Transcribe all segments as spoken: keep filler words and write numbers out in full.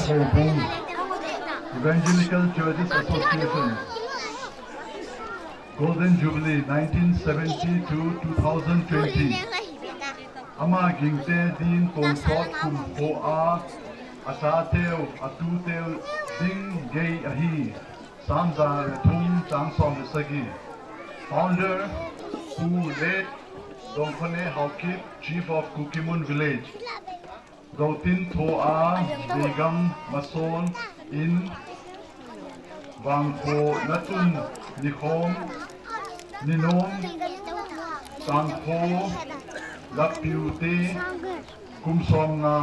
Houbung Evangelical Churches Association, Golden Jubilee nineteen seventy to two thousand twenty. Ama gingte din tonsot kum kho a, achateu, atuteu ding gei ahi. Sam ja le thum chang som le sagi. Founder, Pu Late Dongkhone Haokip, Chief of Kukimun Village. Dotin Thoa, Begam Mason in Vangkho Natun Nikhom Ninom Sangkho Lapiute Kum Som Nga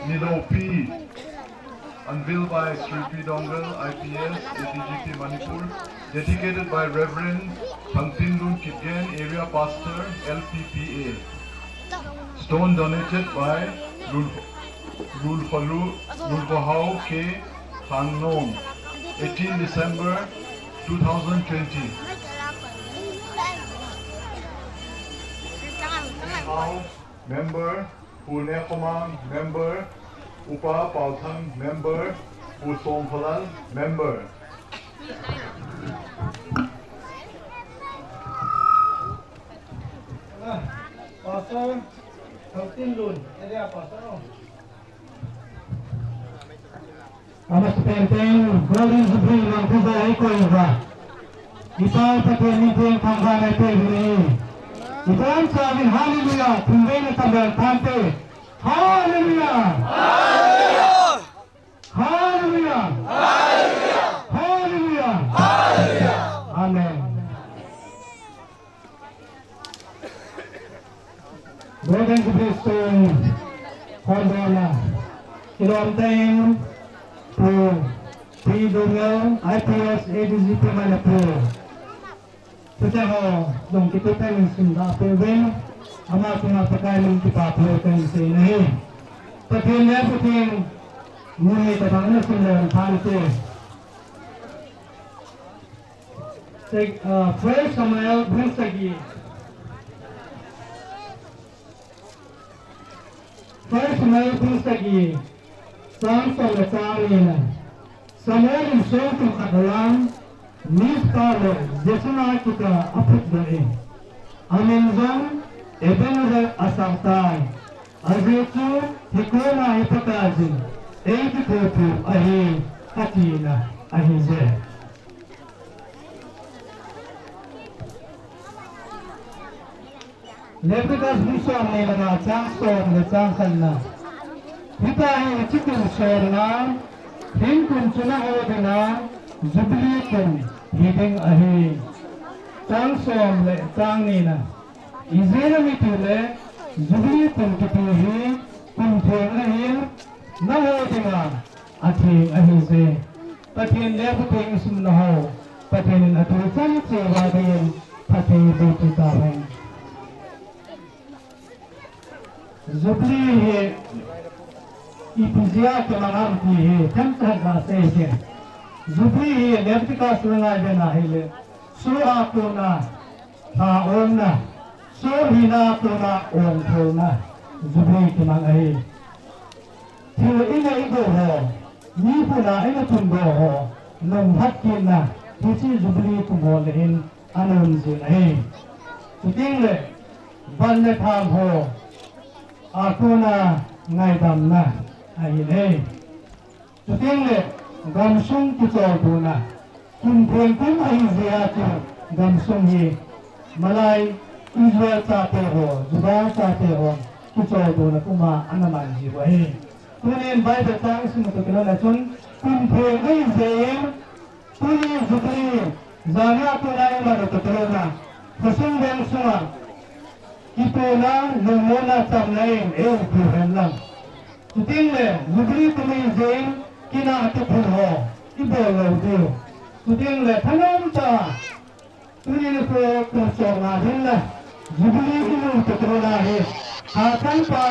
Nilopi. Unveiled by Sri P Dongal, I P S, A D G P Manipur. Dedicated by Reverend Thangtinlun Kipgen, Area Pastor, L P P A. Stone donated by Lul-, Lulfalu, Lulfahau K Thangnom, eighteen December two thousand twenty. Member, Pu Nekhomang, member, Upa Paothang, member, Pu Songphalal, member. Pastor, Thangtinlun, area pastor. Ama sepen teng, Golden Jubilee lang kuba ai koi ba. Ipa Pathen min teng thangvah na pe bini. Ipa an sa min hallelujah, kum ve na tambel thante. Hallelujah. Hallelujah. Hallelujah. Amen. Golden Jubilee Stone, Hondona, Kilom Teng, Pu P Dongel, I P S, A D G P Manipur. Tuteho, dong kitu pen sin da pe ven, ama kuma pakai min kipa pe pen sin nahi. Pathen le Pathen, muni tabang na sin le thante. Seg-, ah, First Samuel bung sagi. First Samuel bung sagi. Chang som le chang ni na. Samuel in Saul kum khat a lang, Mizpah le Jesana kikah a aphutdoh in. Amin jong Ebenezer asang tai. Ajeh chu, hikoma hi Pakai jin eikithopi u ahi, atina ahi je. Leviticus bung som ni le nga chang som le chang khat na. Hitia hi hiche kum somna, hin kum chu naho dinga, Jubilee kum hiding ahi. Chang som le chang ni na. Ijeh inem itile, Jubilee kum kiti hi, kum theng ahin, naho dinga, atheng ahi je. Pathen le Pathen isumna ho, Pathen in athu chang cheh uva dingin, phatthei boh peh tahen. Jubilee hi, ipi jeh a kimang ham ti hi, themcha a sei hi. Jubilee hi, Leviticus la ngai vena hile, Soh a kona, Lha ongna, Soh hina a kona ong tholna, Jubilee kimang ahi. Thil ina igou ho, mi khut a ina tundoh ho, nung lhat kitna, hiche Jubilee kum ho le hin anom jing ahi. Chuteng le, van le tham ho, a kona ngaidamna, ahi le. Chuteng le gamsung kicholtona, kum theng kum ahi jeh a chu gamsung hi malai Israel chate ho, Judah chate ho kicholtona kum a ana man jiu ahi. Tunin Bible chang isim u toh kilhon a chun kum theng ahi jeh in Tuni Jubilee, jana tuna iman u toh kilhon a, khosung veng sunga, kipana, lungmonna, chamna in eiumpi hen lang. Chuteng le, Jubilee tuni jeh in, kinah kiphun ho, ibol lou diu. Chuteng le, thanom tah a, tuni nikho kum som nga hin le, Jubilee imu u toh kilhon a hi, hachangpa,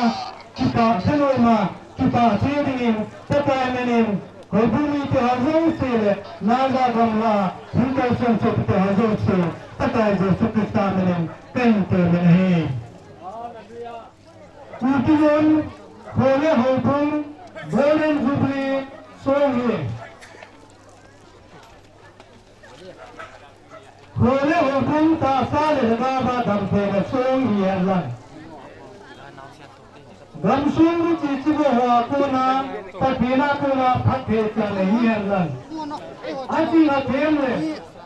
kipah thanom a, kipah cheh dingin, Pakai min in, Houbung mite ho jouse le, Naga gamla, Hingkei chonset te ho jouse, Pakai Jesu Christa min in, kahin temmin ahi. Kuki Mun, Khole Houbung, Golden Jubilee, Song hi. Kho le houbung tahsa le lhagao a damtheina song hi hen lang. Gamsung mithi chibo ho a kona, Pathen a kona phatthei chan ahi hen lang. Ajing athem le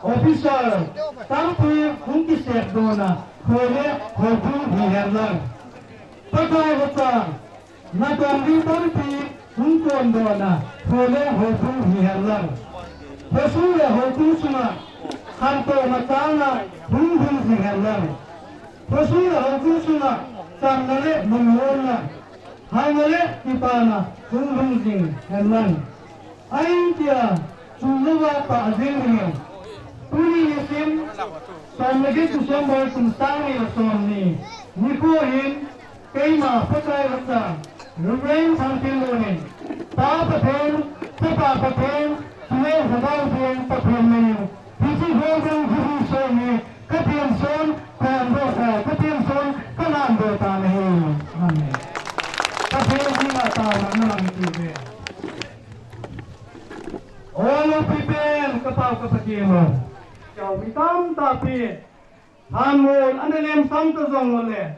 officer tampi hung kisep dohna kho le houbung hi hen lang. Pakai vacha, natong ding tampi hung kondohna kho le houbung hi hen lang. Khosung le houbung sunga khantou machang a hung hung jing hen lang. Khosung le houbung sunga chamna le lungmonna, hauna le kipana hung hung jing hen lang. Ahin tia, chunglou a pah jing dingin. Tuni nisim, som le get December kum sang ni le som ni nikho hin, keima Pakai vacha, Reverend Thangtinlun in, Pa Pathen, Chapa Pathen, chule Lhagao Theng Pathen min in, hiche Golden Jubilee song hi, ka pension, ka endoh, eh, ka pension, ka endoh tan ahi. Amen. Pathen min a taona naman tiuve. O loupi pen, ka pao ka Pathen o. Chau mi tamtah pi. Thanhon ana lemsang ta jong ule,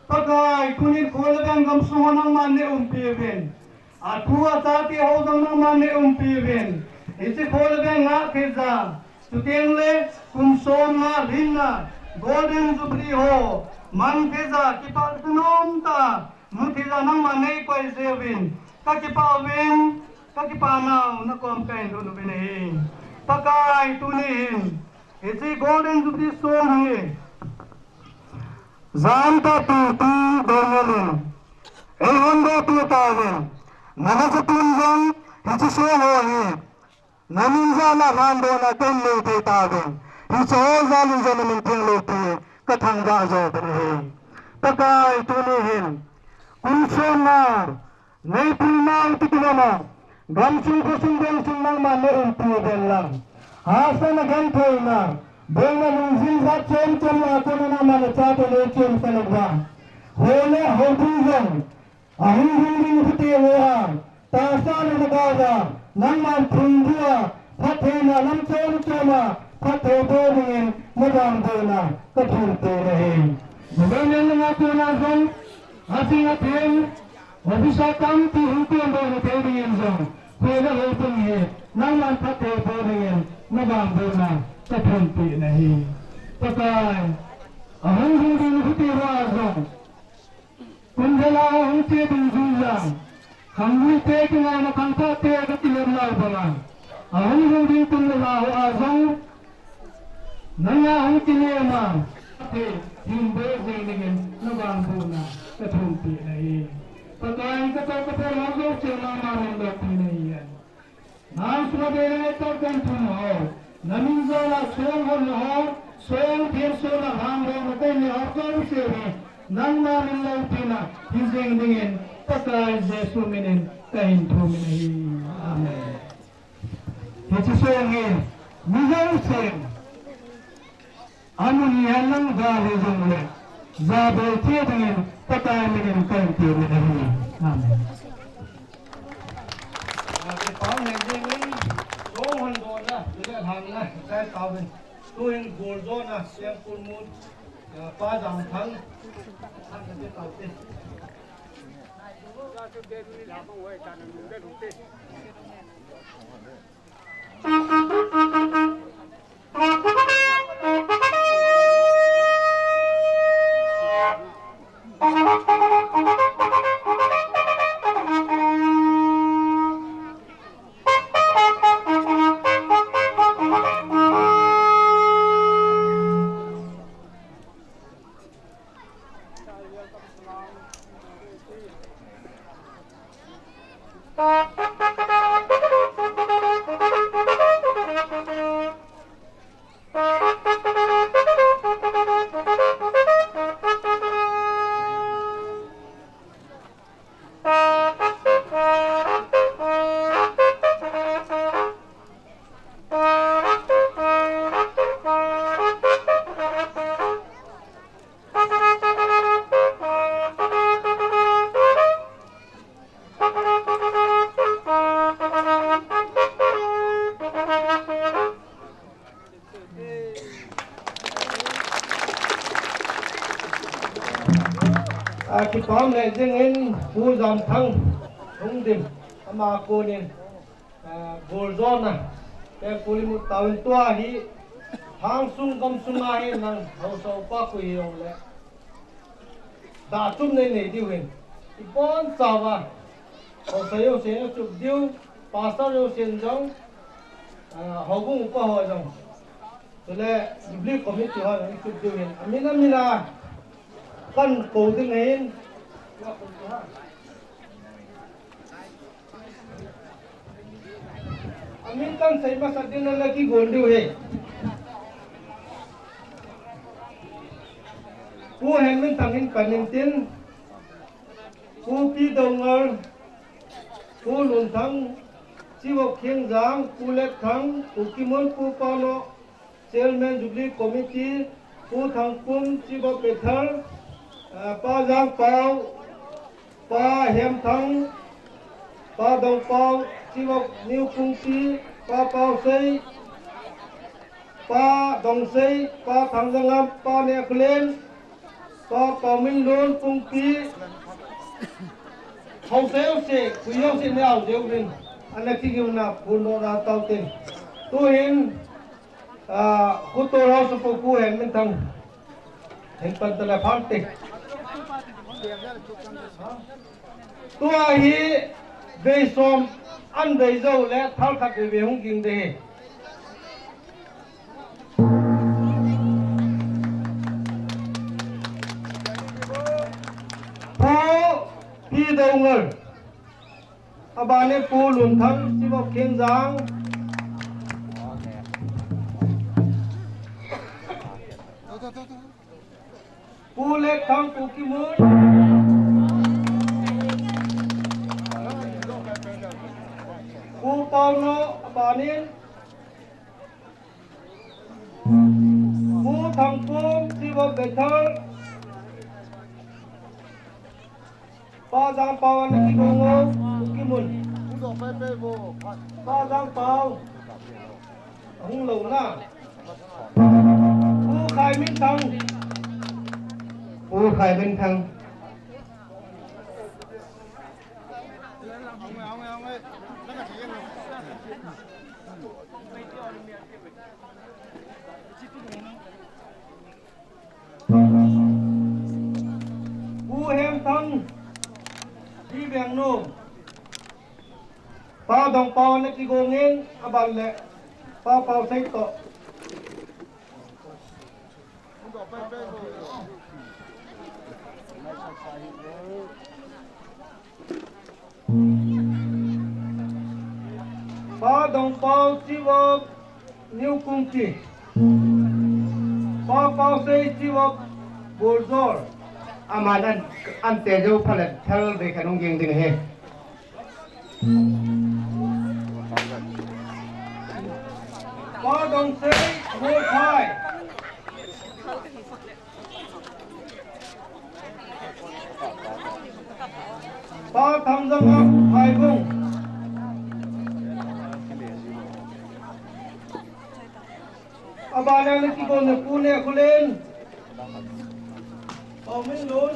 Pakai, tunin kho le veng gamsung ho nangman nei umpi uvin. Atu achate ho jong nangman nei umpi uvin. Hiche kho le veng ngah theija, chuteng le kum som nga lhinna Golden Jubilee ho mang theija, kipah thanom tah a mu theija nangman nei koi jiuvin. Ka kipah uvin, ka kipah nau na kom ka hin lut uvin ahi. Pakai, tuni hin hiche Golden Jubilee song hi, jan tah pi ti dongel in, eihon dohpi tauvin. Nana jatun jong hiche song ho hi, na min jal a lhandohna kahin nei thei tauvin. Hiche ho jal in jong na min theng loupi ka thangvah jo uvin ahi. Pakai, tuni hin, kum som nga, nei puina u ti kilom a, gamsung khosung veng sung nangman nei umpi uvin lang. Hahsatna, gentheina, boina, lungjing jat chom chom a kona nangman nachate nei chomsah uva, kho le houbung jong, ahung hung ding nikho teng ho a, tahsa le lhagao a, nangman phung bua, phattheina lam chom chom a, phatthei boh dingin navangbohna kathum peh nahi. Government langa kona jong, ajing athem, officer tampi hung kondoh na thei dingin jong, kho le houbung hi nangman phatthei boh dingin navangbohna kathum peh nahi. Pakai, ahung hung ding nikho teng ho a jong, kum vel a hung che dungjuiya, khanggui te, kingaina khangthah te kakilem nau banga, ahung hung ding kum le lha ho a jong, nanga hung kilem a, te, hin boh jing dingin navangbohna kathum peh nahi. Pakai, ka tao ka phalou jouse nangman min loupi nahi. Nang sunga dei le tao kan thum ho, na min jal a song hon ho, song themsona lhandohna kahin nei ho jouse hi, nangma min loupina hi jing dingin, Pakai Jesu min in kahin thum in ahi. Amen. Hiche song hi, mi jousen, amun hihen lang gal hijongle, jabol thei dingin Pakai min in kahin thum in ahi. Amen. Kipah in, song hon dohna, le lhanna, kai tauvin. Tuhin goljona, Siampu Mut, Pa Jamthang, lhanna pe taute. Kipah le jingin Pu Jamthang Lhungdim ama konin, ah, goljona te kuli mu tauvin tua hi hang sung gam sunga hi nang haosa upa koi hijongle da chum nei nei diu hin. Ibon chauva haosa jousen achup diu, pastor jousen jong, ah, houbung upa ho jong. Chule Jubilee Committee ho jong achup diu hin. Amin amin a kan kou ding ahin. Amin kan sei masat ding a le kigon diu ahi. Pu Henminthang in pan intin, Pu Pi Doungel, Pu Lunthang, Chief of Khengjang, Pu Letthang, Pu Kimun, Pu Paono, Chairman Jubilee Committee, Pu Thangpum, Chief of Bethel, ah, Pa Jangpao, Pa Hemthang, Pa Dongpao, Chief of New Kungti, Pa Paosei, Pa Dongsei, Pa Thangjangam, Pa Nehkholen, Pa Paominlun, Kungpi, haosa jouse, koi jouse neo jeh uvin, ana kigimna phondoh na taute. Tuhin, ah, Khutur House Pu Henminthang hin pan tale phante. Tua hi vei som an vei jou le thal khat vei vei hung ging ding ahi. Pu Pi Doungel, abanin Pu Lunthang, Chief of Khengjang. Pu Letthang, Pu Kimun, Pu Paono, abanin Pu Thangpum, Chief of Bethel, Pa Jangpao ana kigong o, Pu Kimun. Pa Jangpao. Hung lou na. Pu Khaiminthang. Pu Khaiminthang. Pu Hemthang, Pi Vengnom, Pa Dongpao ana kigong in, aban le Pa Paosei toh. Pa Dongpao, Chief of New Kungti. Pa Paosei, Chief of Buljor. Aman an, ante jou phalet thal vei khat hung ging ding ahi. Pa Dongsei, Molphai. Pa Thangjangam, Phaibung. Abana ana kigong na Pu Nehkholen. Paominlun.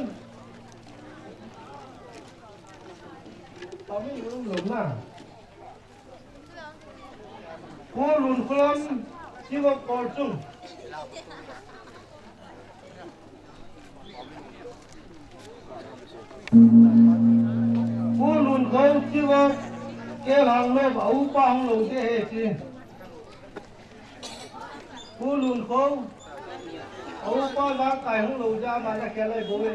Paominlun lom na. Pu Lunkholon, Chief of Kolchung. Pu Lunkhou, Chief of Kelhang lou, a upa hung lou ding ahi ti. Pu Lunkhou, a upa Jangkai hung lou jeh a ama ana khel lai bou e.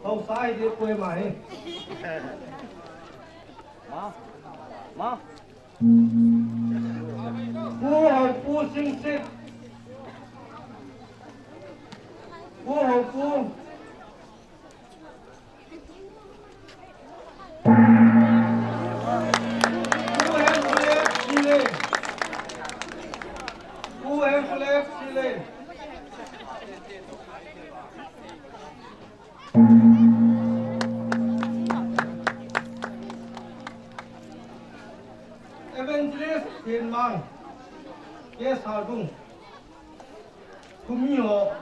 Haosa hi ding poi ama hi. Ma. Ma. Pu Houpu Singsit. Pu Houpu. Pu Hemkholep Sile. Pu Hemkholep Sile. Evangelist Thenmang, K. Saldung, Kumi ho,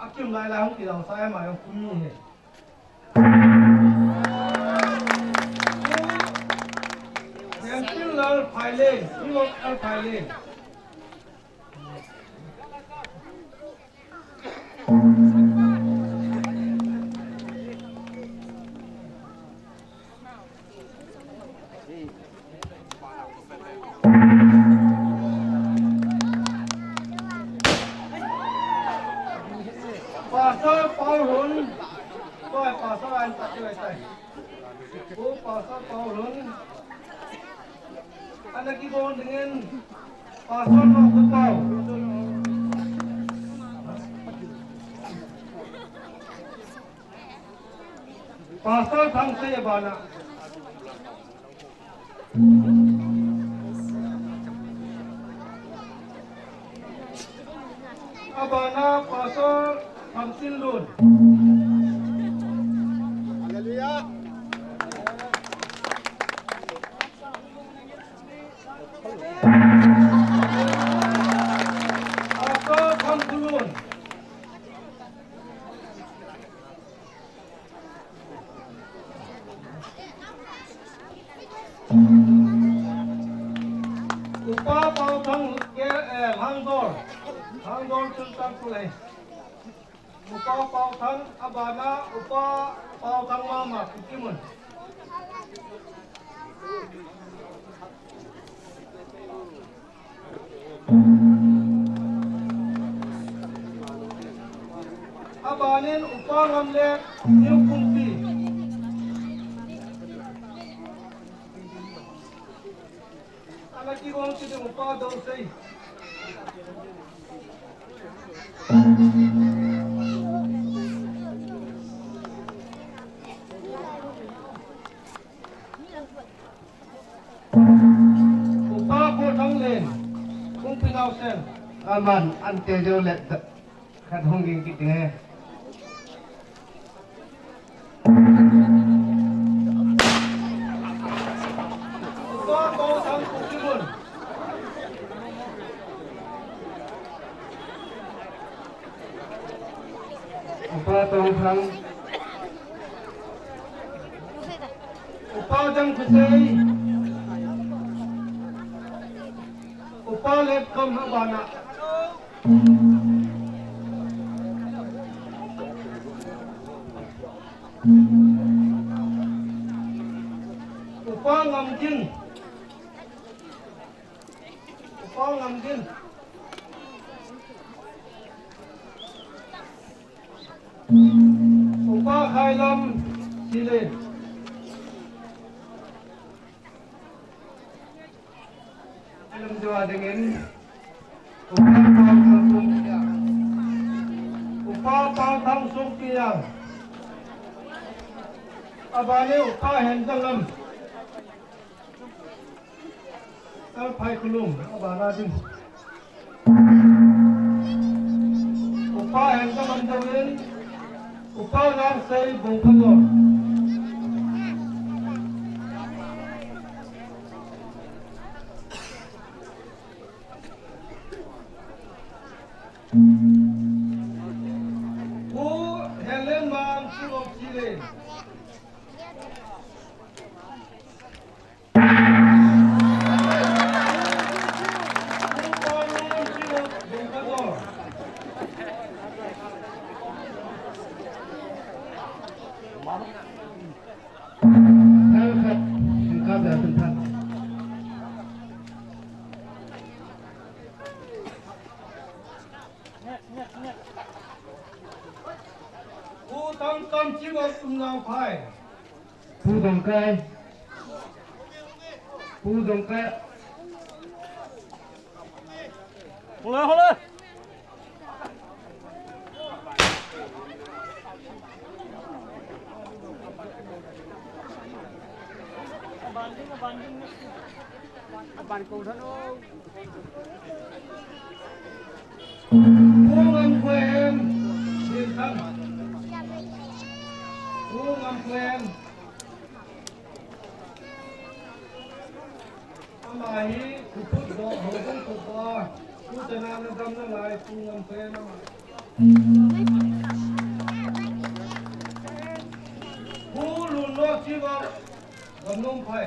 akim lai lai hung kidang sa ama jong Kumi hi. Len, Ivok Alphai Len. Pastor Paul Hun, Pastor an pati wai tai. Ko Pastor Paul Hun. Ana kibon dingin Pastor Mangkupau. Pastor Thangsei abana. Abana Pastor Thamsinlun. Hallelujah. Pastor Thamsinlun. Upa Paothang ke, eh, Lhangdor. Lhangdor Chultang Kulai. Upa Paothang, abana Upa Paothang mama Kukimun. Abanin Upa Ngamlek New Kumpi. Ana kibon kiding Upa Dousei. Upa Khothang Len, Kungpi Naosen. Aman, ante jo le, khat hung ging kit ding e. Upa Khothang Kukimun. Upa Tongthang. Upa Jangkhosei. Upa Letkam abana. Upa Ngamgin. Upa Ngamgin. Upa Khailam Sile. Khailam Jua dingin. Upa Pau Thang Sungpia. Upa Pau Thang Sungpia. Abani Upa Henzanggam. Alphai Khulum, abana ding. Upa Hengkam Amdawin, Upa Ngangsei Bungkhanor. Pu Helen Mang Chulop Chile. Pu Tangkam Chief of Umnang Phai. Pu Dongkai. Pu Dongkai. Hole, hole. Pu Ngamkhoen, Pu Ngamkhoen. Ama hi, Khuput Doh, Houbung Khuput, Pu Chanana Gamla Lai, Pu Ngamkhoen ama. Pu Lunloi Chief of Gamnom Phai.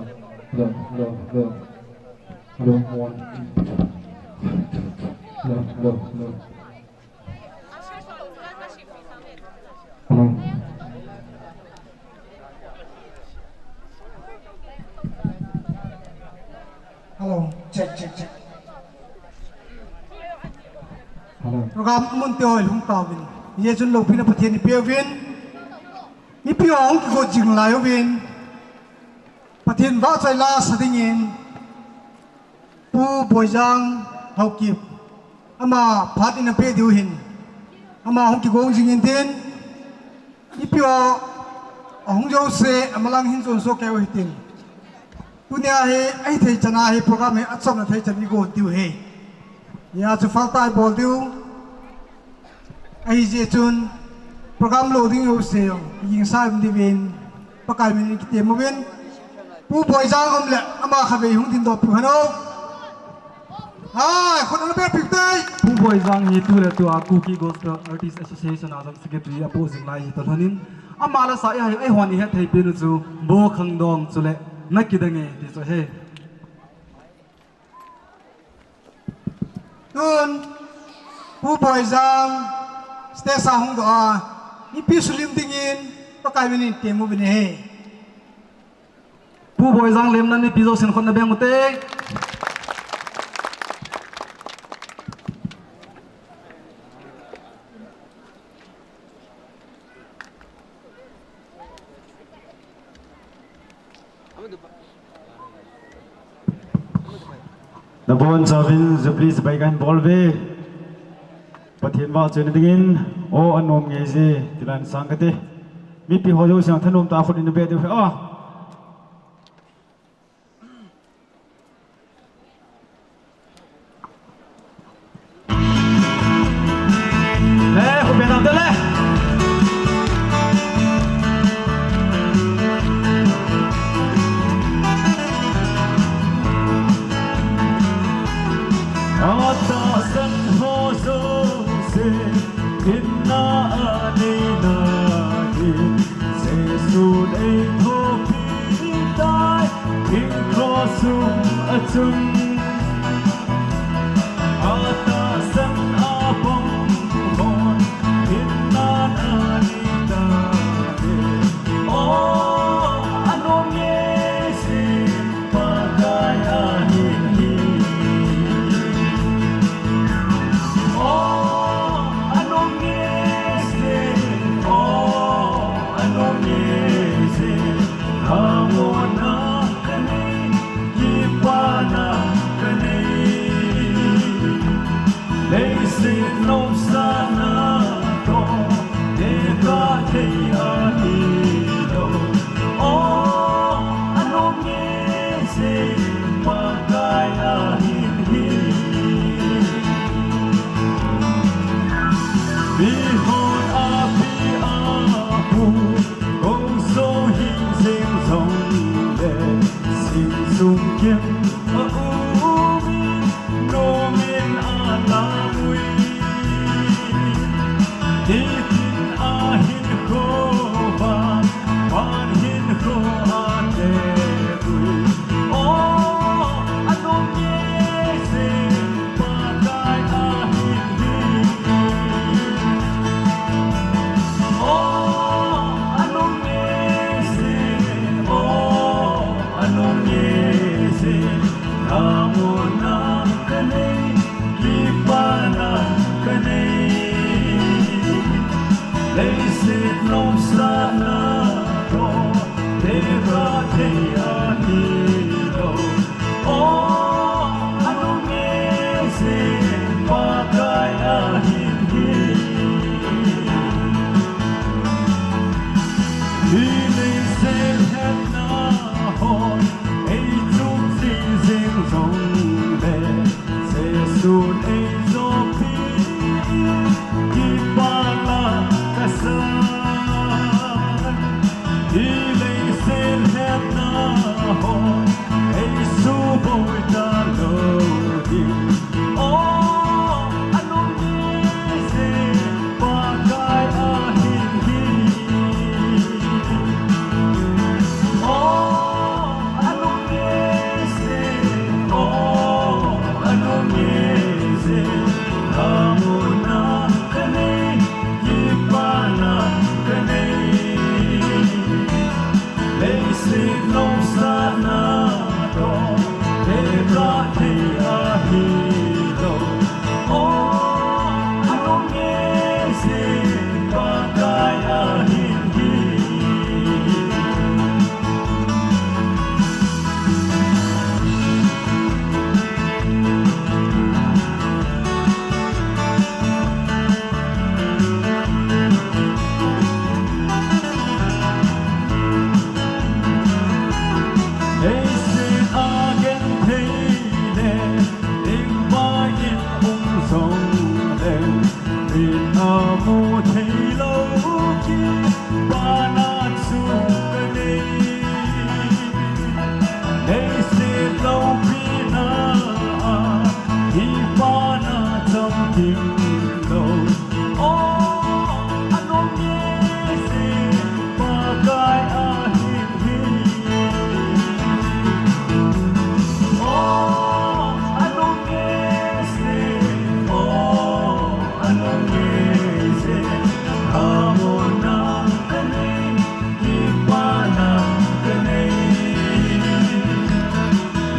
Hello, hello, hello. Hello, one. Hello, hello, hello. Hello. Hello, check, check, check. Hello. Program mun te hoi lhung tauvin. Hijeh chun loupina Pathen in eipeuvin. Mipi hung kigot jing lai uvin. Pathen vahchoi la sa dingin. Pu Boijang Haokip. Ama phat in apeh diu hin. Ama hung kigong jing intin. Mipi ho, ahung jouse, amalang hin chonsoh kei u hitin. Tunia hi, ahithei chan a hi program hi, achomna thei chan i gon diu ahi. Hia chu falta i bol diu. Ahijeh chun, program lo ding jouse, i gingsa um diuvin, Pakai min in kitem uvin. Pu Boijang um le, ama khatvei hung dingdoh piu hen o. Hai, khut ana beng piu tai. Pu Boijang hi tuletua Kuki Gospel Artist Association a jong secretary apoh jing lai hi toh lhonin, ama lasa hi eihon ihet thei pen u chu Bo Khangdong chule Na Kidang E ti chu ahi. Tun Pu Boijang stage a hung doh a, mipi sulim dingin Pakai minin temuvin ahi. Pu Boijang lemna mipi jousen khut ana beng ute. Nabonchauvin Jubilee chibai kahin bol uve. Pathen vahchoina dingin, O anom ngeije, tilan sang kate. Mipi ho jousen thanom tah a khut in abeh diu ahi. Atahsan ho jouse, hinna aneina hi, Jesun eithopi tai, hing cross sung achung. Atahsan abang hon, hinna anei tai. O, anom ngeije, Pakai ahin hi. O, anom ngeije, o, anom ngeije, lhamonna kanei, kipana kanei. Leiset nopsahna toh tekah thei ahilou. O, anom ngeije, Pakai ahin hi. Mihon api apu, kong so hing jing jongle, sing sung kim a um in, nom in alang ui. Nitin ahinkho vang, van hinkho ate ui. O, anom ngeije, Pakai ahin hi. O, anom ngeije, o, anom ngeije, lhamonna kanei, kipana kanei. Leiset nopsahna toh tekah thei ahilou. O, anom ngeije, Pakai ahin hi. Hi leiset hetna hon eichung ching jing jongle, Jesun ei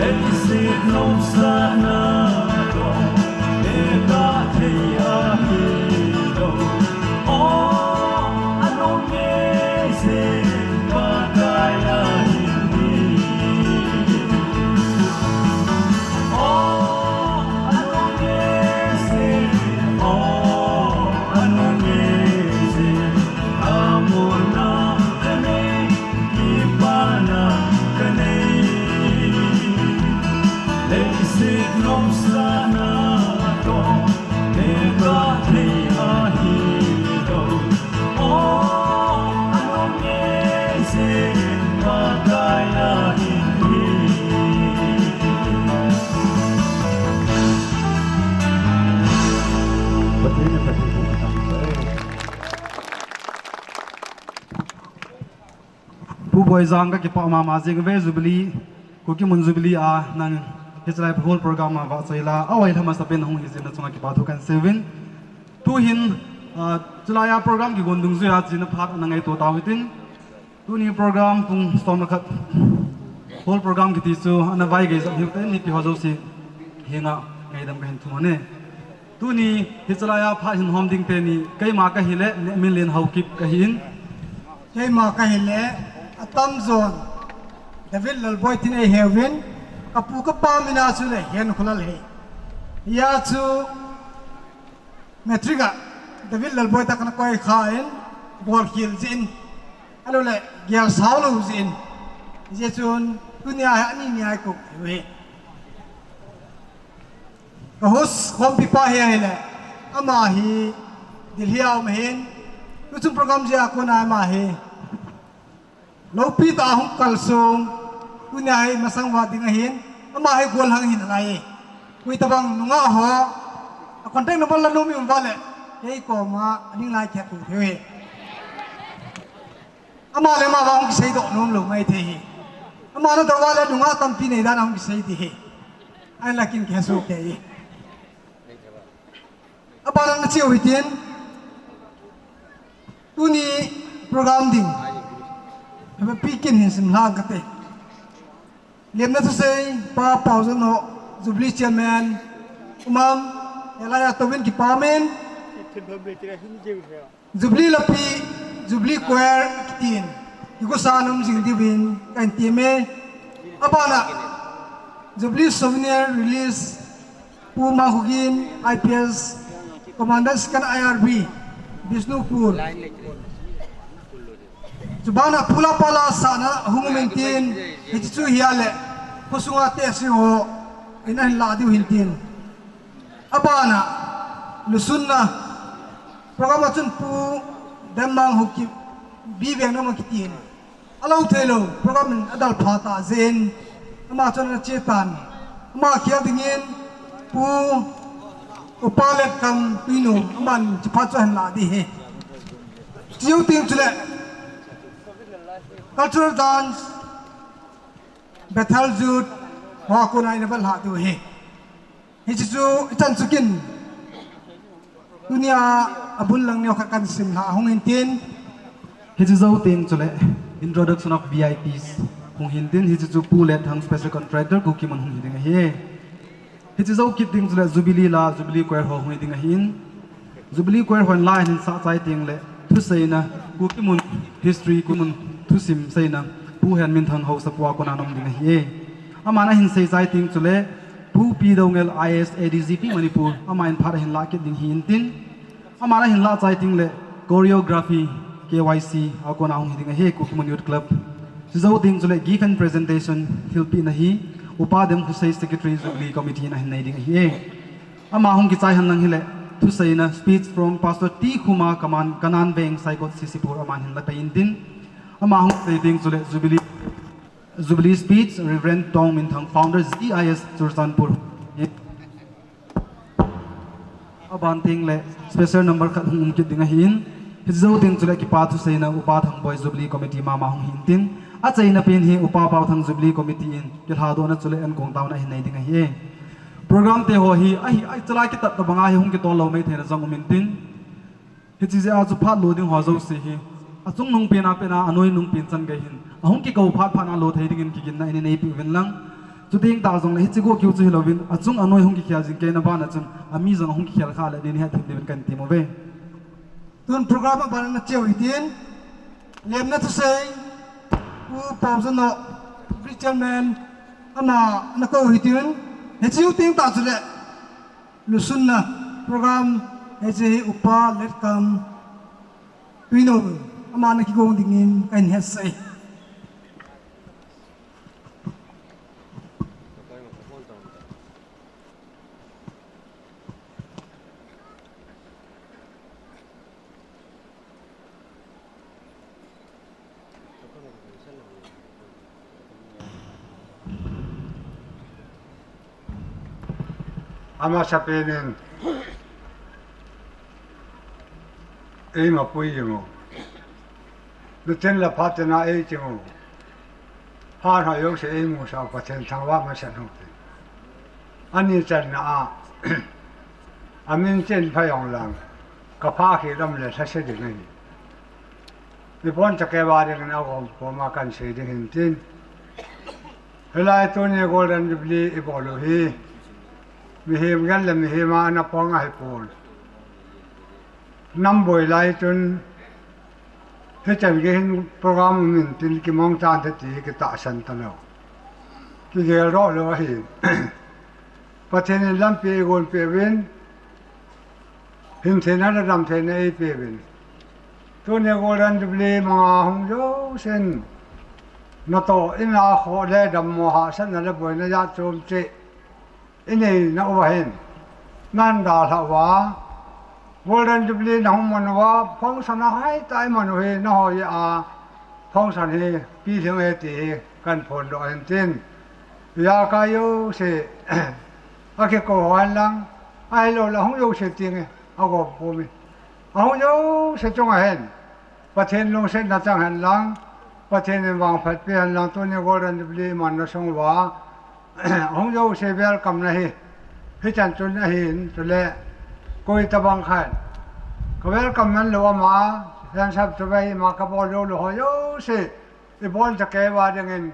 Leiset nopsahna toh neh kah thei ahi lou. Aw, anung ngei jeh in Pakai ahin hi. Aw, anung ngei jeh in, aw, anung ngei jeh in, amonna kanei, kipana kanei. Leiset nopsahna toh neh kah thei ahi lou. Aw, anung ngei jeh in Pakai ahin hi. Pathen in phatthei boh tah hen. Pu Boijang, kakipah mama jing uve, Jubilee, Kuki mun Jubilee a nang hichelai whole program a vahchoi la a oilham masapen hung hi jeh in nachunga kipa thu kahin sei uvin. Tuhin, ah, chulai a program kigon dungjuia chena phat ana ngaito tau hitin. Tuni program pung som le khat, whole program kiti chu ana vaigei jep hiu te, mipi ho jouse henga ngaidam kahin thum u ahi. Tuni hichelai a phat hin hom ding teni, keima kahile, Nehminlen Haokip kahin. Keima kahile, atamjon David Lalboi tin eiheuvin, kapu kapa mina chu Lenkhollal ahi. Hia chu matric a David Lalboi tah kana koikha in, bolkhel jeh in, ahilouleh gelsao lou jeh in, hijeh chun tunia hi ani ni a eikou theiu ahi. Ka host khompipa hi ahile, ama hi Delhi a um ahin, tuchung program jeh a kona ama hi loupi tah a hung kalsong, tunia hi masang vat ding ahin, ama hi golhang ahin alai. Koi tabang nungah ho a contact number la nom i um uva le, kei koma ading lai khat thei hi. Ama le ama vang hung kiseidoh nom lou maithei hi. Ama nadou uva le nungah tampi nei dan a hung kisei ding ahi. Ahinla kin kihesoh kei. Abana nache u hitin, tuni program ding, hepi kin hin simlha kate. Lemna thusei, Pa Paojanho, Jubilee Chairman, Umam, elaiya touvin kipamin. Jubilee lapi, Jubilee Choir kitin, kigusa nom jing diuvin kahin temme. Abana, Jubilee Souvenir Release, Pu Mangkhogin, I P S, Commandant Second I R B, Bishnupur. Chubana Pu Lapala sahna hung um intin, hiche chu hia le, khosunga tehse ho in ahin lah diu hintin. Abana, lusunna, program a chun Pu Demang Haokip, Biveng nama kitin. Alou theilou, program in adalpha tah jeh in, ama chun ana che tan. Ama khel dingin, Pu Upa Letkam Tuinu, aman chuphat chu ahin lah ding ahi. Chujou teng chule, cultural dance, Bethel Youth, hoa kona in ahin lah diu ahi. Hiche chu, ichan chu kin. Tunia abul lang neo khat kahin simlha hung intin. Hiche jou teng chule introduction of V I Ps hung hintin, hiche chu Pu Letthang Special Contractor Kuki mun hung hiding ahi. Hiche jou kit ding chule Jubilee la, Jubilee Choir ho hung hiding ahin. Jubilee Choir hon la ahin sah chai teng le thuseina, Kuki mun history, Kuki mun thusim seina, Pu Henminthang Haosapu a kona ana um ding ahi. Aman ahin sei chai teng chule, Pu P Doungel I A S A D G P Manipur, aman phat ahin lah kit ding hintin. Aman ahin lah chai teng le choreography K Y C a kona hung hiding ahi, Kuki mun Youth Club. Chujou teng chule gift and presentation thilpehna hi Upa Demkhosei Secretary Jubilee Committee in ahin nei ding ahi. Ama hung kichai henlang hile, thuseina speech from Pastor T Khuma, Kaman, Kanan Veng, Saikot, C C Pur, aman ahin lah pai intin. Ama hung sei teng chule Jubilee Jubilee speech, Reverend Tongminthang, Founder, G I S, Churachandpur. Aban teng le special number khat hung um kit ding ahin. Hiche jou teng chule kipa thuseina Upa Thangboi Jubilee Committee mama hung hintin. Achaina pen hi Upa Paothang Jubilee Committee in kilhadohna chule enkong taona ahin nei ding ahi. Program te ho hi, ahi, ahi, chalai kitat tabanga hi hung kitol lou maithei na jong um intin. Hiche jeh a chu phat lo ding ho jouse hi, achungnung pen a pen a, anoinung pen chan gei hin, ahung kikou phat phat na lo thei dingin kiginna in nei peh uvin lang. Chuteng tah jongle hiche go kiu chu hilouvin, achung anoi hung kikhel jing kei na bana chun, ami jong ahung kikhel kha le, nei hethem diuvin kahin tem uve. Tun program abana cheu hitin, lemna thusei, U Paojanop, District Chairman, ama ana kou hitin, hiche u teng tah chule, lusunna program, hiche hi Upa Letkam Tuinom, ama ana kigong dingin kahin hetsah e. Amasapen in, eima pui jing u. Nitin le phat tina ei ching u. Phat ho jouse eimusah u Pathen thangvah masa u hite. Ani channa a, amin chen pha jong lang, kapha khi lam le lhase ding ahi. Ibon chakeva dingin agom koma kahin sei ding hintin. Hilai tuni Golden Jubilee ibol u hi, mihem gel le mihem a ana pang ahipon. Nam boi lai chun, hichan gei hin program um intin kimangchan thei ti hi kitahsan talou. Kigeldoh lou ahin. Pathen in lampi eigonpeh uvin, hintheina le damtheina eipeuvin. Tuni Golden Jubilee manga hung jousen, natoh in a khoh le dammo hahsatna le boina jat chom cheh inei nauva hin, nahin dalhah uva, Golden Jubilee nahung man uva, function ahaitah iman u hi, nangho jeh a function hi pilhing e ti hi kahin phondoh ahin tin. Ijakai jouse, akikou ho hen lang, ahilou le ahung jouse tinge, agom khom in. Ahung jouse chunga hin Pathen lungsetna chang hen lang, Pathen in vangphat pe hen lang, tuni Golden Jubilee manna sung uva, ahung jouse welcome na hi, hichan chun ahin, chule, koi tabang khat ka welcome man lou ama, hensap chuvei ima kabol joulou ho jouse, ibon chakeva dingin,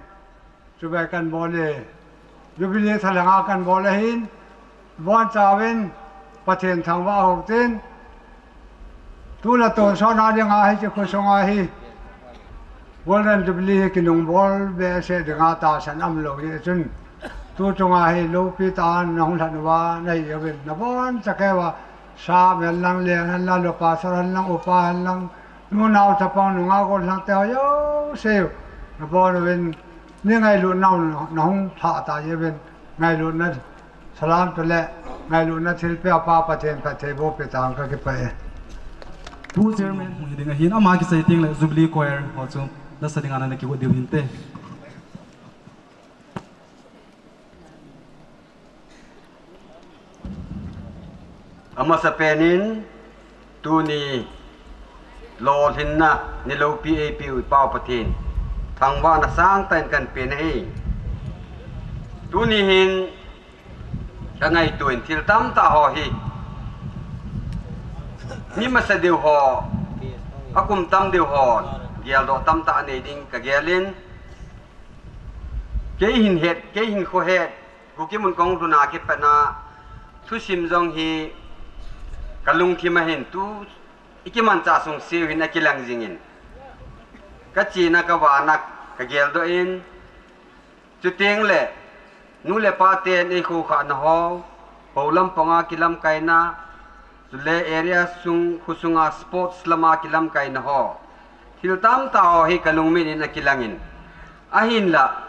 chuvei kahin bol e. Jubilee thalheng a kahin bol ahin, ibon chauvin, Pathen thangvah hou tin, tule tonsot na dinga hiche khosunga hi, Golden Jubilee hi kinungbol behseh dinga tahsan aum lou jeh chun, tu chunga hi loupi tah a nahung lhat uva nahi uvin, nabon chakeuva, sap hen lang, leng hen lang, le pastor hen lang, upa hen lang, nunao chapang nungah gollhang te ho jouse, nabon uvin, nei ngailutnau nahung lhah tah jeh uvin, ngailutna salam chule, ngailutna thilpeh a Pa Pathen phattheiboh pe tang, kakipah e. Pu Chairman hung hi ding ahin, ama kisei tengle Jubilee Choir ho chu lasa dinga ana kigot diu hinte. Amasapen in, tuni lolhinna ni loupi eipeh u i Pau Pathen thangvahna sangtah in kahin pen ahi. Tuni hin kangaito in thil tamtah ho hi, mi masa deu ho, akum tam deu ho geldoh tamtah anei ding kagel in, kei hin het, kei hin khohet, Kuki mun kahung lhun a kipatna thusim jong hi kalungthim a hin tu ikimanchah sungseu hin akilang jingin, kachena kavana kageldoh in, chutengle nu le paten eikhokhahna ho, houlam ponga kilamkaina, chule area sung, khosunga sports lama kilamkaina ho, thil tamtah ho hi kalungmit in akilangin, ahinla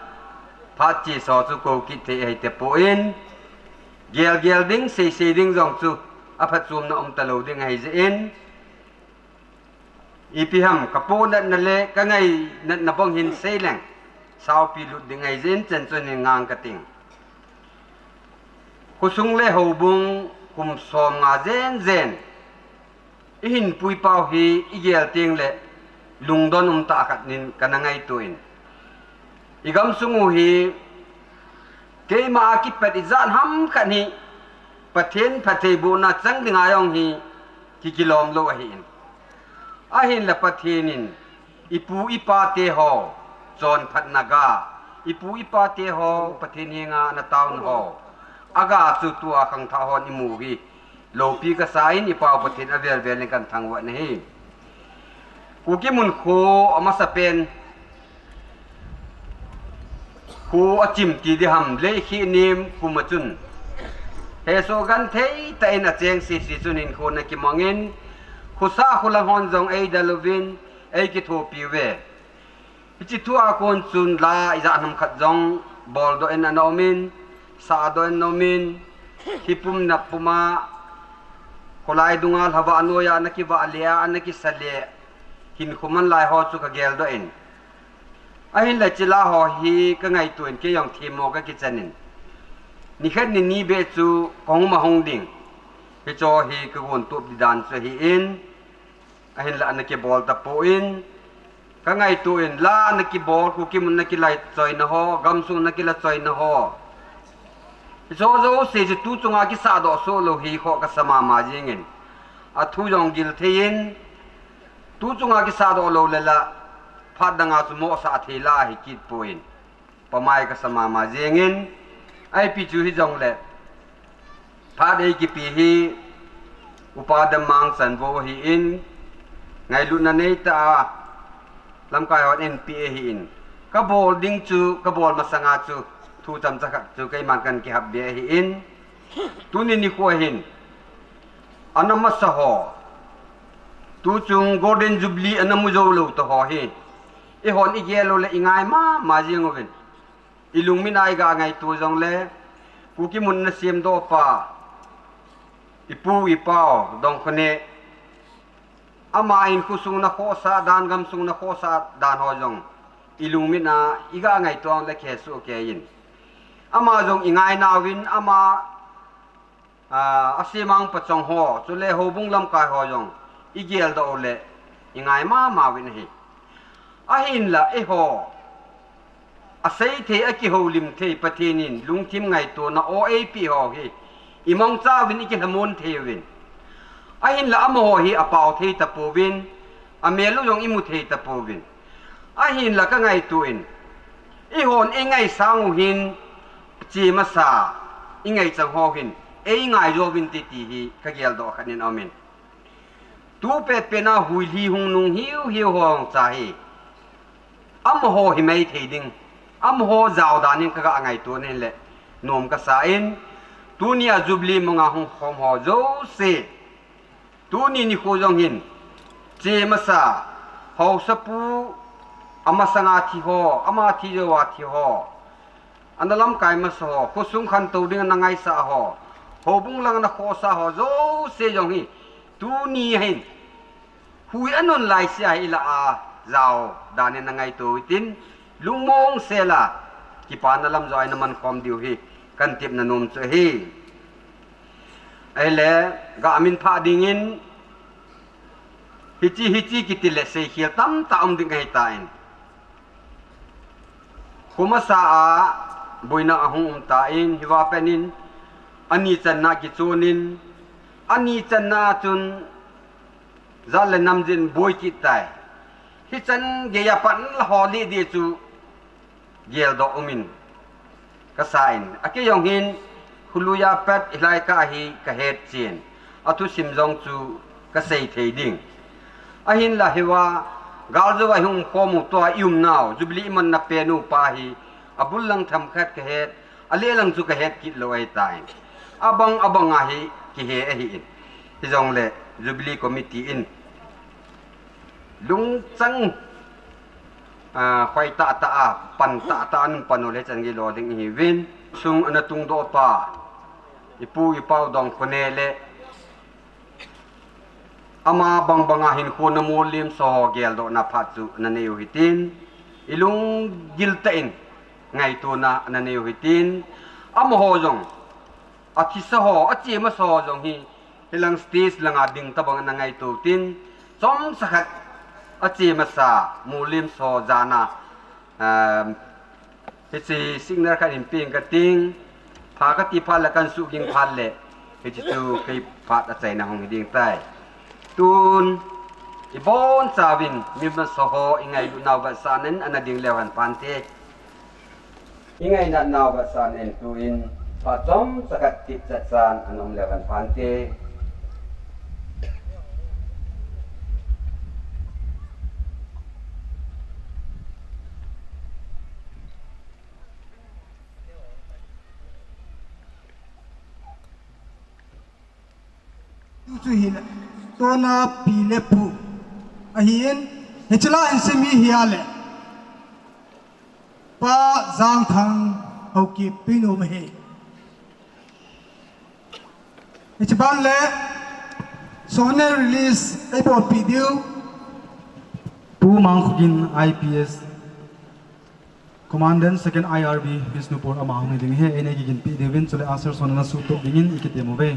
phat chesa chu kou kit thei ahitepoi, gelgel ding, seisei ding jong chu aphatchomna umtalou ding ahijeh in, ipi ham kapohnatna le kangainatna bang hin seileng, saopi lut ding ahijeh in, chan chun hin ngang kating. Khosung le houbung kum somnga jenjen ihin puipau hi igel tengle lungdon umtah khat in kana ngaito in, igamsung u hi keima a kipat ijat ham khat hi Pathen phattheibohna chang dinga jong hi kikilom lou ahin, ahinla Pathen in ipu ipate ho chonphatna ga, Ipu ipa te ho, Pathen henga ana taona ho, aga chu tua khangthah hon imu hi loupi kasa in, iPau Pathen avel vel in kahin thangvah in ahi. Kuki mun kho amasapen, kho achim ti diham, Leikhenem kum a chun hesoh genthei tah in acheng sese chun hinkho ana kimangin, khosah kholang hon jong eidel uvin, eikithopi uve. Hiche thu a kon chun la ijat ham khat jong boldoh in ana umin, sahdoh in ana umin, thipum nappum a, kholai dunga lhavah noiya ana kivah le a, ana kisa le, hinkho man lai ho chu kageldoh in. Ahinla hiche la ho hi kangaito in kei jong themmo kakichan in, nikhat ni ni beh chu kahung ma hung ding, hicheho hi kagon tup di dan chu ahin, ahinla ana kibol tapon, kangaito in la ana kibol, Kuki mun ana kilachoina ho, gamsung ana kilachoina ho, hicheho jouse chu tu chunga kisahdoh soh lou hi khoh kasa mama jengin, athu jong gil thei in, tu chunga kisahdoh lou le la, phat danga chu mohsah thei la ahi kit poi, pamai kasa mama jengin, ipi chu hijongle, phat eikipe hi Upa Demmang Chanvo ahin, ngailutna neitah a lamkai hon einpeh ahin, kabol ding chu, kabol masanga chu thu chomcha khat chu keiman kahin kihap be ahin, tuni nikho hin ana masa ho, tuchung Golden Jubilee ana mu jou lou ta ho hi, eihon igel u le ingai mama jeng uvin. Ilungmit a iga ngaito jongle, Kuki mun ana semdoh pa, ipu ipau Dongkhonei, ama in khosung ana khohsah dan, gamsung ana khohsah dan ho jong ilungmit a iga ngaito jongle kihesoh kei in. Ama jong ingai nauvin, ama, a, asemang pachong ho, chule houbung lamkai ho jong igeldoh u le ingai mama uvin ahi. Ahinla eiho asei thei, akihoulim thei, Pathen in lungthim ngaitona o eipeh ho hi imangcha uvin, ikilhamon thei uvin. Ahinla amaho hi apao thei tapouvin, amel u jong imu thei tapouvin. Ahinla kangaito in, eihon eingaisang u hin, che masa ingaichang ho hin eingai jouvin te ti hi kageldoh khat in aumin. Tu petpet na huilhi hung nung hiuhiu ho jong cha hi, amaho himai thei ding, amaho jao dan in kaga ngaito in ahile, nom kasa in, tunia Jubilee manga hung khom ho jouse, tuni nikho jong hin, che masa, haosapu amasanga thi ho, ama thi jouva thi ho, ana lamkai masa ho, khosung khantou ding ana ngaisah ho, houbung lang ana khohsah ho jouse jong hi, tuni hin hui anon laisea hi ilah a jao dan in ana ngaito hitin, lungmong sela kipana lam joh a ina mankhom diu hi kahin tepna nom chu ahi. Ahile, gah min phah dingin, hiche, hiche kitile seikhel tamtah um ding ahitan. Khomasa a boina ahung umtan, hiva pen in ani channa kichonin, ani channa chun jat le nam jin boi kit tai. Hichan geiya pan la ho le di chu geldoh umin kasa in, akei jong hin kholuiya pat hilai kah hi kahet chen, athusim jong chu kasei thei ding. Ahinla hiva galjouva ihung khom u, tua iumnau Jubilee imanna pen u pa hi abul lang themkhat kahet, aleh lang chu kahet kit lou ahitan. Abang abang a hi kihe ahin. Hijongle Jubilee Committee in lungchang, a, khoi tahtah a, pan tahtah a ana pan u le chan gei lolhing ihiuvin. Sung ana tungdoh pa, ipu ipau Dongkhonei le ama bangbanga hinkho ana molhimsa ho geldohna phat chu ana nei u hitin, ilunggil tah in ngaitona ana nei u hitin, amaho jong, athisa ho, ache masa ho jong hi, hilang stage langa ding tobang ana ngaito tin, chomcha khat ache masa molhimsa ho jana, hiche signal khat in peng kating, pha kati phat le kahin suhging phat le, hiche chu kei phat achaina hung hiding tai. Tun, ibonchauvin mi masa ho ingailut nau vetsahnan ana ding leu hen phante. I ngainat nauva sanin tuin phat chomcha khat kipchat chan ana um leu hen phante. Chu chu hile, tuna pi le pu ahin, hiche la hin sim hi hia le, Pa Jangthang Haokip Tuinom ahi. Hiche ban le, souvenir release eibolpi diu. Pu Mangkhogin I P S, Commandant Second I R B, Bishnupur ama hung hi ding ahi, eina kiginpi diuvin, chule usher hon ana suhtoh dingin ikitem uve.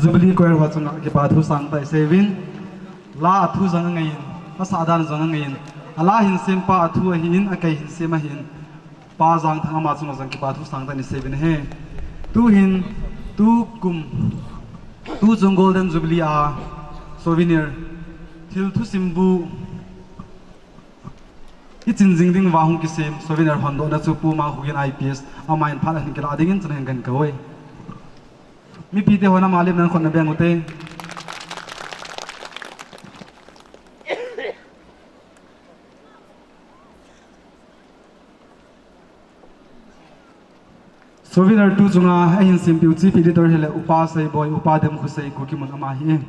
Jubilee Choir ho chunga kipa thu sangtah isei uvin. La athu jong angaiyin, asah dan jong angaiyin. Ala hin sem pa athu ahin, akei hin sem ahin. Pa Jangthang ama chunga jong kipa thu sangtah isei uvin ahi. Tuhin, tukum, tuchung Golden Jubilee a souvenir, thil thusim bu, ichin jing ding uva hung kisem souvenir hondohna chu Pu Mangkhogen I P S, ama in phat ahin kilah dingin chun ahin kan koi. Mipite hon ama lim nan khut na beng ute. Souvenir tuchunga ahin sempiu Chief Editor hile Upa Seiboi, Upa Demkhosei, Kukimun ama ahi.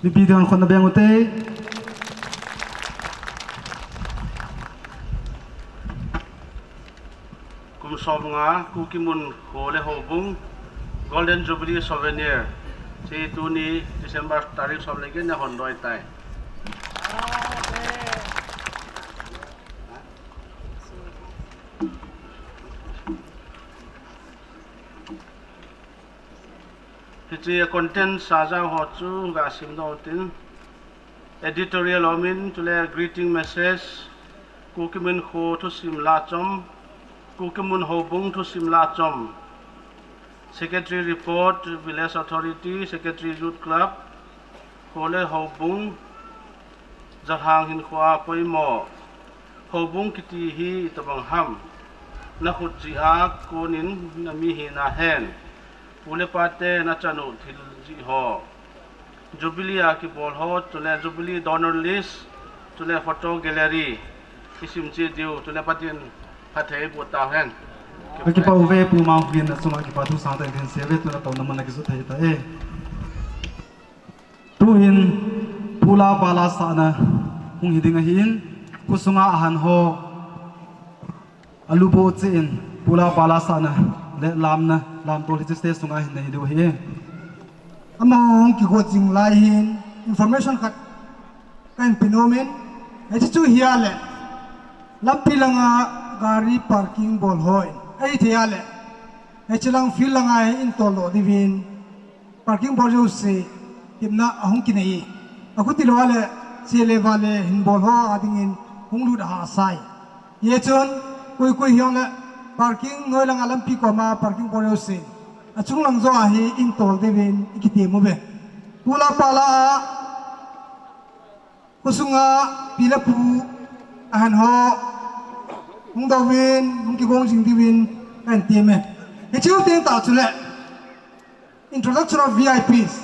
Mipite hon khut na beng ute. Kum som nga, Kukimun kho le houbung, Golden Jubilee Souvenir, hiche tuni December tarik som le get na hondoh tai. Hiche a content sa jao ho chu ga sim doh tin. Editorial aumin, chule greeting message, Kukimun kho thusim la chom, Kukimun houbung thusim la chom, Secretary report, Village Authority, Secretary Youth Club, kho le houbung, Jalhang hinkho a poimo, houbung kiti hi itobang ham, na khut jeh a konin na mi hina hen, pu le pa te na chanu thil jeh ho. Jubilee a kibol ho, chule Jubilee donor list, chule photo gallery, isim cheh diu, chule Pathen phatthei boh tauhen. Kakipah uve Pu Mangkhogen, nachunga kipa thu sangtah kahin sei uve, tuna touna mun a kijot thei ta e. Tuhin, pu la pa la sahna hung hi ding ahin, khosunga ahan ho, alu bo cheh in, pu la pa la sahna le lamna, lamtol hi stage sunga hin nei diu ahi. Amaho hung kigot jing lai hin, information khat kahin pe nom in, hiche chu hia le, lampi langa gari parking bol hon, ahithei a le, hiche lang field langa hin tol doh diuvin, parking bol jouse, tepna ahung kinei e. Akhuti lou a le, che le va le hin bol ho a dingin hung lut ahahsa e. Hichun, koi koi hijongle, parking noi langa lampi koma parking bol jouse, achung lang joh a hin tol diuvin, ikitem uve. Pu la pa la a, khosunga pi le pu, ahan ho, hung douvin, hung kigong jing diuvin, kahin tem e. Hiche u teng tah chule, introduction of V I Ps,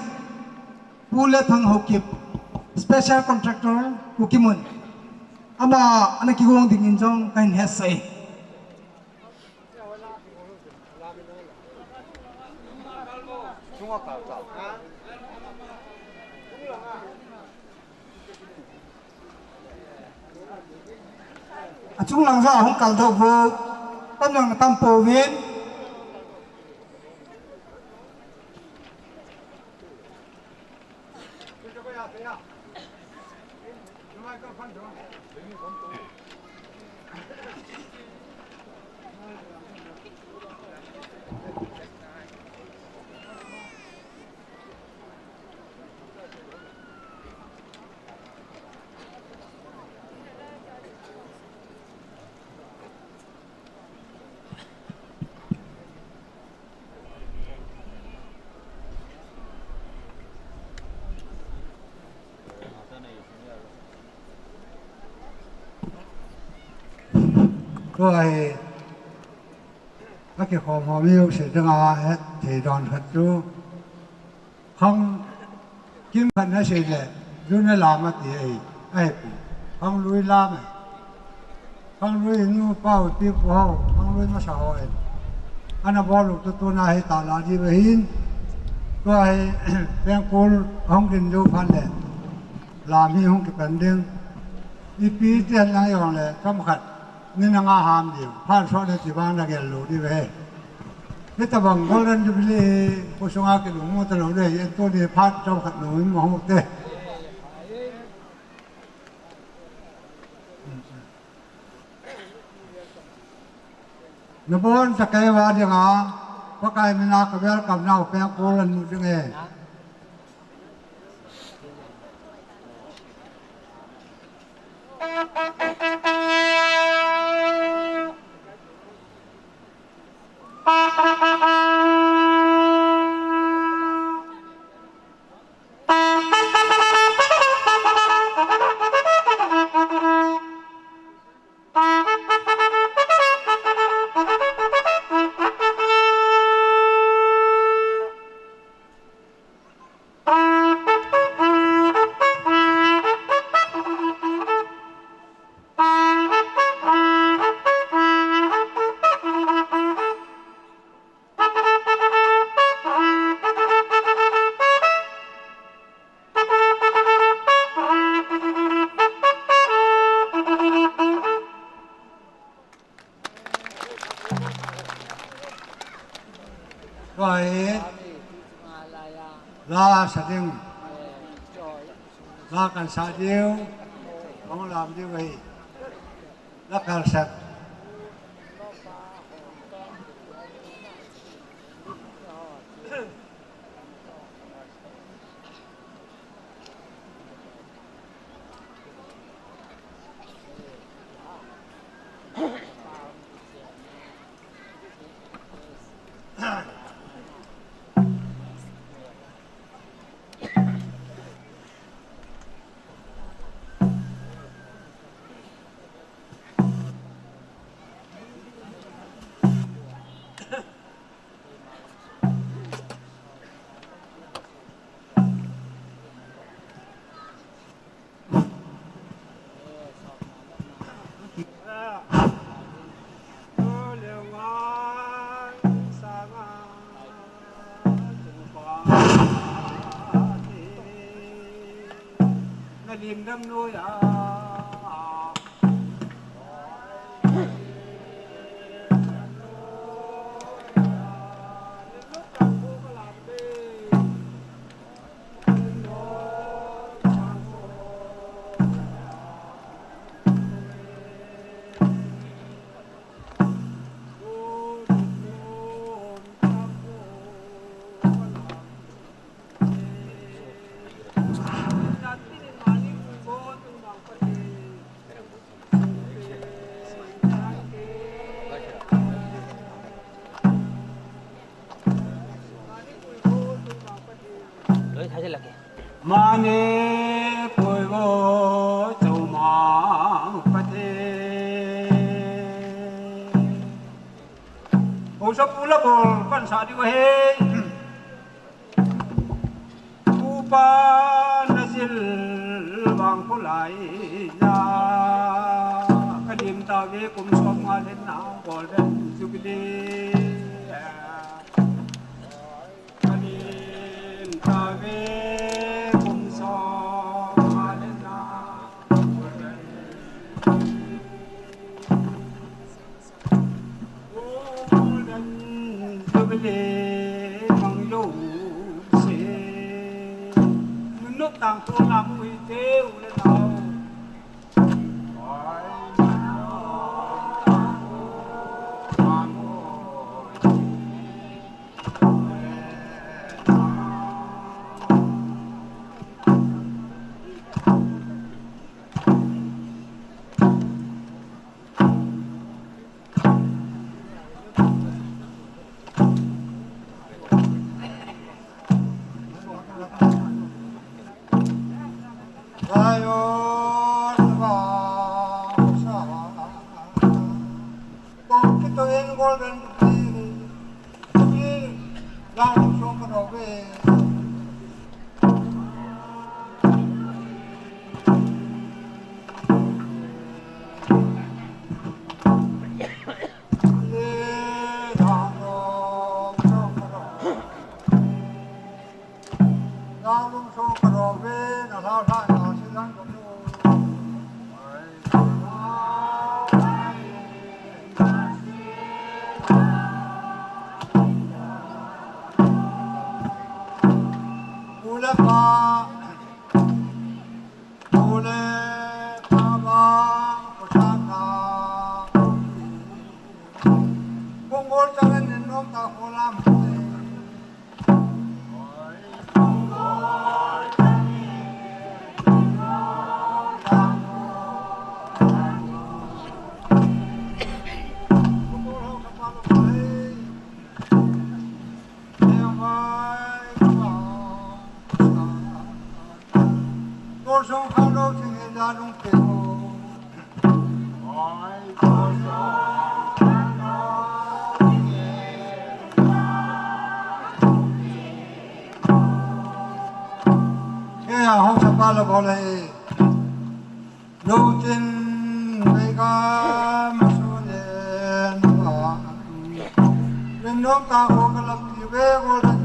Pu Lethang Haokip, special contractor, Kukimun. Ama ana kigong dingin jong kahin hetsah e. Achung lang joh a hung kal doh u, tam jong tam pouvin. Tua hi, akikhom ho mi jouse dinga het thei don khat chu, khang kim khat nasei le, June lam ati ahi, ahi pu. Khanglui lam e. Khanglui nu pa u ti pu ho, khanglui masa ho e. Ana bol u tu tuna hi tala diu ahin. Tua hi, pengkul hung gin diu phat le, lam hi hung kipan ding. Ipi ti hen lang jongle, chomkhat, ni na nga ham diu. Phat sot na ti vang na gel lou diu ahi. Hitabang Golden Jubilee, khosunga kilungmo talou le, hiche tuni phat chomkhat nungin mahu te. Nabonchauva dinga, Pakai mina ka welcome nau pengkul anmu ding e. Tua hi la sa ding, la kan sa diu, hung lam diu ahi. La kan sa. Manipur Vo Chomang Pathen. Haosapu la bol kan sa diu ahi. Upa na jil vang kholai na, ka lim tave kum som nga le na Golden Jubilee. Ka lim tave kum som nga le na Golden Jubilee mang jouse, nunop tang kho lam u hiteu le nao. Song khang lo thing he la lung pe ho. Ke ya ho sa pa la bo le. Lo tin ve ga ma su le na. Len no ta ho ka la pi ve go la pi.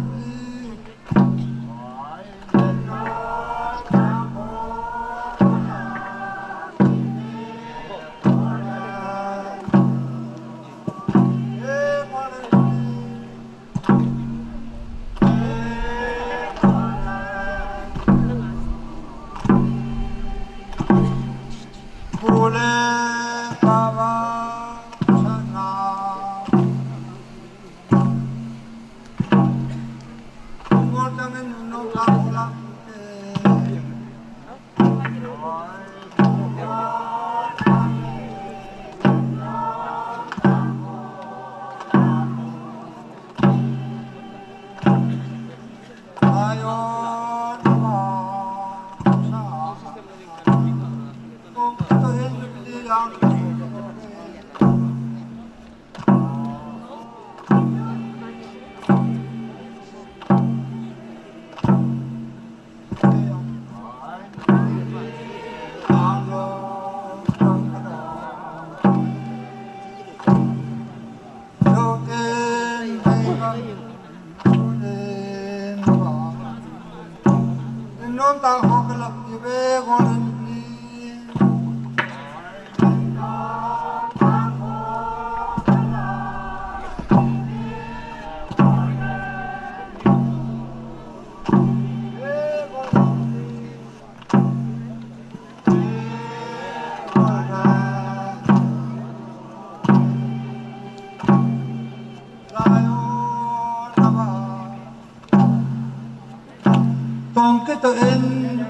Tong kito in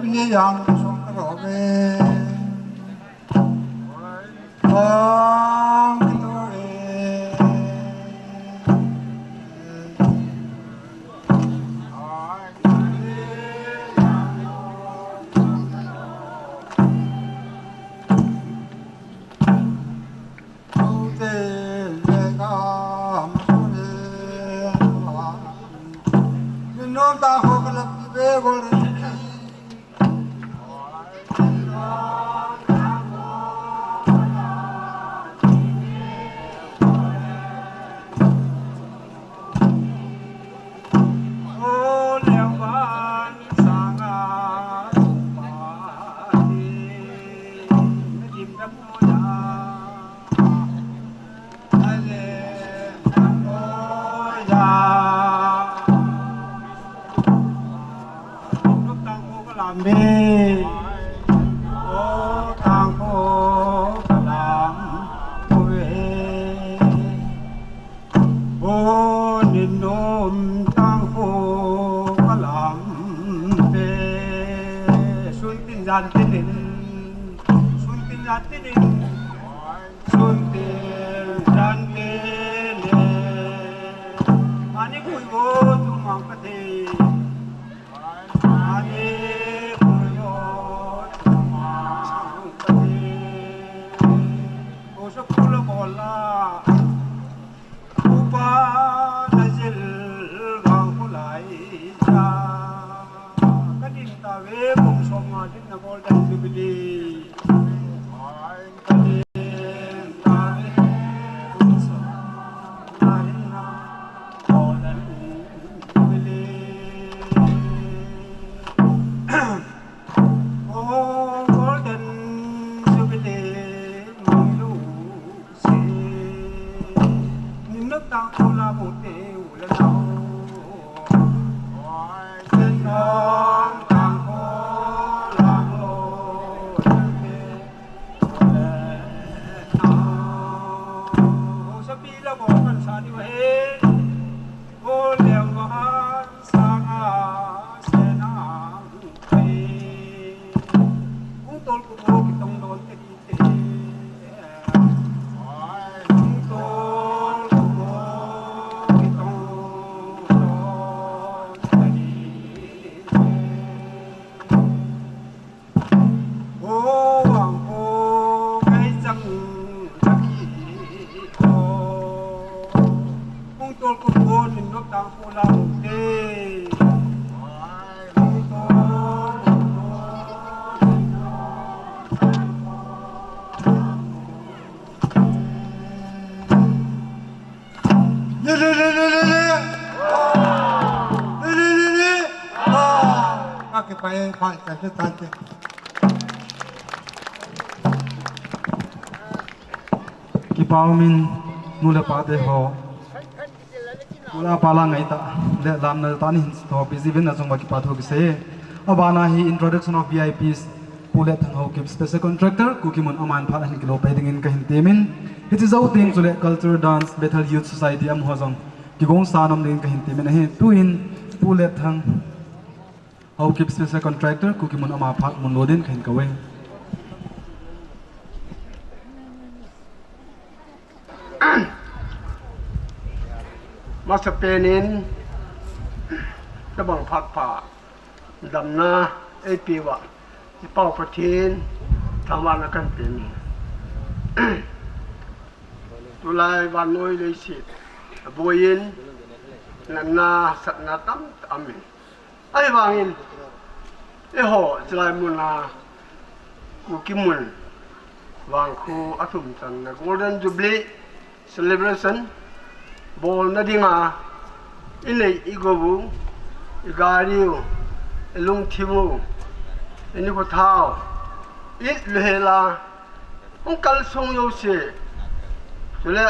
bini yang song karo ve. Tong kito in. O, nin nom tang ho ka lam pe. Sun tin jan tin in, sun tin jan tin in, sun tin jan tin in. Ani kui o tu mang ka te. Ani kui o tu mang ka te. O sa pula bola. Upa na jil vang kulai ta. Ka din ta ve kum som nga din na golden jubilee. Ka din ta ve kum som nga din na golden jubilee. Oh, golden jubilee, mong lu. Re, re, re, re, re, re. Re, re, re, re. Ah. Ka kipah e, phat chan chu tan te. Kipa umin, nu le pa te ho. Ula pala ngai ta, le lam na ta ni hin to busy vin na jong ba kipa thu kisei. Abana hi introduction of V I Ps, Pu Letthang Haokip Special Contractor, Kuki mun aman phat ahin kilo pai dingin kahin temin. Hiche jou teng chule Culture Dance, Bethel Youth Society amaho jong kigong sa nom dingin kahin temin ahi. Tuin Pu Letthang Haokip Special Contractor, Kuki mun ama phat mun lo din kahin kau e. Masapen in, tabang phat pha, damna eipeuva, i Pa Pathen thangvahna kahin pe e. Tulai vannoi leiset aboi in, natna satna tamtah aumin. Ahivangin, eiho, chulai muna, Kuki mun, vangkho athum channa Golden Jubilee Celebration bolna dinga, inei igou u, igari u, ilungthim u, inikho thao, it louhela, hung kalsong jouse, chule,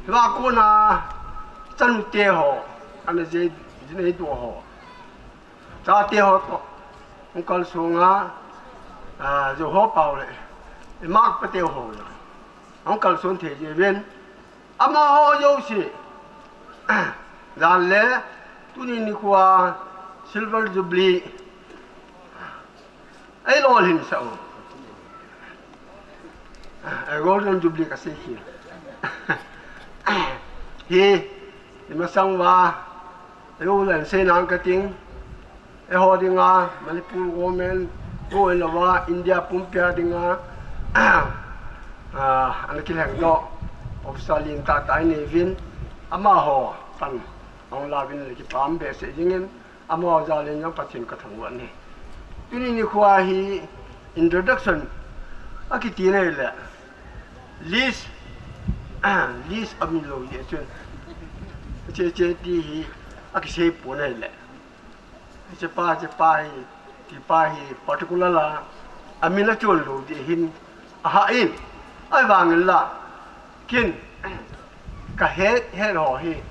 hiva kona, chanu teho, ana jei, jinei to ho. Chate ho to, hung kalsong a, a, jo ho pau le, imak pa te ho le, hung kalsong thei jeh uvin, amaho jouse, jan le, tuni nikhoa, Silver Jubilee, eilolhin sah u. A, Golden Jubilee kasei hi. Hi, imasang uva, eiho len sei nang kating, eiho dinga, Manipur government, eiho louva, India pumpia dinga, a, ana kilheng doh, officer lentah tah inei uvin, amaho, pan, ahung la uvin le kipah behseh jingin, amaho jal in jong Pathen kathangvah e. Tuni nikhoa hi introduction akiti nai le, list, list amin lou jeh chun, che che ti hi akisei pon ahile, hichepa, hichepa hi, tipa hi particular a, amin achon lou ding ahin, ahah in, ahivangin la, ken, kahet het ho hi,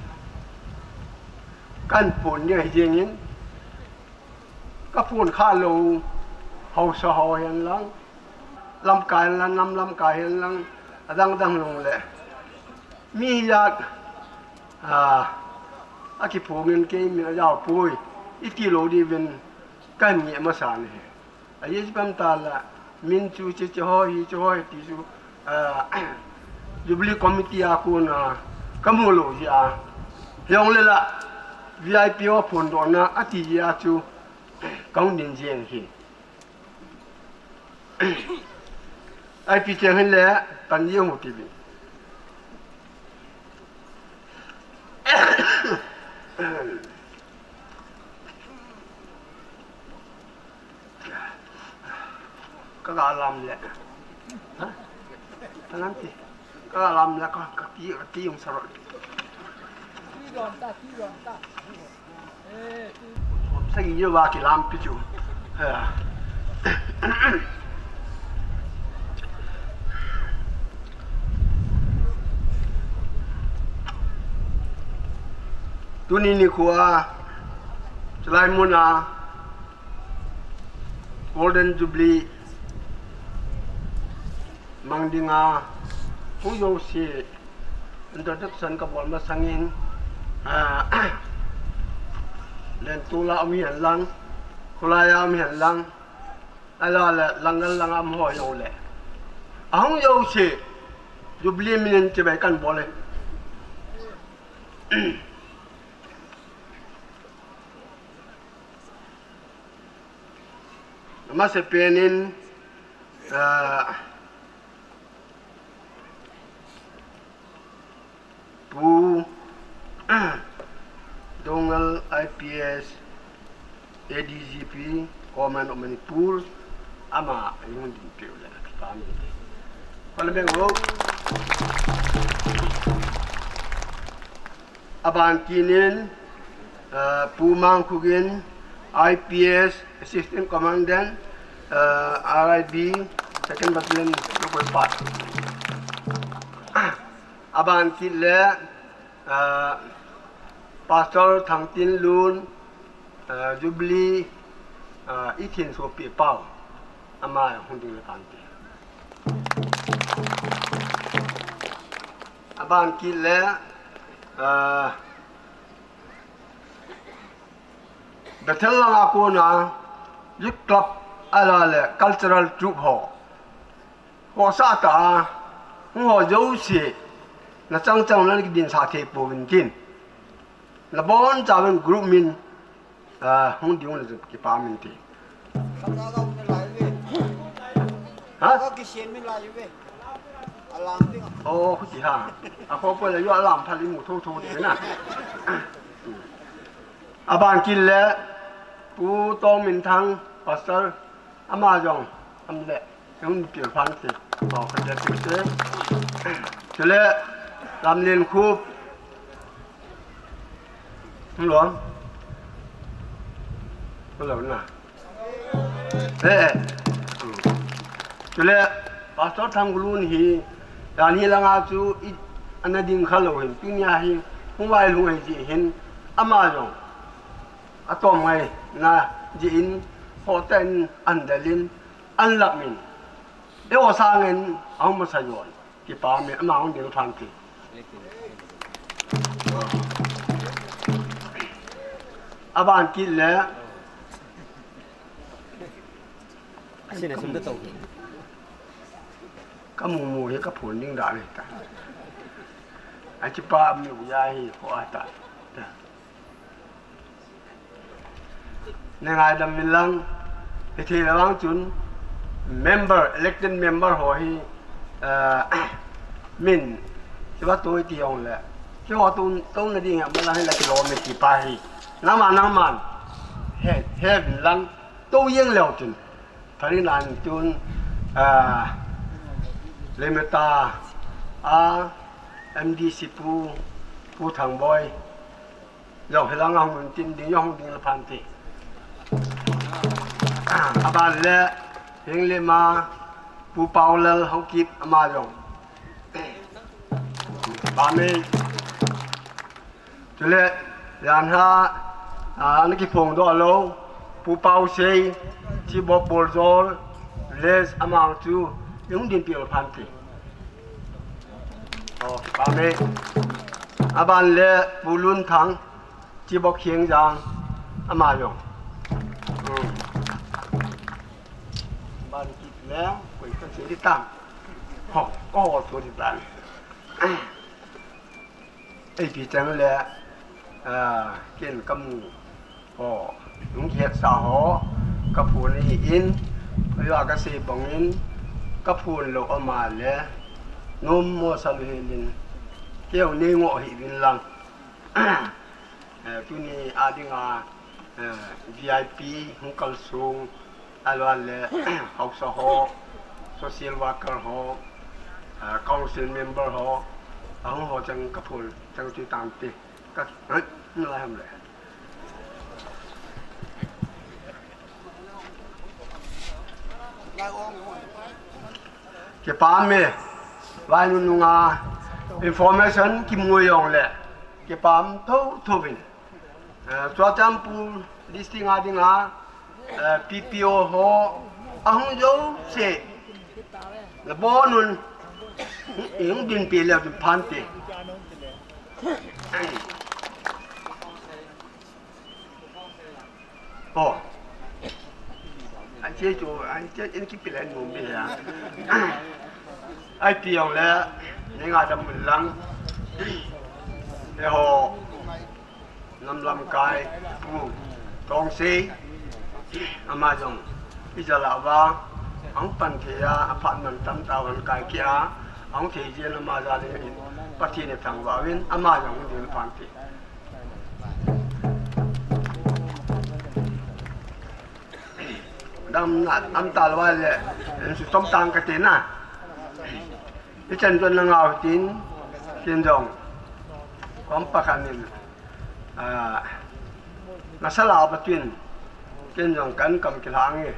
kahin pon ding ahi jengin, kapon kha lou, haosa ho hen lang, lamkai hen lang, nam lamkai hen lang, adang dang jong le, mi hijat, a, akiphongin kei min ajao poi, iti lou ding uvin, kahin ngeh masa e. Ajeh chu ipi ham itile, min chu hiche hiche ho hi, hiche ho hi ti chu, a, Jubilee Committee a kona kamu lou jeh a. Hijongle la, V I P ho phondohna ati jeh a chu, kahung din jeng ahi. Ipi cheng hile, tan jeng u hite uvin. Kaga lam le. Ha? Kalam ti. Kaga lam le ka, kati, kati jong sa ro. Sagi jeh uva kilampi chu. Ha. Tuni nikhoa, chulai muna, Golden Jubilee mang dinga, hung jouse introduction kabol masangin, a, Lentol a um hihen lang, Khulai a um hihen lang, ahilou le, Langal lang a um ho jong le, ahung jouse, Jubilee min in chibai kahin bol e. Amasapen in, ah, Pu Doungel I P S, A D G P, Government of Manipur, ama eihung dinpeh u le kipah e. Parliament ho. Aban kit in, eh, Pu Mangkhugin, I P S, Assistant Commandant, eh, R I B, Second Battalion, Local Part. Aban kit le, eh, Pastor Thangtinlun, eh, Jubilee, eh, i thin sopi pau, ama hung ding le pante. Aban kit le, ah, Bethel langa kona youth club ahilou le cultural troupe ho, ho sah ta, hung ho jouse, na chang chang na kidin sa thei pouvin tin. Na bon chauvin group min, ah, hung ding un kipah min ti. Ha? Oh, khuti ha. A kho poi la yo alam phal i mu tho tho ti na. Aban kit le Pu Tongminthang, Pastor, ama jong, am le, hung ding pil phan ti. Oh, kan le ti te. Chule, Lamlenkhup. Hello. Hello na. Eh, eh. Chule, Pastor Thangulun hi, dan hi langa chu i, ana ding kha lou hin, tunia hi, hung vai lhung ai ji hin, ama jong. Atom ngai na ji in, hoten an dalin, an lap min. E o sangin, ahung masa yon. Kipah min, ama hung ding phan ti. Aban kit le. Asin asin da tau. Ka mu mu hi ka phun ding da le ta. A chi pa mi u ya hi ko ata. Nei ngaidam vin lang, hiti le vang chun member, elected member ho hi, eh, min, kiva toi ti jong le, kiva tu, tu na ding, ma lang hi la kilo mi ti pa hi. Nangma, nangman, he, he vin lang, tu jeng leu chun. Thari nan chun, ah, Lemeta, a, M D C pu, Pu Thangboi, jong hi lang a hung tin ding, jong hung ding le phan ti. Aban le, Henglem a, Pu Paulal Haokip ama jong. Ba me. Chule, jan ha, a, na kiphong doh lou, Pu Pausei, Chief of Boljol, Village ama chu, i hung ding pil phan ti. Oh, ba me. Aban le, Pu Lunthang, Chief of Khengjang, ama jong. Hmm. Ban kit le, koi kan sei di tang. Ho, ko ho to di tang. Ei pi chang le, ah, ken ka mu. Ho, nung kihet sa ho, ka phun hi in, yo ka sei bang in, ka phun lou ama le, nom mo sa lu hi lin. Keu nei ngo hi vin lang. Eh, tuni a dinga, eh, V I P hung kalsong, ahilou le, haosa ho, social worker ho, eh, council member ho, ahung ho chang ka phul, chang chu tante. Ka, eh, nalai ham le. Kipah me, vai nunung a, information kimu jong le, kipah tho tho vin. Eh, Churachandpur district a dinga, eh, P P O ho, ahung jouse, na bonun, i hung ding pil le phan ti. Oh. An che chu, an che in ki pil an nom be ya. Ai pi jong le, nei ngaidam lang. He ho. Nam lamkai pu Tongsei ama jong i jal a va ahung pan thei a, aphat man tam tah a hung kai kit a, ahung thei jeh in ama jal in Pathen in thangvah uvin ama jong hung ding phan ti. Dam na, am tal va le, en su tom tang ka te na. I chan jon na ngau tin, tin jong. Om pakhat in, a, nasa la ba tin, ken jong kan kam kilhang e,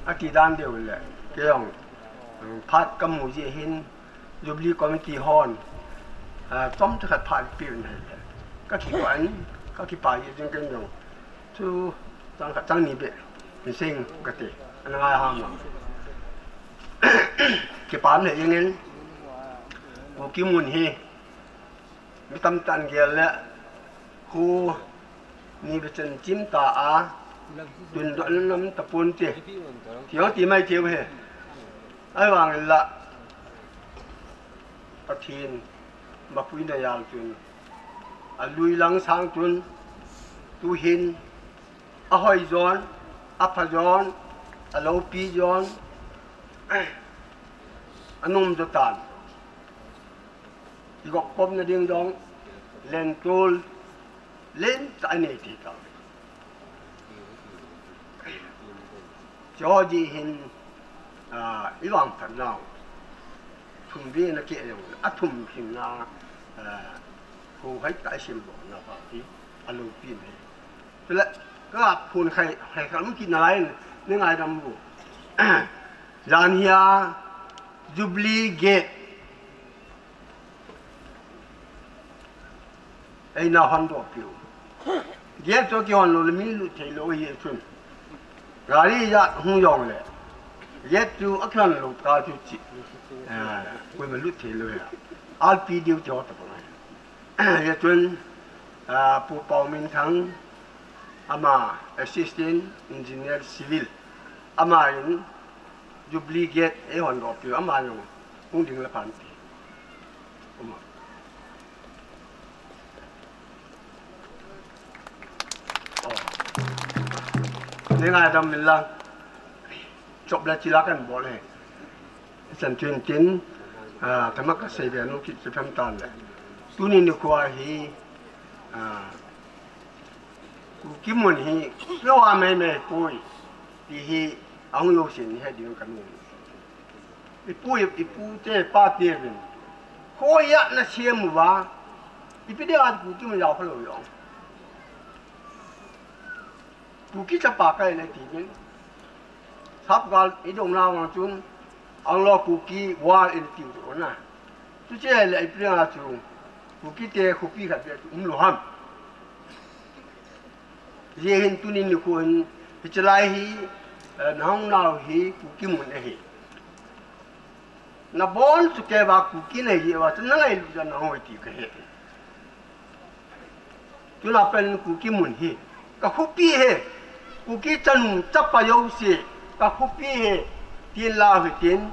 ati dan deu le, kei jong, um, phat ka mu ji hin, Jubilee Committee hon, a, chom chu khat phat pi un hai le, ka kipan, ka kipa ji jing ken jong, chu chang khat chang ni be, min sing ka ti, an ngai ha ma. Kipan he jing in, Kuki mun hi, Mi tamtah in gel le, khu ni ve chen chim ta a, tun doh le nam ta pon ti. Ti ho ti mai thei u he. Ai vang in la, Pathen, mapui na jal chun, a lui lang sang chun, tu hin, a hoi jon, a pha jon, a lopi jon, a num jo tan. I gop kop na ding dong, len tul, len ta nei ti ta. Cho ji hin, a, i vang phat nau. Thum ve na ke jong, a thum hin na, a, ko hai ta sim bo na pa ti, a lopi me. Tule, ka phun khai, khai kal mu ki na lai, ni ngai dam bu. Jan hia, Jubilee Gate. Ei na hon doh piu. Gate chu kihon lou le mi lut thei lou hi chun. Gari ja hung jong le. Gate chu a kihon lou ta chu chi. Ah, koima lut thei lou hi. R P D U ti ho ta pa. Hi chun, ah, Pu Pau Min Thang, ama Assistant Engineer Civil, ama in Jubilee Gate ei hon doh piu, ama jong hung ding le phan ti. Uma. Oh. Ni ngai dam min lang. Chop le chila kan bol e. Chan tin tin, ah, thama ka sei ve nu kit chu tham tan le. Tuni nikho hi, ah, Kuki mun hi, lo a mai mai pui. Ti hi, a hung lo sin ni he ding ka nu. I pu, i, i pu te, pa te vin. Khoi a na siam uva. Ipi dia Kuki mun jao kha lou jong. Kuki chapa ka le ti vin. Sap gal i dong na wang chun. Ang lo Kuki wal in ti u na. Tu che le i pri a chu. Kuki te Kuki khat be um lo ham. Ji hin tuni nikho hin, hiche lai hi, eh, na hung nau hi Kuki mun ahi. Na bon chu kei va Kuki nei ji va, chu na ngai lu ja na hoi ti ka he. Tuna pen Kuki mun hi, ka khopi he, Kuki chanu chapa jouse, ka khopi he, tin la hi tin,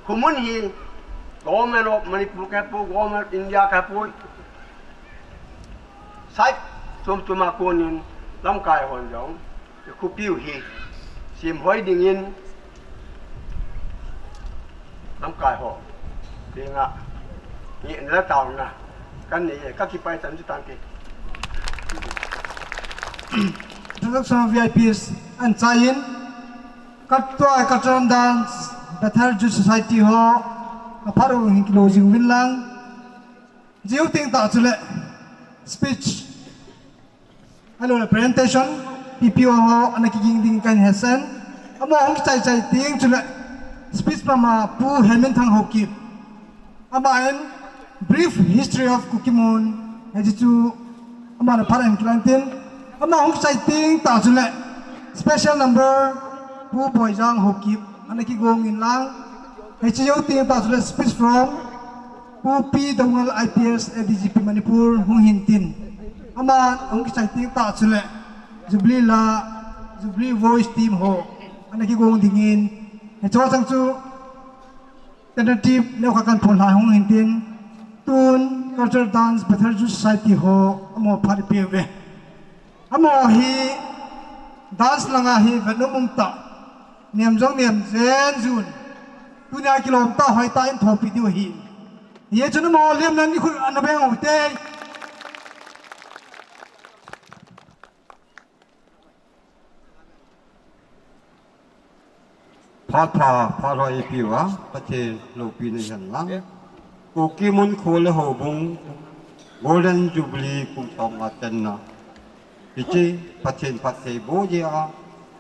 khu mun hi, Government of Manipur ka he poi, Government of India ka he poi. Side chom chom a konin lamkai hon jong, i khopiu hi, sim hoi dingin, lamkai ho, dinga, ni na tauna, kan ni ka kipai tan chu tan ke. Introduction of V I Ps an chai in, ka tua ka Cultural Dance, Bethel Youth Society ho, ka pharu hin kilo jing vin lang. Jiu ting ta chule speech. Hello, le presentation, P P O ho, ana kiging ding kan hesen. Amo hung chai chai ting chule speech pama Pu Hemin Thang Haokip. Ama in brief history of Kuki Mun, he ji chu ama na pharan kilan tin. Amo hung chai ting ta chule special number Pu Boijang Haokip, ana kigong in lang. He ji jou ting ta chule speech from Pu P Doungel I P S A D G P Manipur hung hin tin. Ama hung kichai ting ta chule Jubilee la, Jubilee Voice team ho ana kigong dingin. He cho chang chu tentative neo kha kan phon lai hung hin tin. Tun Cultural Dance Bethel Youth Society ho amo phat pe ve. Amo hi dance langa hi venom um ta. Niam jong niam jen jun. Tunia kilom ta hoi ta in thopi diu hi. Ye chun mo liam nan ni khul ana beng u te. Phat pha, phat hoi ipi uva, Pathen loupina ihen lang. Kuki mun kho le houbung, Golden Jubilee kum som nga channa. Hiche Pathen phattheiboh jeh a,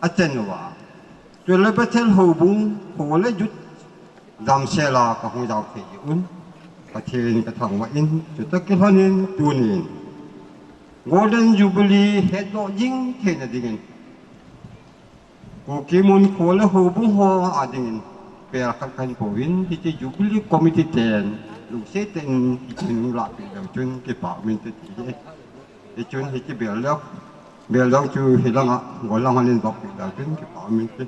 achan uva. Chule Bethel houbung, kho le jut damsel a kahung jao thei jeh un, Pathen kathangvah in, chutoh kilhonin tunin Golden Jubilee hetdoh jing theina dingin, Kuki mun kho le houbung ho a dingin, pel khat kahin pouvin, hiche Jubilee Committee ten, lungset tah in hiche hung lahpeh leu chun, kipah um inte ti hi. Hichun hiche bel leu, bel leu chu hilanga, gollang hon in vop peh leu chun, kipah um inte.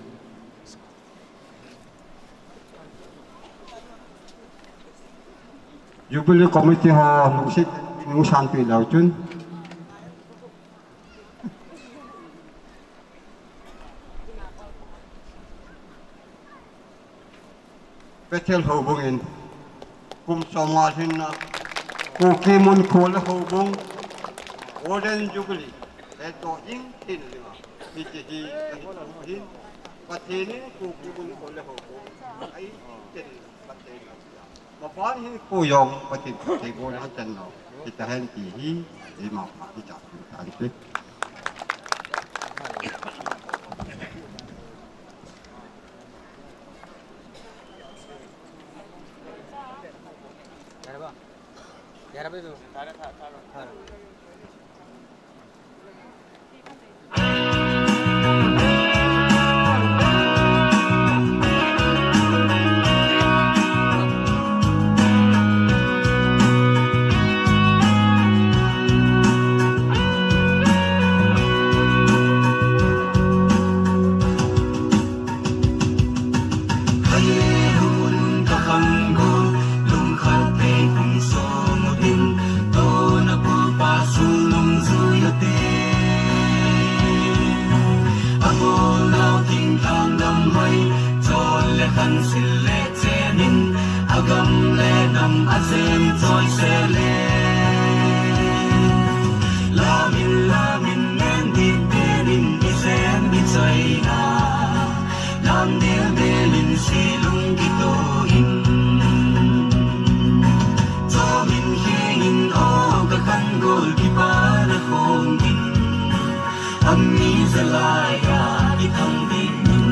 Jubilee Committee ho lungset in hung sanpeh leu chun. Bethel houbung in kum som nga lhinna, Kuki mun kho le houbung, Golden Jubilee hetdoh jing theina dinga, hiche hi kahin pouvin, Pathen in Kuki mun kho le houbung ahi chen Pathen in asia. Mapan hinkho jong Pathen phattheibohna achan lou hita hen ti hi, eima phat hi chah tan te. Khaihun kakhang gol, lungkhat thei kum som u din, tona pulpa sul nungjui u te. Abol nau thingthang damhoi, chol le khansil le chen in, agam le nam ajem choi sele. Lamin, lamin, ngen dit tenin, ijem ichoi na. Lam del del in silung kitoh in, chomin kheng in o kakhang gol kipana khong in, ami jalai a kithang ding in.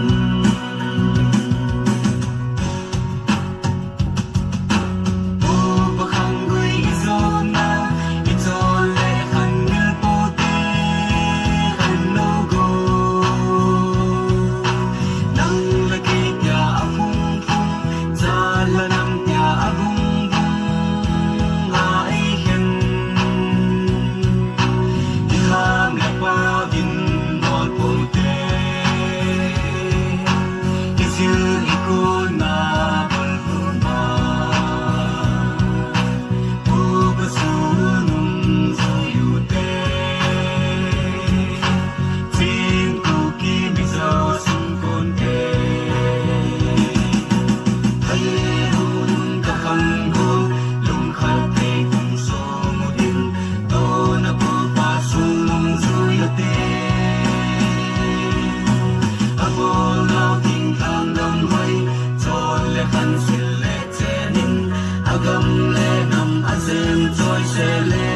Agam le nam ajem choi sele.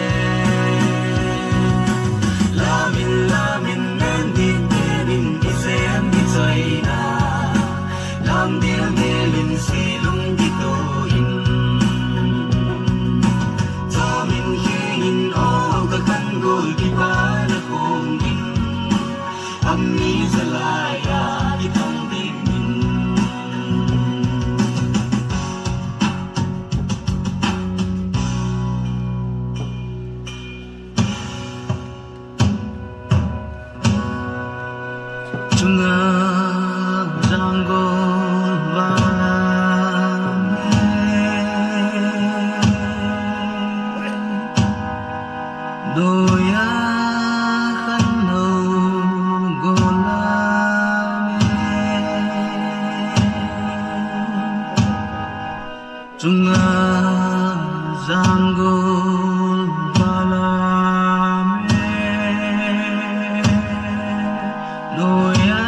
Lamin, lamin, ngen dit tenin, ijem ichoi na. Lam del del in silung kitoh in, chomin kheng in o kakhang gol kipana khong in, ami jalai a kithang ding in. Chunga jang gol vana me, doya khan no gol la me. Chunga jang gol vana me, doya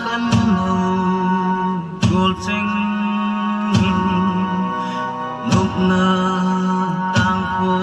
khan no gol cheng in, nopna tang kho.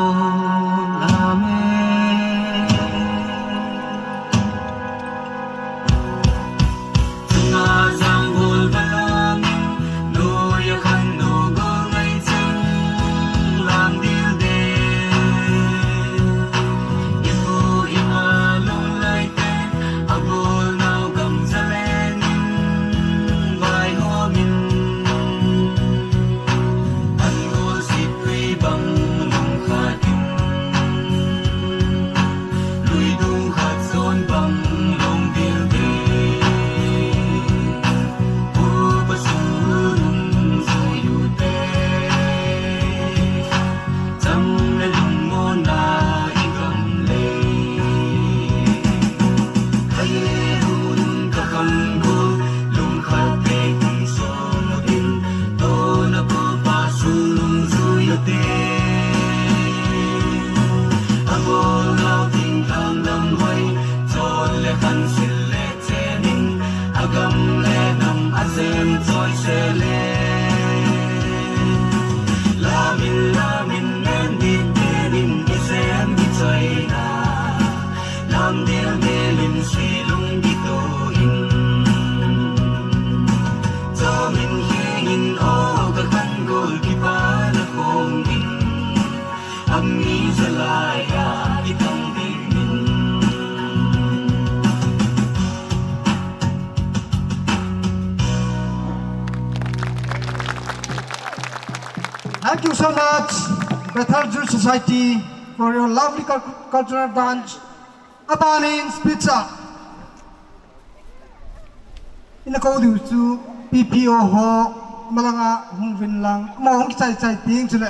Thank you so much, Bethel Jewish Society, for your lovely cul- cultural dance. Abanin speech a ina kou diu chu P P O ho malanga hung vin lang, amaho hung kichai chai ting chule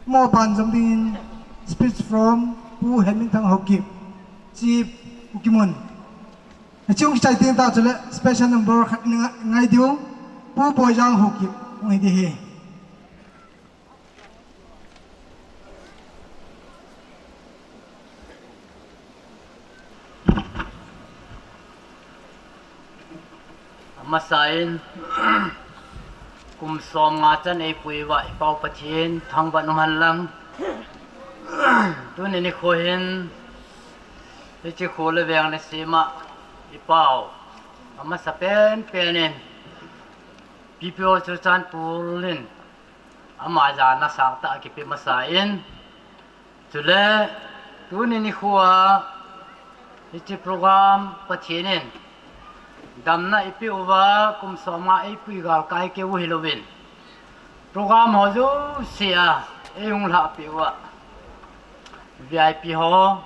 amaho ban jom dingin speech from Pu Hemminthang Haokip, Chief Kukimun. Hiche hung kichai ting ta chule special number khat ina ngai diu, Pu Boijang Haokip hung hi ding ahi. Amasan, kum som nga chan eipui uva i Pau Pathen thangvah in umhen lang. Tuni nikho hin hiche kho le veng le sem a i Pau, amasa pen pen in P P O Churachandpur in ama jana sangtah a kipe masa in, chule tuni nikho a hiche program Pathen in damna eipeh uva, kum som nga eipui galkai keu hilouvin, program ho jouse a eihung lhahpeh uva, V I P ho,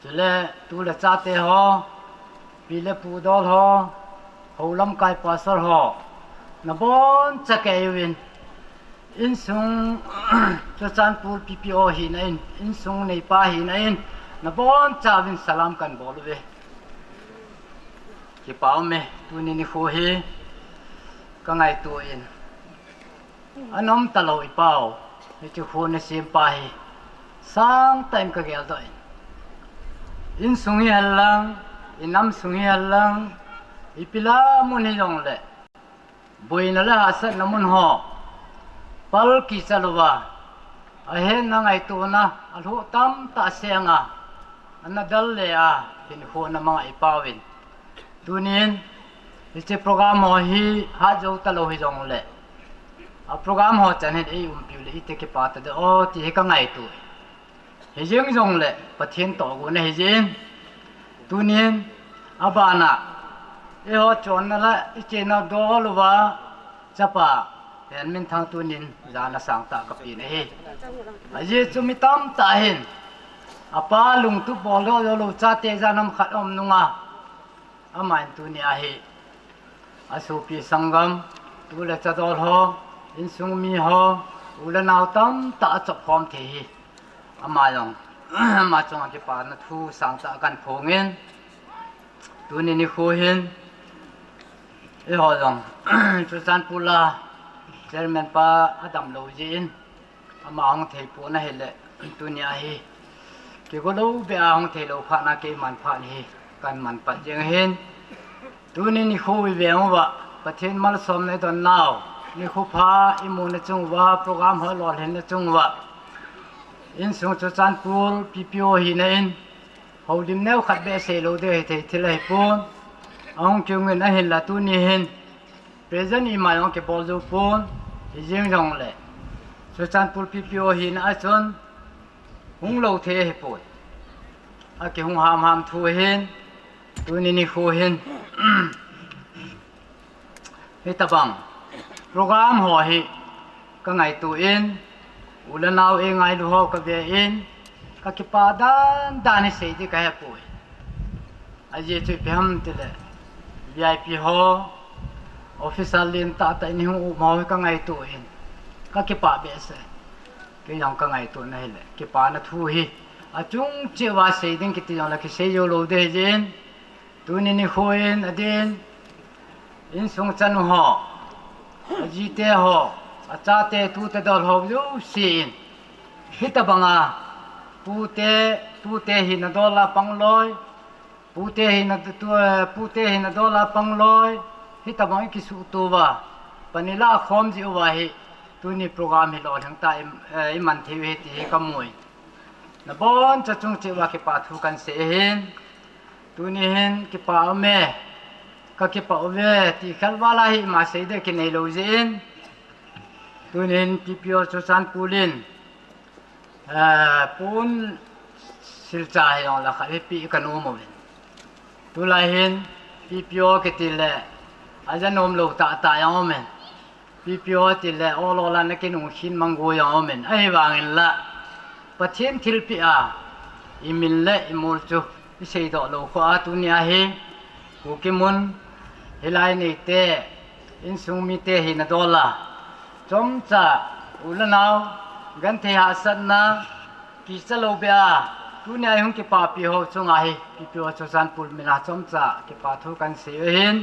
chule tu le chate ho, pi le pu dol ho, hou lamkai pastor ho, nabonchauvin, insung Churachandpur P P O hina in, insung neipa hina in, nabonchauvin salam kahin bol uve. Kipa um e, tuni nikho hi kangaito in. Anom talou i Pau, hiche kho nasem pa hi sangtah in kageldoh in. Insung hi hen lang, inam sung hi hen lang, ipi lam mun hijongle, boina le hahsatna mun ho pal kicha louva, ahetna, ngaitona, alhoh tamtah seng a, ana dal le a, hinkho ana mang a i Pau in. Tunin hiche program ho hi hat jou talou hijongle, a program ho chan hin eiumpiu le iti kipa tadeh o ti hi kangaito. Hijeng jongle Pathen tohgon ahi jin. Tunin abana eiho chonna le ichenna dol uva chapa Hemminthang tunin jana sangtah kapen ahi. Ajeh chu mi tamtah hin apa lungtup boldoh joulou chate janam khat aum nunga, aman tunia hi asopi sanggam, tu le cha dol ho, insung mi ho, u le nao tamtah achopkhom thei hi, ama jong ama chunga kipana thu sangtah kahin phongin, tuni nikho hin eiho jong Churachandpur a chairman pa adamlou jeh in, ama hung thei pon ahile, tunia hi kigo lou beh a hung theilou phat na keiman phat hi kahin manpat jeng ahin. Tuni nikho iveng uva Pathen malsomna idon nau, nikho pha imuna chung uva, program ho lolhinna chung uva, insung Churachandpur P P O hina in, houlim neo khat beh seilou ding hithei thil ahipon, ahung kiungin, ahinla tuni hin present ima jong kibol jou pon, hijeng jongle Churachandpur P P O hina a chun hunglou thei ahipoi. Akihung hamham thu ahin, tuni nikho hin hitobang program ho hi kangaito in, u le nao eingailu ho kave in, kakipa dandan hi sei ding kahepoi. Ajeh chu ipi ham tile, V I P ho, officer lentah tah in hung um ho hi kangaito in, kakipa behseh. Kei jong kangaitona hile, kipana thu hi achung cheh uva sei ding kiti jongle kisei jou lou ding ahi jin. Tuni nikho in adin, insung chanu ho, ajite ho, achate, tute dol ho jousen, hitobanga pute, tute hina dol a pang loi, pute hina tu, pute hina dol a pang loi, hitobang ikisuhto uva, pan ilah khom jiu va hi, tuni program hi lolhing tah in, eh, iman thei u ahi ti hi kamu in. Nabonchauva chung cheh uva kipa thu kahin sei ahin. Tuni hin kipa aume, kakipah uve ti khelval a hi ima sei ding kinei lou jeh in, tuni hin P P O Churachandpur in Eh, pon silcha hijongle khat hi pe kanom uvin. Tulai hin P P O kiti le aja nom lou tah tah jong umin. P P O ti le ol ol a na kinung khin mang go jong umin. Ahivangin la Pathen thilpeh a imin le imol chu isei doh lou kho a tuni a hi Kuki mun hilai neite insung mite hina dol a chomcha u le nao genthei hahsatna kicha lou beh a tuni a ihung kipapi ho chunga hi P P O Churachandpur min a chomcha kipa thu kahin sei u ahin.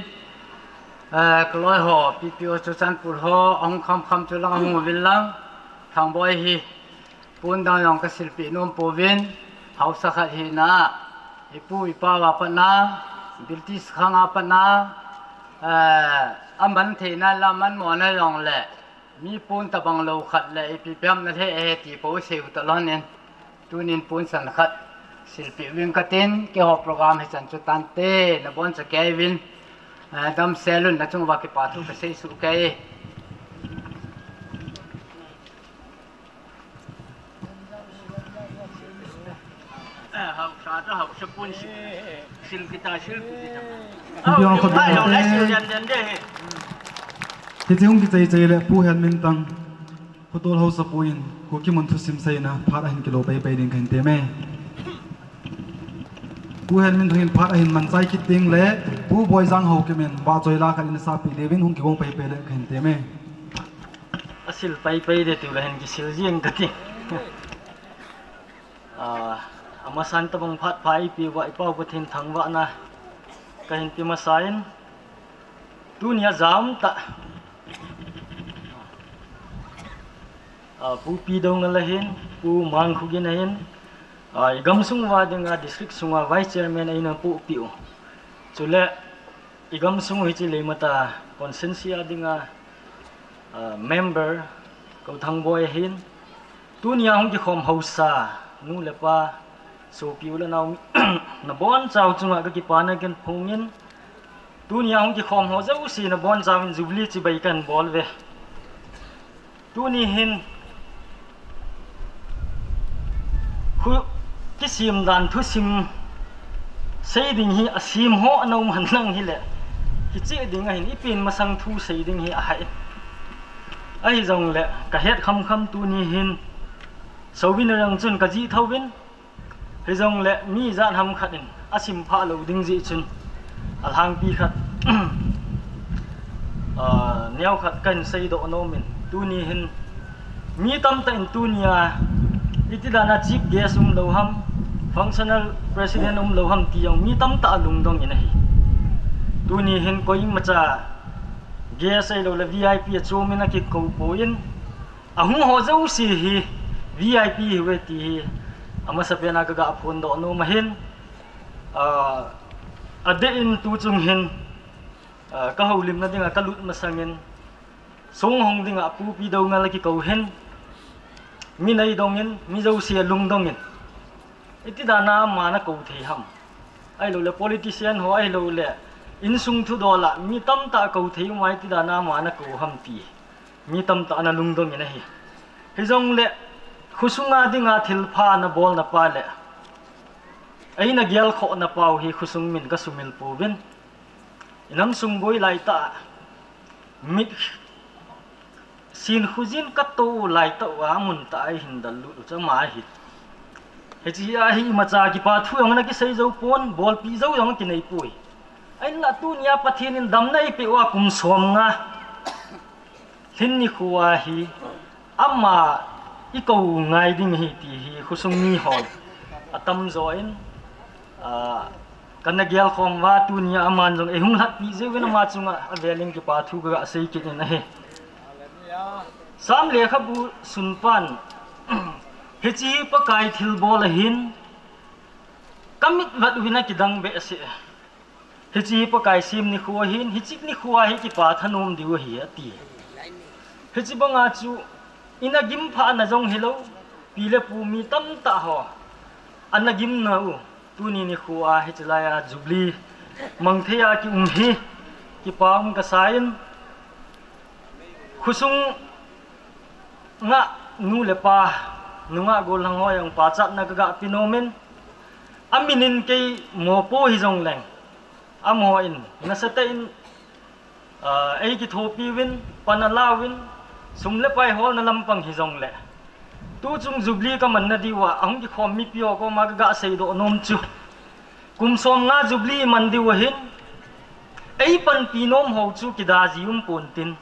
Eh, kaloi ho P P O Churachandpur ho ahung kham kham chu lang ahung uvin lang Thangboi hi pon dang jong kasilpeh nom pouvin, haosa khat hina, ipu ipa va patna, British khang a patna, eh, aman theina la man mona jongle mi pon tabang lou khat le ipi pi ham na lheh e ti po sei u talon in. Tunin pon san khat silpeh uving katin, keiho program hichan chu tante, naboncha kei uvin, eh, damsel un, nachung uva kipa thu kasei suh kei. Eh, haosa, haosa pon sil, sil kita, sil kita. Ipi jong khat ai, ding jong le sil den den de he. Hiche hung kichai chai le Pu Henminthang, Khotol Haosapu in Kuki mun thusim seina phat ahin kilo pai pai ding kahin teme. Pu Henminthang in phat ahin man chai kit ding le Pu Boijang Haokip in vahchoi la khat in asapeh diuvin hung kigong pai pai le kahin teme. Asil pai pai de tiu le hin kisil jeng kati. Ah, amasan tabang phat pha eipeh uva i Pau Pathen thangvahna kahin pe masa in, tunia jam tah, ah, Pu P. Doungel ahin, Pu Mangkhogin ahin, ah, i gamsung uva dinga district sunga Vice Chairman eina pohpeh u. Chule i gamsung u hiche Leimata constituency a dinga, ah, member Kouthang Boi ahin, tunia hung kikhom haosa nu le pa, sopi u le nao, nabonchau chunga kakipana kahin phongin, tunia hung kikhom ho jouse nabonchauvin Jubilee chibai kahin bol uve. Tuni hin khu kisem dan thusim sei ding hi asem ho ana um henlang hile, kicheh ding ahin, ipen masang thu sei ding hi ahai. Ahijongle kahet kham kham tuni hin Soubin rang chun kajih thouvin, hijongle mi ijat ham khat in asim phah lou ding jeh chun alhangpi khat, ah, neo khat kahin seidoh nomin, tuni hin mi tamtah in tunia iti dana chief guest umlou ham, functional president umlou ham ti jong mi tamtah alungdong in ahi. Tuni hin koimacha guest ahiloule V I P achom in akikou poi in, ahung ho jouse hi V I P hiuve ti hi amasapen a kaga phondoh nom ahin, ah, adeh in tuchung hin, ah, kahoulimna dinga kalut masangin, songhong dinga Pu P. Doungel akikou hin, mi neidong in, mi jouse alungdong in, iti dana ama nakou thei ham? Ahiloule politician ho, ahiloule insung thudol a mi tamtah kou thei uma, iti dana ama nakou ham ti mi tamtah ana lungdong in ahi. Hijongle khosunga dinga thilpha nabolna pa le eina gelkhohna pau hi khosung min kasumil pouvin, inam sung boi laitah a mit sin khujin katou laitah uva amun tah a eihin dallut u chu ama ahi. Hiche hi ahi, imacha kipa thu jong ana kisei jou pon, bolpi jou jong kinei poi. Ahinla tunia Pathen in damna eipeh uva kum somnga lhin nikho a hi ama ikou ngai ding ahi ti hi khosung mihon atamjo in, ah, kana gelkhom uva, tunia aman jong eihung lhatpi jeh uvin ama chunga avel in kipa thu kaga sei kit in ahi. Sam lekhabu sunpan, hiche hi Pakai thilbol ahin, kamit vet uvin akidang behseh. Hiche hi Pakai sem nikho ahin, hiche nikho a hi kipa thanom diu ahi, ati. Hiche banga chu ina gimphahna jong hilou, pi le pu mi tamtah ho ana gimna u, tuni nikho a hiche laiya Jubilee mang thei a kium hi kipa um kasa in, khosung nga nu le pa Nungah gollhang ho jong pachatna kaga pe nom in, amin in kei mopo hijongleng, amaho in nasatah in, ah, eikithopi uvin, pan alauvin, sum le pai holna lampang hijongle, tuchung Jubilee kamanna diuva ahung kikhom mipi ho koma kaga seidoh nom chu, kum somnga Jubilee iman diu ahin, eipanpi nom ho chu kida ji um pontin,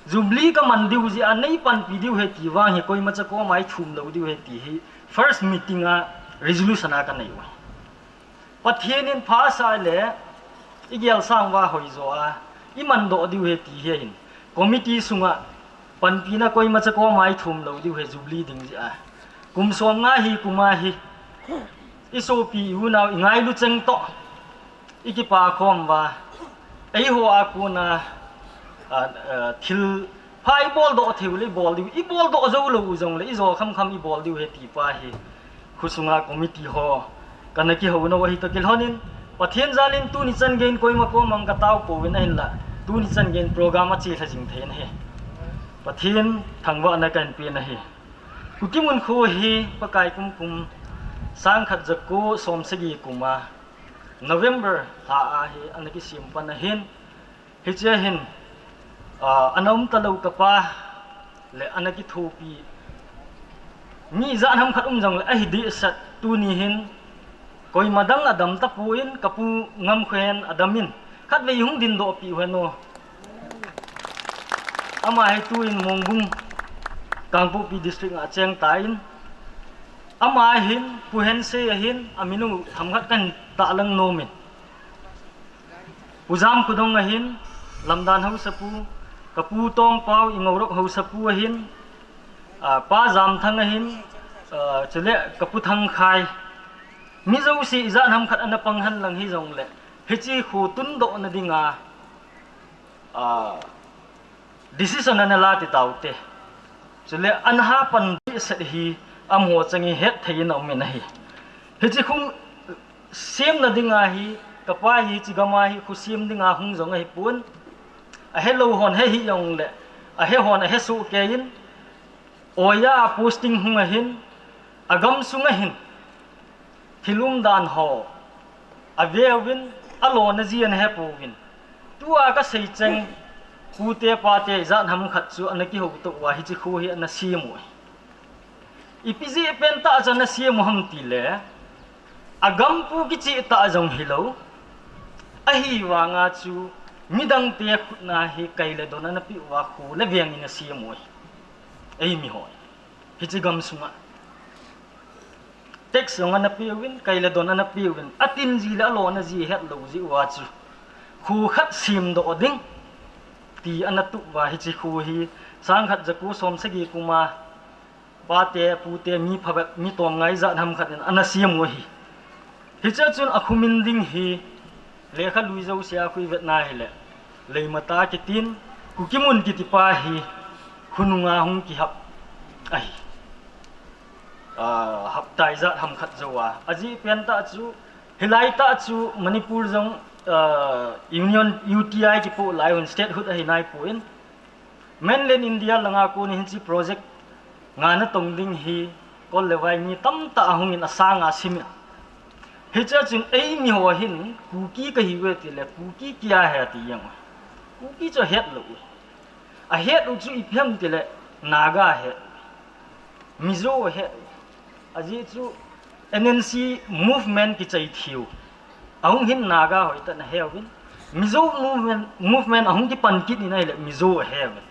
Jubilee kaman diu jeh a neipanpi diu ahi ti vang hi koimacha koma ithum lou diu ahi ti hi first meeting a resolution a kanei u ahi. Pathen in phasah le igelsang uva hoijo a imandoh diu ahi ti hi ahin, committee sunga panpina koimacha koma ithum lou diu ahi, Jubilee ding jeh a. Kum somnga hi kum a hi isopi iunau ingailu cheng toh ikipa khom uva, eiho a kona, ah, ah, thil pha iboldoh thei u le ibol diu, iboldoh jou lou u jongle ijo khamkham ibol diu ahi ti pa hi khosunga committee ho kana kihou nau ahi toh kilhon in, Pathen jal in tuni chan geiyin koima koma katao pouvin ahinla, tuni chan geiyin program achelha jing thei in ahi. Pathen thangvahna kahin pen ahi. Kukimun kho hi Pakai kum kum sangkhat jako somsagi kum a November lha a hi ana kisem pan ahin, hiche a hin, ah, ana um talou kapa le ana kithopi mi ijat ham khat um jongle ahi dehset, tuni hin koima dang adam tapon, kapu Ngamkhohen adam in, khatvei hung dindoh peh u hen o. Ama hi tuin Mongbung, Kangpokpi District a cheng tan, ama hin Pu Hensei ahin, amin u themkhat kahin tahlang nom in, Pu Jamkhodong ahin, Lamdan haosapu, kapu Tongpao, Ingourok haosapu ahin, ah, Pa Jamthang ahin, ah, chule kapu Thangkhai. Mi jouse ijat ham khat ana pang henlang hijongle, hiche kho tundohna dinga, ah, decision ana la ti taute. Chule ana hapan dehset hi amaho chang in hetthei in aum in ahi. Hiche kho semna dinga hi, kapa hi hiche gam a hi kho sem dinga hung jong ahipon, ahelou hon he hih jongle, ahe hon ahe soh kei in, oiya a posting hung ahin, agamsung ahin thil umdan ho aveuvin, alona ji ana hepouvin, tua kasei cheng pute pate ijat ham khat chu ana kihoutoh uva hiche kho hi ana sem u ahi. Ipi jeh pen tah chu ana sem u ham tile, agampu kicheh tah jong hilou, ahivanga chu midangte khutna hi kai le don ana peh uva kho le veng in asem u ahi. Eimi ho hiche gamsunga tax jong ana peuvin, kai le don ana peuvin, atin ji le alona ji hetlou jeh uva chu kho khat semdoh ding ti ana tup uva hiche kho hi sangkhat jako somsagi kum a pate pute mi phabep, mi tomngai ijat ham khat in ana sem u ahi. Hichea chun akhomin ding hi lekha lui jousea khu ivetna hile, Leimata kitin, Kukimun kiti pa hi khonunga hung kihap ahi. Ah, hapta ijat ham khat jouva. Ajeh pen tah chu, hilai tah chu Manipur jong, ah, Union U T I kipoh lai un statehood ahi naipon, mainland India langa kon hiche project nga natong ding hi kol le vai mi tamtah ahungin asanga simin. Hichea chun eimi ho hin Kuki kahiuve tile Kuki kia he ati jeng u. Kuki chu ahetlou u. Ahet u chu ipi ham tile Naga ahet u, Mizo ahet u. Ajeh chu N N C movement kichai thiu ahung hin Naga hoitah in aheuvin, Mizo movement, movement ahung kipan kit in ahile Mizo aheuvin.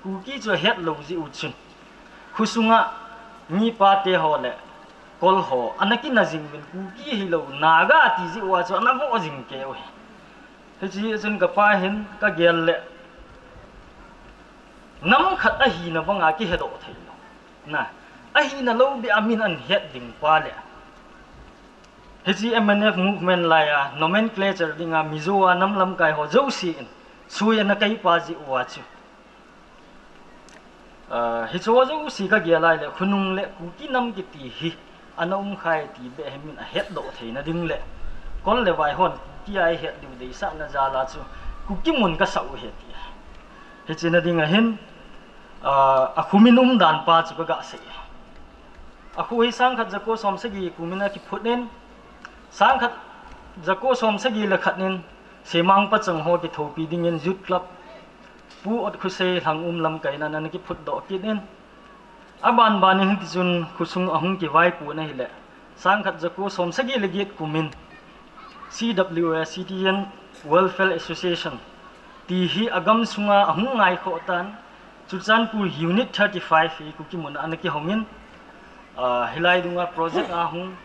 Kuki chu ahetlou jeh u chun khosunga mi pate ho le kol ho ana kina jing uvin, Kuki hilou Naga ati jeh uva chu ana voh jing kei u ahi. Hiche chun kapa hin kagel le, nam khat ahina banga kihedoh theilou, na, ahina lou beh a min ahin het ding pa le, hiche M N F movement laiya nomenclature dinga Mizo a nam lamkai ho jousen sui ana kaipa jeh uva chu, ah, hicheho jouse kagel a ahile khonung le Kuki nam kiti hi ana umkhai ti beh hi min ahetdoh theina ding le kol le vai hon Kuki a ihet diu deisahna jal a chu Kukimun kasah u ahi ti. Hiche na dinga hin, ah, akhomin umdan pa chu kaga sei. Akhu hi sangkhat jako somsagi kumin akiphut in, sangkhat jako somsagi le khat in Semang pachang ho kithopi dingin Youth Club Pu Otkhosei Lhangum lamkaina ana kiphut doh kit in, aban ban in hitichun khosung ahung kivaipo na hile, sangkhat jako somsagi le get kumin C W A, Citizen Welfare Association ti hi agam sunga ahung ngaikhoh tan, Churachandpur Unit thirty-five hi Kuki muna ana kihongin, ah, hilai dunga project ahung,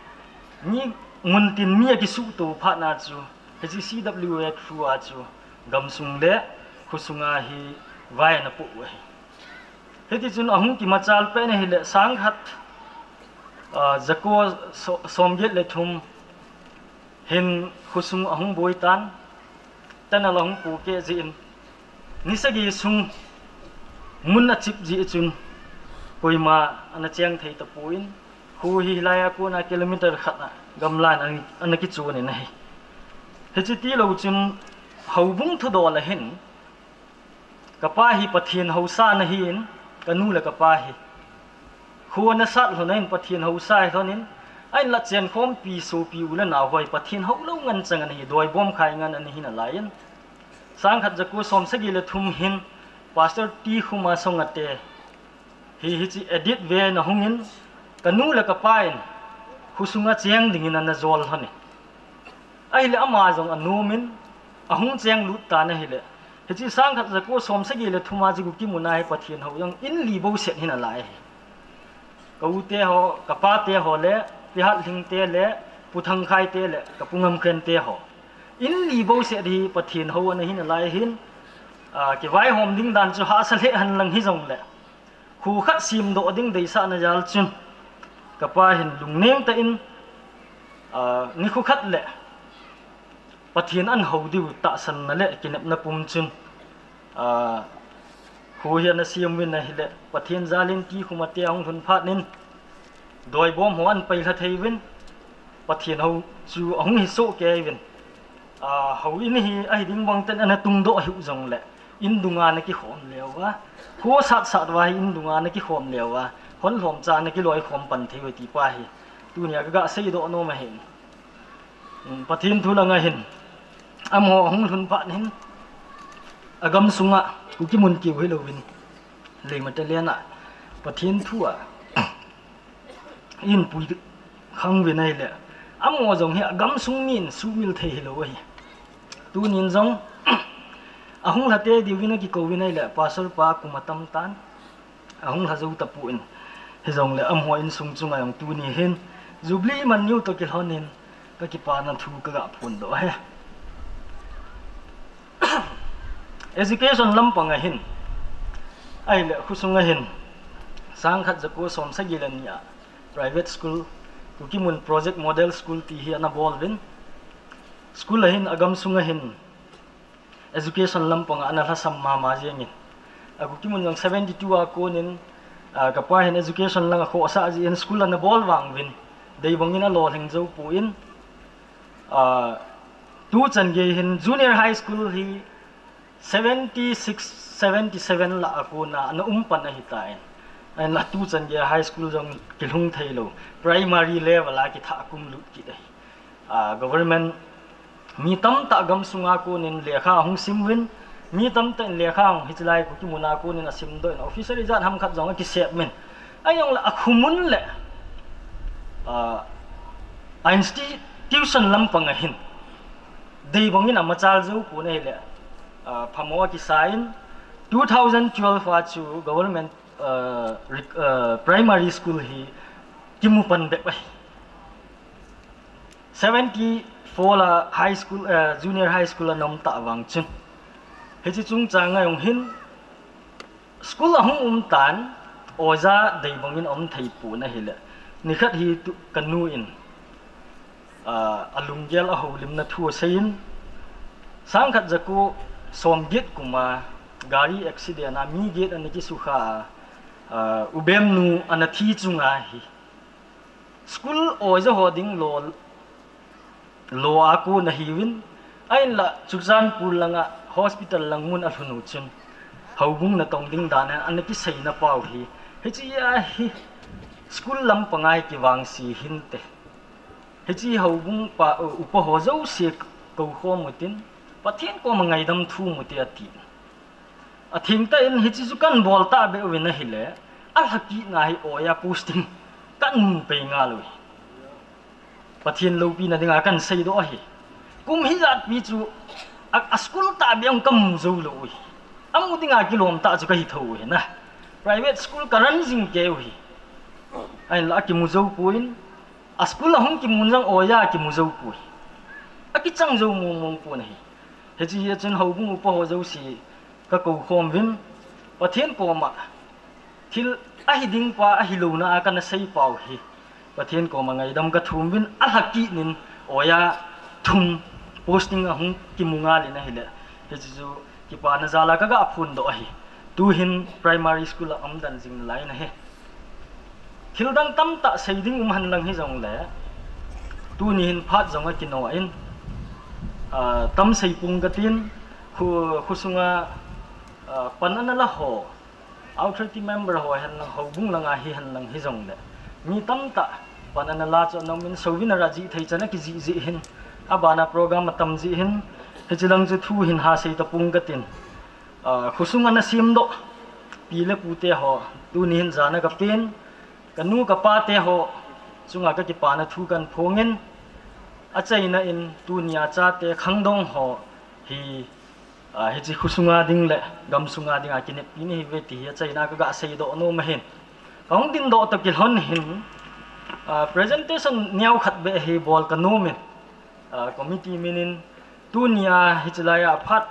mi muntin mi akisuhto phat na chu, hiche C W A through a chu gamsung le khosunga hi vai ana poh u ahi. Hitichun ahung kimachal pet na hile sangkhat, ah, jako so-, somget le thum hin khosung ahung boi tan, tunnel ahung pohkeh jeh in, ni sagi sung mun achip jeh chun koima ana cheng thei tapon, kho hi hilai a kona kilometer khat a gamlan ana, ana kichon in ahi. Hiche tilou chun houbung thudol a hin, kapa hi Pathen housa ana hin, kanu le kapa hi. Kho ana sat lhon in Pathen housa ahi lhon in, ahinla chenkhompi sopi u le nao ho hi Pathen houlou ngen chang ana hi, doibom khai ngen ana hi nalai in. Sangkhat jako somsagi le thum hin Pastor T. Khuma Songate hi hiche edit ve na hungin, kanu le kapa in khosunga cheng dingin ana jol lhon e. Ahile ama jong anomin ahung cheng lut tan ahile, hiche sangkhat jako somsagi le thum a chu Kuki muna hi Pathen hou jong in li bou set hi nalai ahi. Ka u te ho, kapa te ho le, Pi Hatlhing te le, Pu Thangkhai te le, ka Pu Ngamkhen te ho, in li bou set hi Pathen hou ana hi nalai ahin, ah, kivaihom ding dan chu hahsa lheh hen lang hijongle, kho khat semdoh ding deisahna jal chun, kapa hin lungneng tah in, ah, nikho khat le Pathen ana hou diu tahsanna le kinepna pum chun, ah, kho hi ana sem uvin ahile, Pathen jal in T. Khuma te ahung lhun phat in, doibom ho ana pai lha thei uvin, Pathen hou chu ahung hi soh kei uvin. Ah, houin hi ahi ding bang ten ana tungdoh ahiu jongle, in dunga ana kikhom leuva, kho sat sat uva hi in dunga ana kikhom leuva, hon lhomcha ana kiloikhom pan thei uve ti pa hi tunia kaga seidoh nom ahin. Um, Pathen thu langa hin, amaho ahung lhun phat hin, agam sunga Kuki mun keu hilouvin, Leimatalien a Pathen thu a inpui khang uvin ahile, amaho jong hi agamsung min sumil thei hilou ahi. Tunin jong ahung lhate diuvin akikouvin ahile, Pastor pa kum atam tan, ahung lha jou tapon, hijongle amaho insung chunga jong tuni hin Jubilee man niu toh kilhonin kakipana thu kaga phondoh ahi. Education lampang ahin, ahile khosung ahin, sangkhat jako somsagi le ni a private school, Kuki mun Project Model School ti hi ana bol uvin. School ahin agamsung ahin education lampanga ana lhasam mama jengin, a Kuki mun jong seventy-two a konin, ah, kapa hin education langa khohsah jeh in school ana bol vang uvin, deibangin alolhing jou pon, ah, tuchan gei hin junior high school hi seventy-six, seventy-seven lah a kona ana um pan ahitan, ahinla tuchan gei high school jong kilhung theilou, primary level a kithah kum lut kit ahi. Ah, government mi tamtah gamsunga konin lekha ahung sim uvin, mi tamtah in lekha ahung hiche lai Kuki muna konin asimdoh in, officer ijat ham khat jong akisep uvin. Ahijongle akhomun le, ah, a institution lampang ahin, deibangin amachal jou pon ahile, ah, phamo akisa in, two thousand twelve a chu government, ah, rec-, ah, primary school hi kimu pan bep ahi. Seventy-four la high school, ah, junior high school ana um tah vang chun, hiche chungchanga jong hin school ahung um tan, oja deibangin aum thei pon ahile, nikhat hi tu, kanu in, ah, alunggel ahoulimna thu aseiyin, sangkhat jako somget kuma gari accident a mi get ana kisukha a, ah, Ubemnu ana thi chunga hi school oja ho ding lo, lo a kon ahiuvin, ahinla Churachandpur langa hospital lang mun alhun u chun, houbung natong ding dan a ana kiseina pau hi, hiche a hi School lampang a hi kivangse hinte. Hiche houbung pa, upa ho jouse koukhom utin, Pathen koma ngaidam thum ute ati. Athengtah in hiche chu kahin bol tahbeh uvin ahile, alhakit na hi oiya posting kahin mu pei ngal uve. Pathen loupina dinga kahin seidoh ahi. Kum hijat pi chu a, a school tahbeh a kamu jou lou uve. Amu dinga kilom tah chu kahi thou uve na. Private school ka run jing kei uve. Ahinla akimu jou poi. A school a hung kimun jong oiya kimu jou poi. Akichang jou mong mong pon ahi. Hiche hi achun houbung upa ho jouse kakoukhom uvin, Pathen koma thil ahi ding pa ahi louna a kana sei pau hi Pathen koma ngaidam kathum uvin, alhakit nin oiya thum posting ahung kimu ngal in ahile, hiche chu kipana jal a kaga phondoh ahi. Tuhin primary school a umden jing nalai in ahi. Thildang tamtah sei ding um henlang hijongle, tuni hin phat jong akino in, ah, tam sei pung katin, khu, khosunga, ah, pan ana la ho, authority member ho henlang, houbung langa hi henlang hijongle, mi tamtah pan ana la chu ana um in, Souvin a ra jih thei chan akijih jih hin, abana program atam jih hin, hiche lang chu thu hin ha sei ta pung katin. Ah, khosung ana semdoh pi le pu te ho, tuni hin jana kapen, kanu kapa te ho chunga kakipana thu kahin phongin, achaina in tunia chate khangdong ho hi, ah, hiche khosunga ding le gamsunga dinga kineppi nahiuve ti hi achaina kaga seidoh nom ahin. Kahung dindoh toh kilhon hin, ah, presentation neokhat beh hi bol kanomin, ah, committee minin tunia hiche laiya phat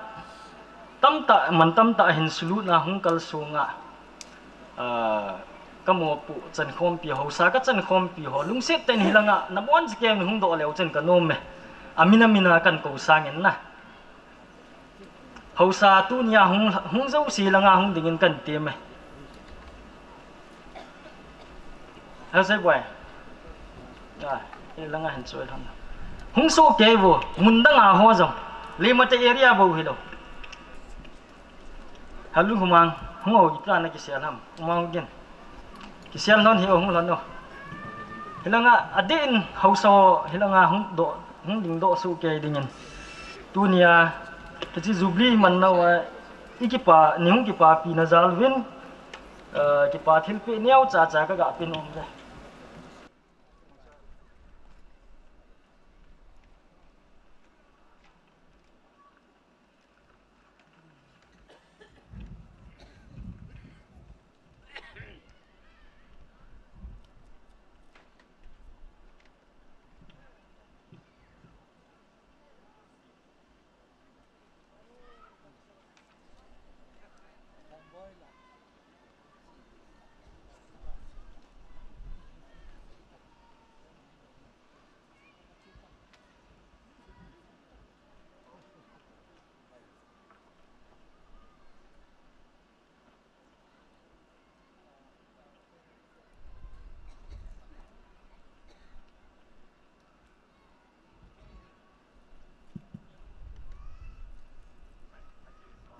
tamtah, man tamtah hin sulutna hung kalsonga, ah, kamopoh chankhompi, haosa kachankhompi ho, lungset tah in hilanga nabonchauvin hung doh leu chun kanom e. Amin amin a kahin kou sangin na. Haosa tunia hung, hung jouse langa hung dingin kahin tem e. Hase boi. Ah, hilanga hin choi lhon. Hung sohkei uvo, mun danga ho jong. Limate area bou hilou. Halu humang, hung o, ipia na kisel ham. Umang gin. Kisel lhon hi o, hung lhon o. Hilanga adeh in haosa ho, hilanga hung doh, hung dingdoh sohkei dingin. Tunia, hiche Jubilee manna uva, ikipa, neihung kipapina jal uvin, eh, kipa thilpeh neocha cha kaga pe nom uve.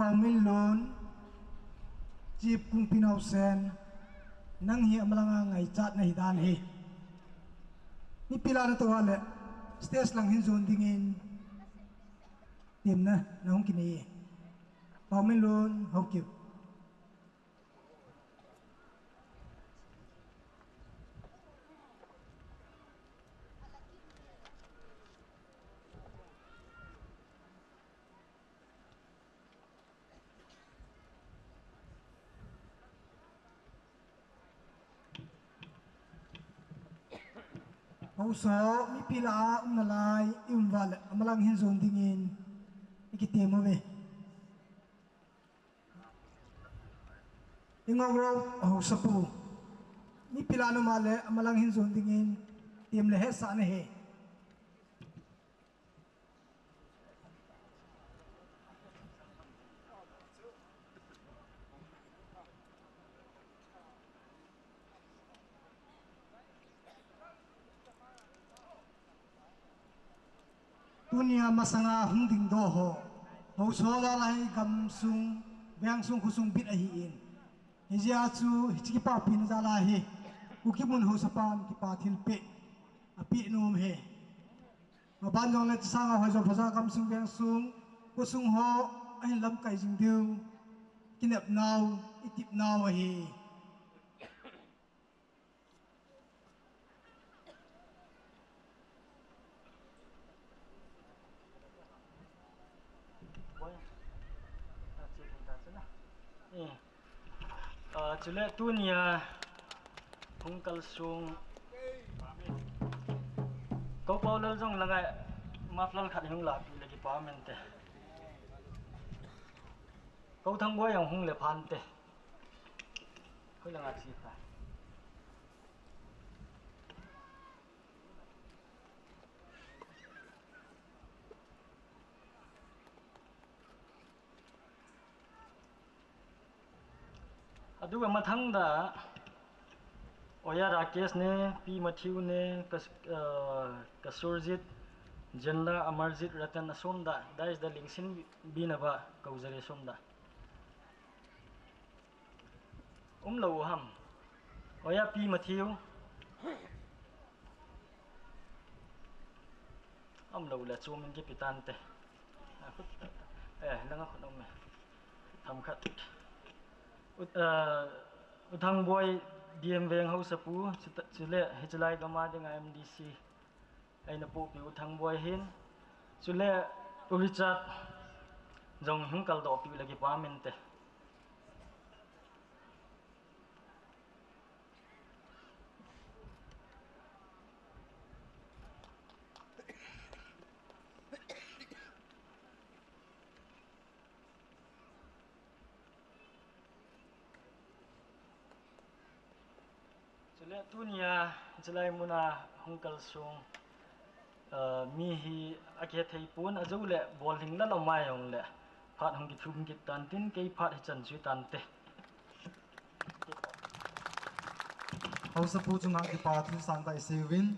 Paominlun, Chief Kungpi Naosen, nang hi amalanga ngaichat nahi dan hi. Mipi lah a natou a le, stage lang hin jon dingin, temna nahung kinei e. Paominlun, Haokip. Haosa, mipi lah a um nalai, i um uva le, amalang hin jon dingin, i kitem uve. I ngong rou, Haosapu. Mipi lah a na um a le, amalang hin jon dingin, tem le hetsah nahi. Tunia masanga hung dingdoh ho, Haosa lah a hi gamsung, vengsung, khosung bit ahin. Hijeh a chu, hiche kipapina jal a hi. Kuki mun haosapan kipa thilpeh apeh nom e. Maban jongle chusanga hoijo phaja kamsung vengsung, khosung ho ahin lamkai jing diu kinepnau, itepnau ahi. Eh. Ah, chule tunia hung kalsung. Kou Paulal jong langa muffler khat hung lapi le kipa mente. Kou Thangboi jong hung le phante. Koi langa chi ta. Aduga mathangda, Oya Rakesh ne, Pi Matthew ne, Kas-, ah, Kasurjit, Jenla, Amarjit, Ratan asomda, dais da lingsin binaba, kaujare somda. Umlou u ham. Oya Pi Matthew. Umlou le chumin kipi tante. A khut. Eh, langa khut um e. Themkhat. U, ah, U Thangboi D M Veng haosapu, chule, chule, hichelai gama dinga M D C. Eina pohpi U Thangboi hin, chule U Richard jong hung kaldoh piu le kipa mente. Chule tunia, chulai muna hung kalsung, ah, mi hi akihethei pon, ajou le bol hing la lou mai jong le, phat hung kithum kit tantin, kei phat hichan chu tante. Haosapu chunga kipa thu sangtah isei uvin.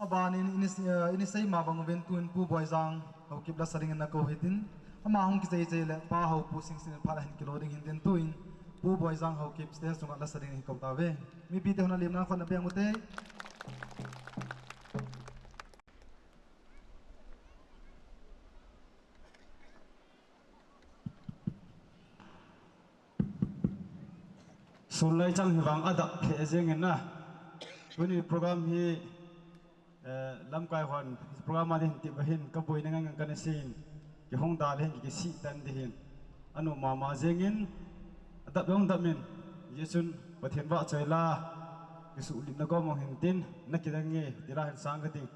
Abanin ini, eh, ini seima bang uvin tuin Pu Boijang Haokip lasa dingin nakou hitin. Ama hung kichai chai le Pa Haopu Singsin phat ahin kilo ding hintin tuin Pu Boijang Haokip stage chunga lasa dingin kou tauve. Mipite hon alimna khon abeng ute. Sun lai chang hi vang adap lheh jeng in na. Tuni program hi, eh, lamkai hon program a ding ti ba hin ka boina ngang ngang kana sin. Kihong da le hin ki, kisih tan ding hin. Anu mama jeng in adap dong dap min. Jesun Pathen vahchoi la. Kisuhlipna kom ong hin tin. Na kidang nge ti la hin sang ka ding.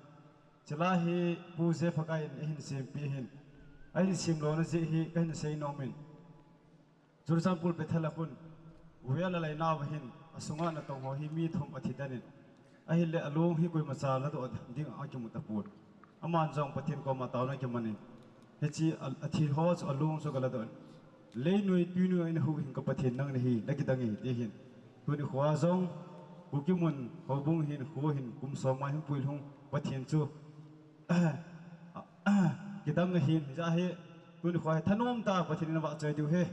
Chule hi Pu Jephakai in ahin sempi hin. Ahin semlona jeh hi kahin seinom in. Churachandpur Bethel a khun, Uvel a leinau a hin, asunga natong ho hi mi thum athi tan in. Ahile along hi koimacha ladoh ding akimu tapon. Aman jong Pathen koma taona akiman in. Hiche a, athi ho chu along chu kaladoh in. Leinoi tuinoi in ahuh hin ka Pathen nang nahi, nakidang e ti hin. Tuni khoa jong, Kuki mun, houbung hin, kho hin, kum som mai hin puilhung, Pathen chu kidang ahin, hijeh hin, tuni khoa hi thanom tah a Pathen in avahchoi diu ahi.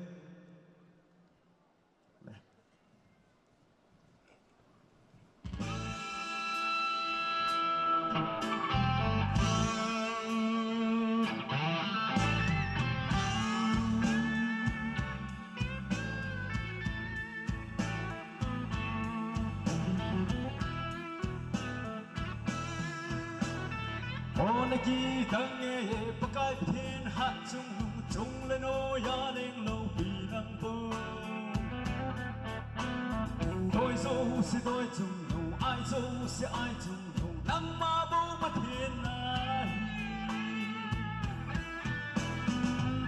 O nakidang e, Pakai Pathen hatchungnung, chung le noiya leng loupi nang bou. Doi jouse doi chungnung, ai jouse ai chungnung, nangma bou Pathen nahi.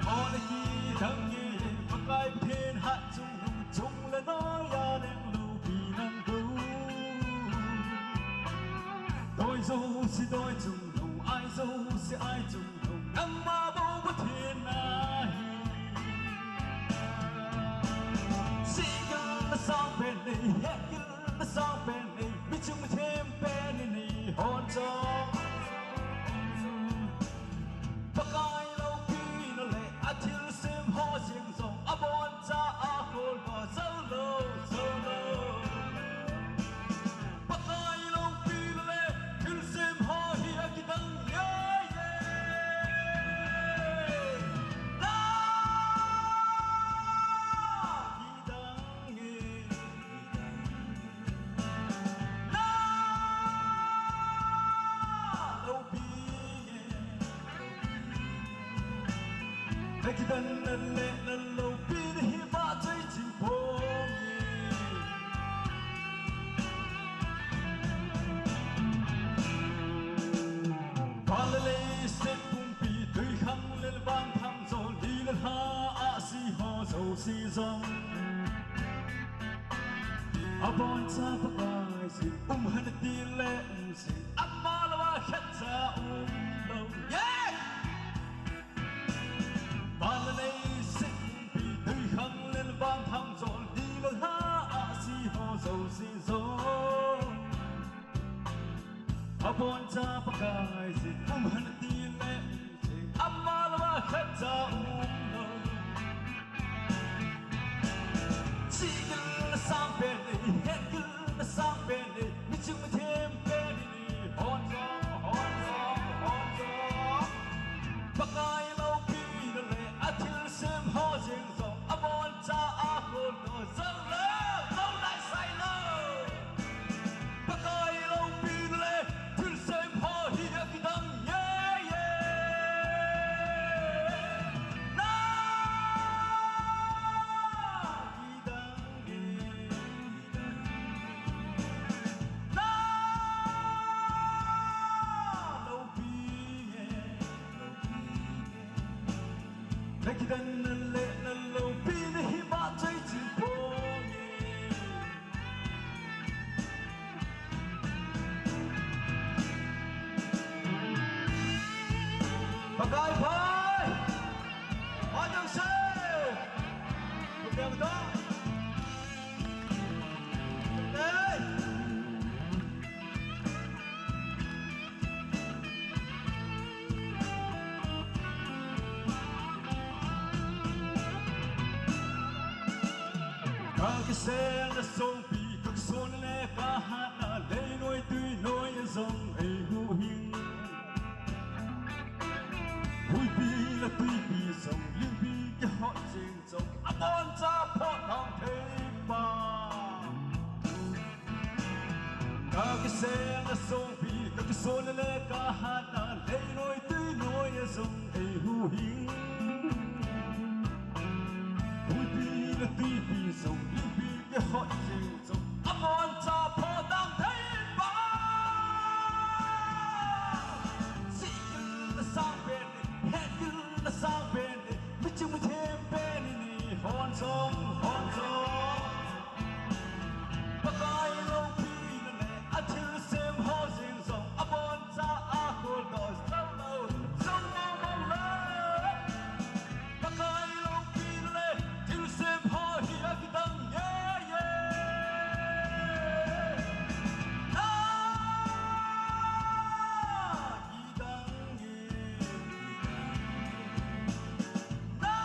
O nakidang e, Pakai Pathen hatchungnung, chung le noiya leng loupi nang bou. Doi jouse doi chungnung, ai jouse ai chungnung, nangma bou Pathen nahi. Sihgil nasang pen nei, hetgil nasang pen nei, miching them pen nei, hon chong. Pakai loupina le athilsem ho jeng jong, aboncha akhol ho jou lou, jou lou. Kidan nan le nan lopi na hi ba chai ching pong. Van le leiset pumpi tui khang le van thang zo ni le ha a si ho zo si zong. A bon cha Pakai si um han ti le um si ama lo a khat cha um lo. Yeah! Van le leiset pumpi tui khang le van thang zo ni le ha a si ho zo si zong. A bon cha Pakai si um han ti le ama lo a khat cha um lo. Chigil na sang pen ni, hegil na sang pen ni, mi chung mi them pen ni, hon zong, hon zong, hon zong. Pakai lopi na le a thilsem ho jing zong, a bon cha a khun no zong lo, zong lai sai lo. Pakai lopi le thilsem ho hi a kidang ye ye. Na kidang ye. Na lopi ye. Na kidan nan le nan lopi na hi ba chai ching pong. Pakai phai. Pakai se. Pakai da. Hey. Ka kisel na songpi, ka kisol le ka hatna, lei noi tui noi a zong ei huhing. Huipi le tuipi zong, lingpi kihot jing zong, a bon cha pho thang thei pa. Ka kisel na songpi, ka kisol le ka hatna, lei noi tui noi a zong ei huhing. Huipi le tuipi zong, lingpi kihot jing zong, a bon cha pho thang thei pa. Sihgil na sang pen ni, hegil na sang pen ni, mi chung mi them pen ni, hon zong, hon zong. Pakai lopi na le a thilsem ho jing zong, a bon cha a khun no zong lo, zong lo, zong lo. Pakai lopi na le thilsem ho hi a kidang ye ye. Na kidang ye. Na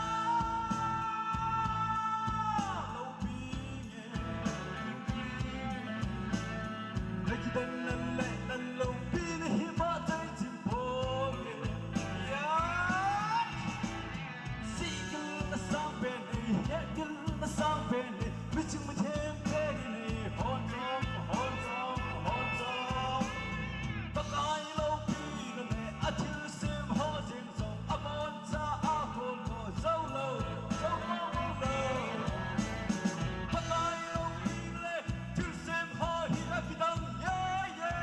lopi ye. Na kidan nan le nan lopi na hi ba chai ching pong. Yeah. Sihgil na sang pen ni, hegil na sang pen ni, mi chung mi them pen ni, hon zong, hon zong, hon zong. Pakai lopi na le a thilsem ho jing zong, a bon cha a khun no zong lo, zong lo, zong lo. Pakai lopi na le thilsem ho hi a kidang ye ye.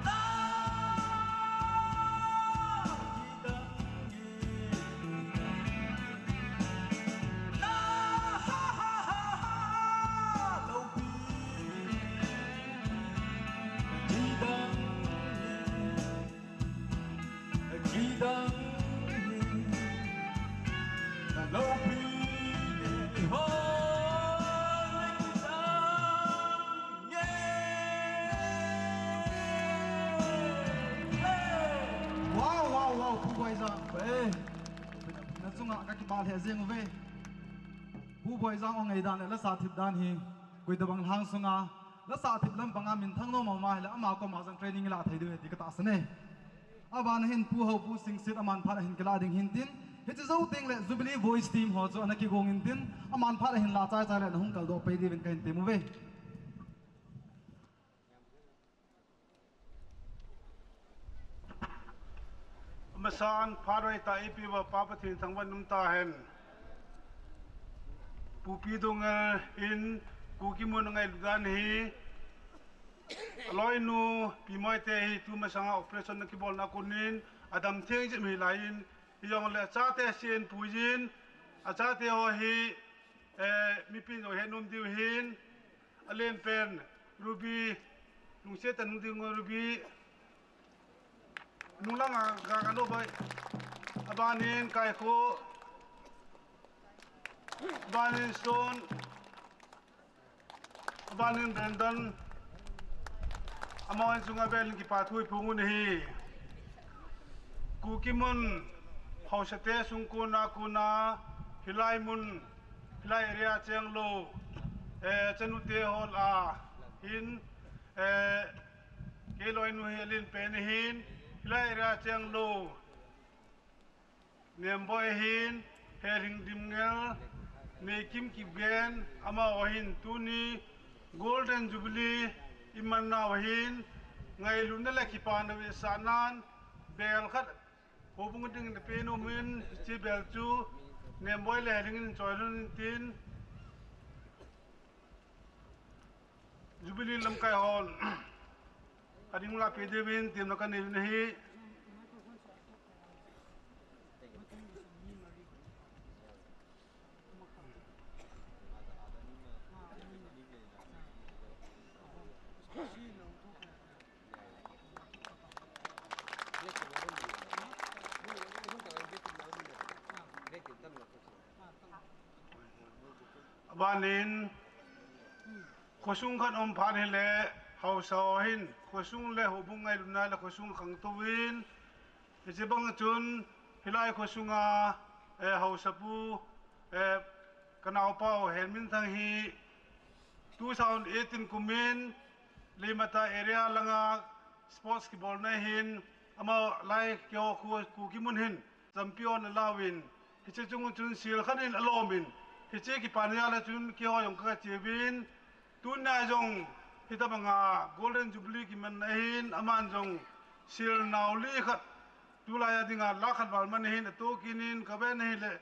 Na kidang ye. Na ha ha ha ha lopi. Kidang ye. Kidang ye. Na lopi ye. Ho na kidang ye. Hey. Wow, wow, wow, Pu Boijang. Hey. Na chunga ka kipah lheh jeng uve. Pu Boijang ong ei dan le lasa thip dan hi, koi tabang lhang sunga lasa thip lampanga minthang nom mama hile ama koma jong training ilah thei diu ahi ti ka tahsan e. Abana hin Pu Hopu Singsit aman phat ahin kilah ding hintin, hiche jou teng le Jubilee Voice Team ho chu ana kigong intin, aman phat ahin lah chai chai le ana hung kaldoh pai diuvin kahin tem uve. Masan phat hoitah eipeuva Pa Pathen thangvah in umtahen. Pupi Doungel in Kuki mun angailut dan hi, aloinu Pi Moite hi tumasanga operation ana kibolna a konin adam theng jep ahi laiyin, hijongle achate asen puijin, achate ho hi, eh, mipin jong henom diu ahin, alenpen Ruby, lungset tah in hung ding Ruby, nunglang a ga ga lo bai. Abanin Kaikho, abanin Stone, abanin Brandon, amahon chunga velin kipa thu iphong u ahi. Kuki mun haosate sung kona kona, hilai mun, hilai area cheng lou, eh, chanute ho lah a hin, eh, kei loinu hi alenpen ahin, hilai area cheng lou Nemboi ahin, Helhing Dimngel, Neikim Kipgen, amaho hin tuni Golden Jubilee iman nau ahin, ngailutna le kipana vetsahnan bel khat houbung dingin apeh nom in, hiche bel chu Nemboi le Helhing in choi lhon in tin, Jubilee lamkai hon ading lah a pe diuvin temna kanei u ahi. Abanin, khosung khat um phat hile, haosa ho hin khosung le houbung ngailutna le khosung khangtou in, hiche bang chun, hilai khosunga, eh, haosapu, eh, kanaopa u Henminthang hi two thousand eighteen kumin Leimata area langa sports kibolna hin, amaho lai keiho khu Kuki mun hin champion alauvin, hiche chung chun sel khat in alomin, hiche kipana jal a chun keiho jong kaga cheuvin, tunia jong hitabanga Golden Jubilee kimanna hin, aman jong sel nao li khat tulai a dinga lakh khat val man ahin, atoh kit in kavet na hile,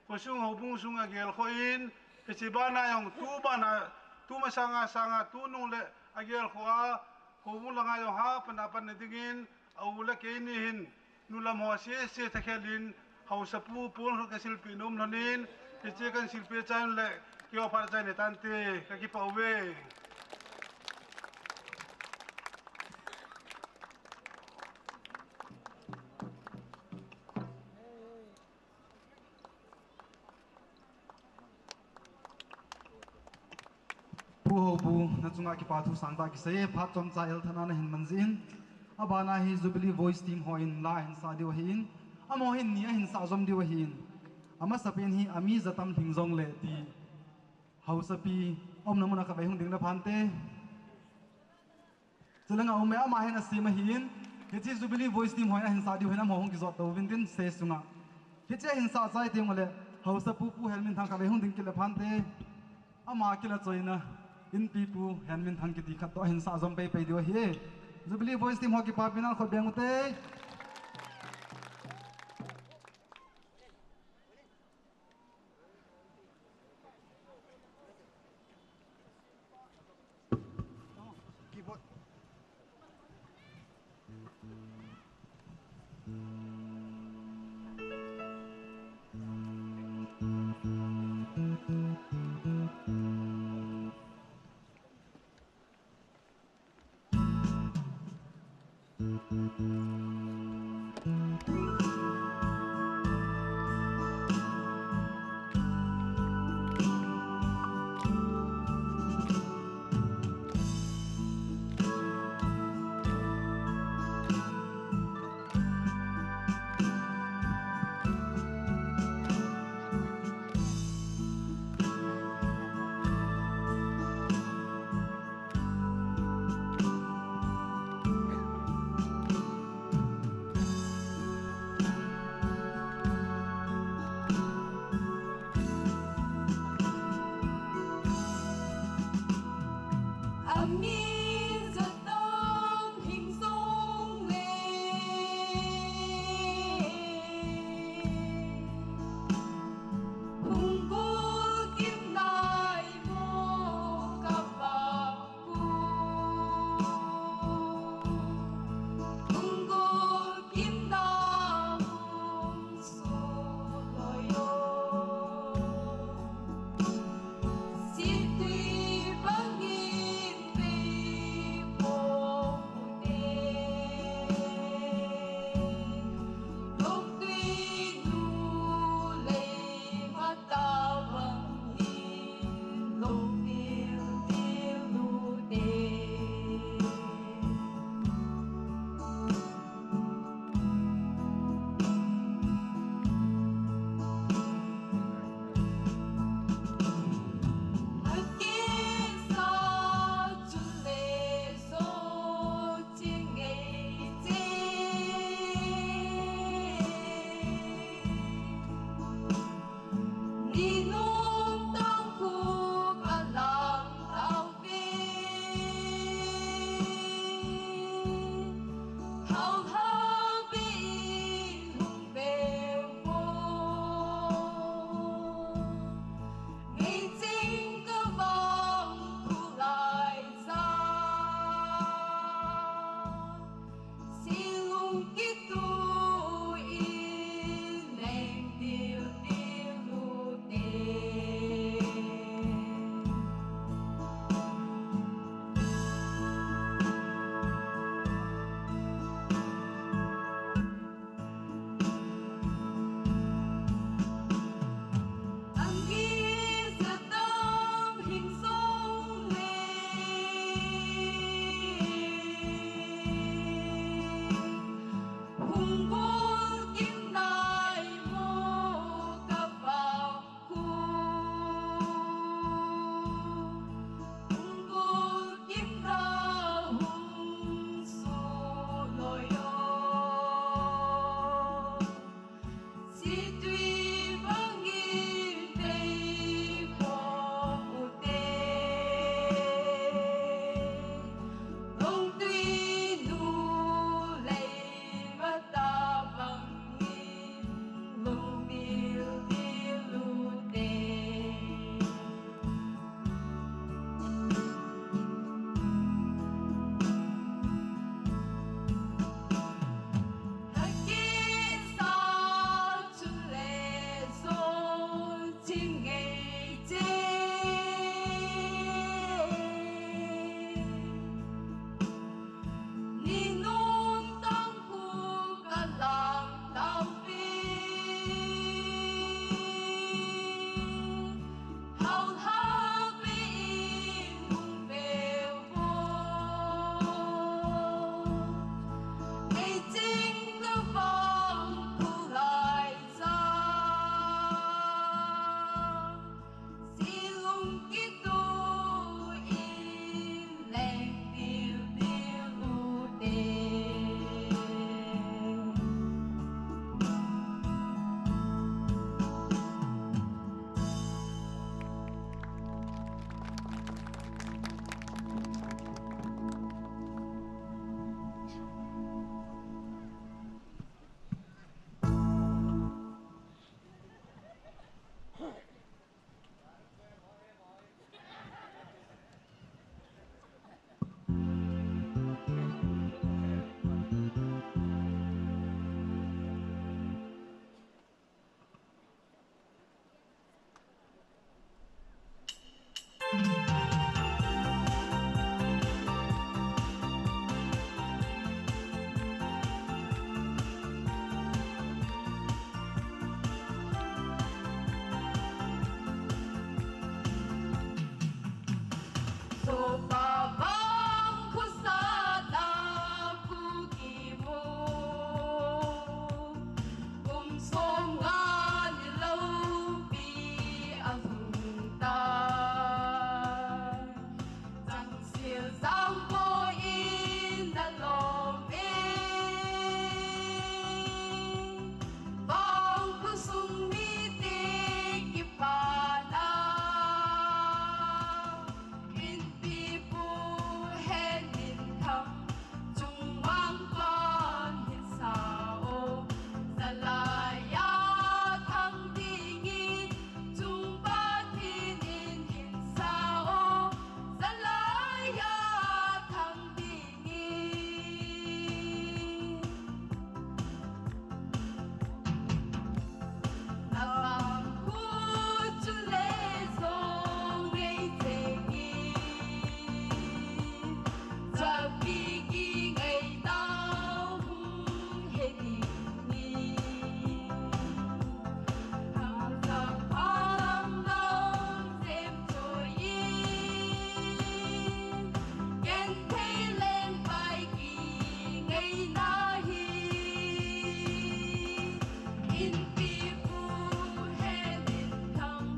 khosung houbung sunga gelkhoh in, hiche bana jong tu bana, tu masanga sanga tunung le agelkhoh a, houbung langa jong hapan hapan na dingin, a u le kei ni hin, nulam ho sese thakhel in, haosapu pon khat kasilpeh nom lhonin, hiche kasilpeh chan le, keiho phat chai nei tante, kakipah uve. Pu Hopu, nachunga kipa thu sangtah kisei e, phat chomcha el thana nahin man jeh in. Abana hi Jubilee Voice Team hon la ahin sah diu ahin, amaho hin ni ahin sah jom diu ahin. Amasapen hi ami jatam lhing jongle ti, haosapi umna muna kavei hung ding le phante. Chulanga um e, ama hin asem ahin, hiche Jubilee Voice Team hon ahin sah diu ahin, amaho hung kijot tou vintin stage sunga. Hiche ahin sah chai teng ule, haosapu Pu Henminthang kavei hung ding kit le phante. Ama kilachoina, Inpipu Henminthang kiti khat toh ahin sah jom pei pei diu ahi. Jubilee Voice Team ho kipapina khut beng ute. Keyboard. Thil sangpo in na lom e, vang kusung mite kipana. Inpipu Henminthang, chungmang pan hinsa o, Zalai a thang dingin, chung Pathen in hinsa o, Zalai a thang dingin. Na manghu chule jong ngei jengin, Chapi kingaina hung he dingin, thangthang phalam nong sem choi in, Genthei Lengpai kingaina hi, Inpipu Henminthang,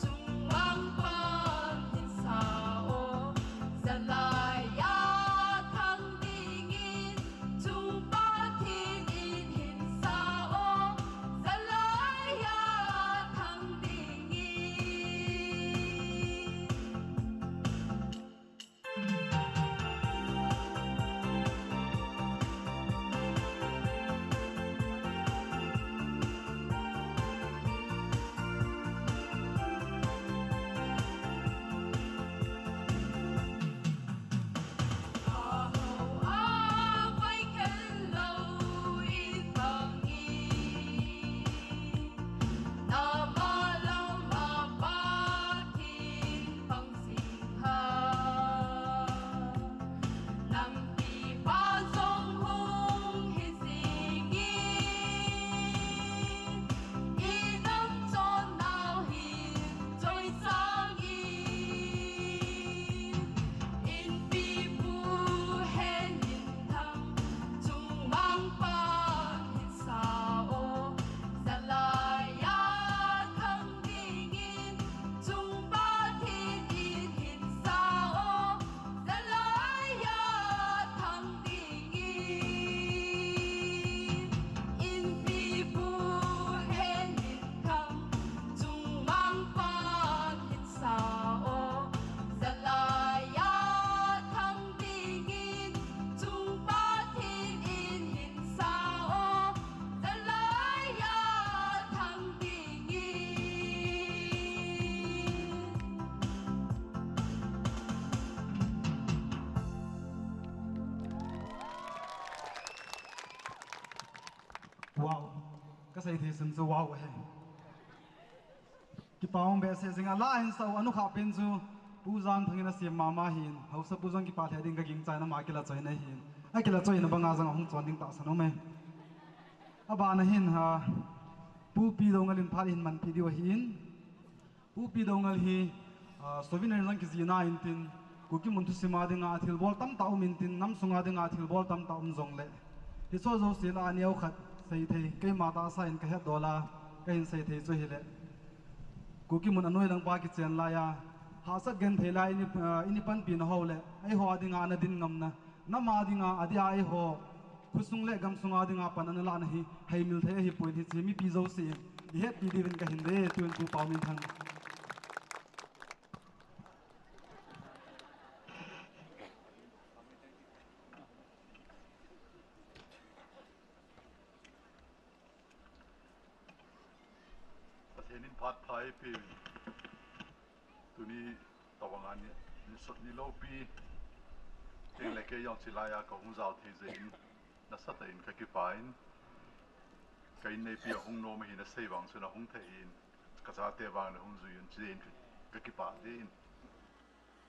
chungmang pan hinsa o, Zalai a thang dingin, chung Pathen in hinsa o, Zalai a thang dingin. Wow. Kasei thei sun chu wow ahi. Kipa um behseh jing a, la hin sau anukha pen chu Pu Jangthang in asem mama hin, Haosapu jong kipa lheh ding kagingchan, ama kila choina hin, akila choina banga jong ahung chon ding tahsan aume. Abana hin ha, Pu Pi Doungel in phat ihin manpi diu ahin. Pu Pi Doungel hi, ah, souvenir jong kijihna intin, Kuki mun thusima dinga thilbol tamtah um intin, nam sunga dinga thilbol tamtah um jongle, hiche jouse lah a neokhat seithei, keima tahsa in kahetdol a, kahin seithei chu hile, Kuki mun anoilang pa kichen laiya, hahsat genthei lai ini, ah, ini panpina ho le, eiho a dinga ana din ngamna, nam a dinga, adia eiho khosung le gamsung a dinga pan ana lahna hi heimil thei ahipoi, hiche mipi jouse in ihetpi diuvin kahin dei, tun Pu Paominthang. Pathen in phat pha eipeuvin, tuni tobang a ni, nisot niloupi tengle kei jong chilai a kahung jao thei jeh in, nasatah in kakipah in, ka inneipi ahung nom ahin, asei vang chun ahung thei in, kachate vang le hung jui un, chujeh in kakipah deh in.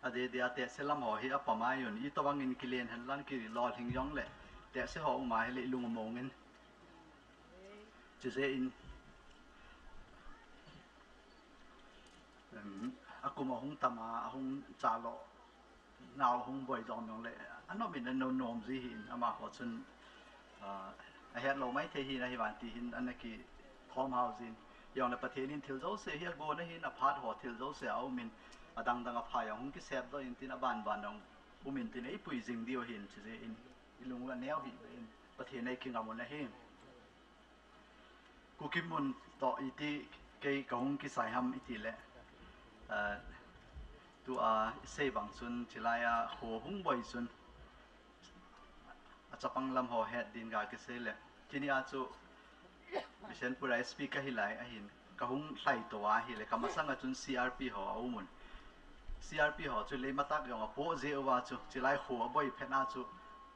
Adeh deh a tehse lam ho hi apha mai un, itobang in kilen henlang kilolhing jongle, tehse ho um a hile ilung among in. Chujeh in, um, akum ahung tam a, ahung chalo, nao ahung boi dom jongle, anom in anom nom ji ahin, amaho chun, ah, ahetlou maithei ahin, ahivang ti hin ana kithom hao jin. Jongle Pathen in thil jouse hi agonna ahin, aphat ho thil jouse aumin, adang dang apha jong hung kisepdoh intin, aban ban jong Pumin tin eipui jing diu ahin, chujeh in ilung u aneo hih beh in Pathen in eikingam un ahi. Kuki mun toh iti kei kahung kisai ham itile, ah, tua isei bang chun chilai a kho hung boi chun achapang lam ho het din ga kisei le, chuni a chu Bishenpur a S P kahi lai ahin, kahung lhai to ahile, kamasang a chun C R P ho aumun. C R P ho chu leimatak jong apoh jeh uva chu, chilai kho aboi phat na chu,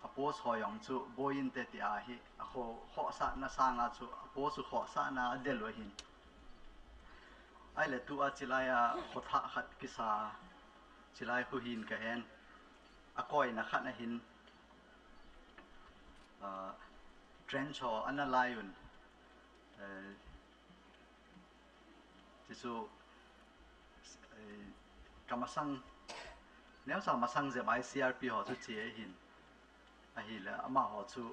apost ho jong chu boi inte tia hi, akho khohsahna sang a chu, apost u khohsahna adel u ahin. Ahile tua chilai a khothah khat kisa, chilai khu hin kahen, akoina khat ahin, ah, trench ho ana lai un. Eh, chuchu, eh, kamasang, neocha masang jep a C R P ho chu che ahin. Ahile, amaho chu,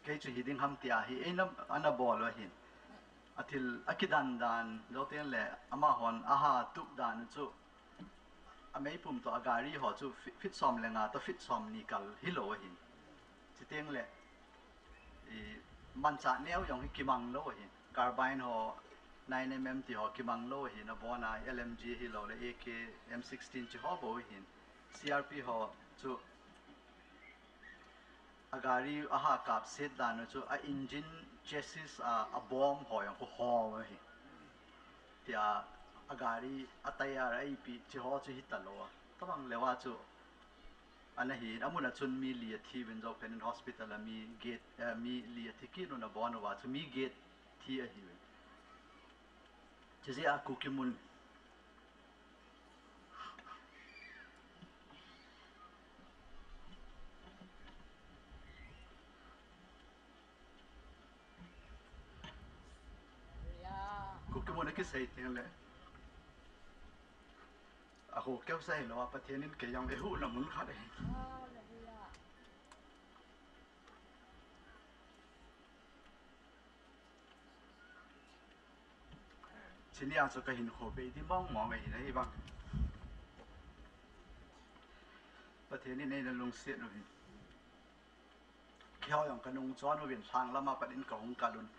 kei chu hiding ham tia hi, eina, ana bol u ahin. Athil, akidan dan, jouteng le, amahon, aha, tup dan chu, ameipum toh agari ho chu feet, feet som le nga toh feet som ni kal hilou ahin. Chuteng le, i, manchah neo jong hi kimang lou ahin. Carbine ho, nine M M ti ho kimang lou ahin. Abon a L M G hilou le A K, M sixteen chi ho bou ahin. C R P ho chu, agari aha kap set dan u chu, a engine chassis a, abom ho jong khu hom ahi. Tia, agari a tyre a ipi chi ho chu hita lou a. Tabang leuva chu, ana hi, amun a chun mi li athi uvin, jouphat in hospital a mi get, eh, mi li athi kit un abon uva chu mi get thi ahiuvin. Chujeh a Kuki mun Kuki mun a kisei teng le, akho keu sa hilou a, Pathen in kei jong eihuhna mun khat ahi. Chuni a chu kahinkho bei di mong mong ahin, ahivang Pathen in eina lungset uvin, keiho jong kanung chon uvin, lhang lam a pat in kahung kal un,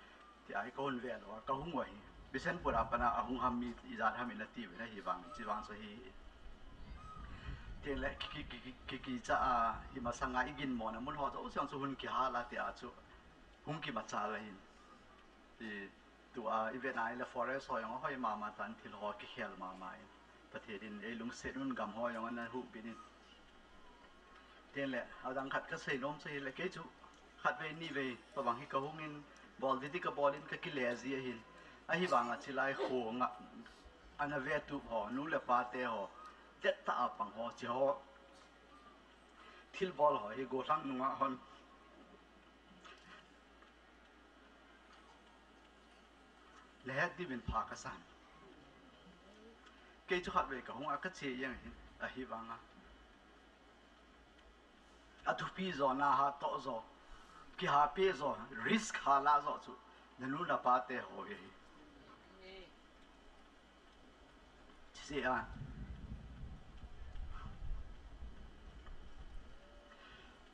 tia hi kahung ve lou a kahung u ahi. Bishenpur a pat a ahung ham mi ijat ham in ati uvin, ahivang chuvang chu hi, teng le ki, ki, ki, ki, kicha a, hi masang a iginmo na mun ho chu, chang chu hun kihal a tia chu hung kimachal ahin. I, tua ivet na ile forest ho jong ahoi mama tan, thil ho kikhel mama in. Pathen in eilungset un, gam ho jong ana huhbit in. Teng le, adang khat kasei nom chu hile, kei chu khatvei nivei tabang hi kahung in, bol didi kabol in kakile ji ahin. Ahivang a chilai kho nga ana vetup ho, nu le pa te ho, dettah a pang ho, chi ho, thilbol ho hi gollhang nunga hon nahet diuvin pha kasan. Kei chu khatvei kahung a kache jeng ahin, ahivang a, athupi jo, naha toh jo, kihape jo, risk hala jo chu nanu napa te ho hi. Chujeh a,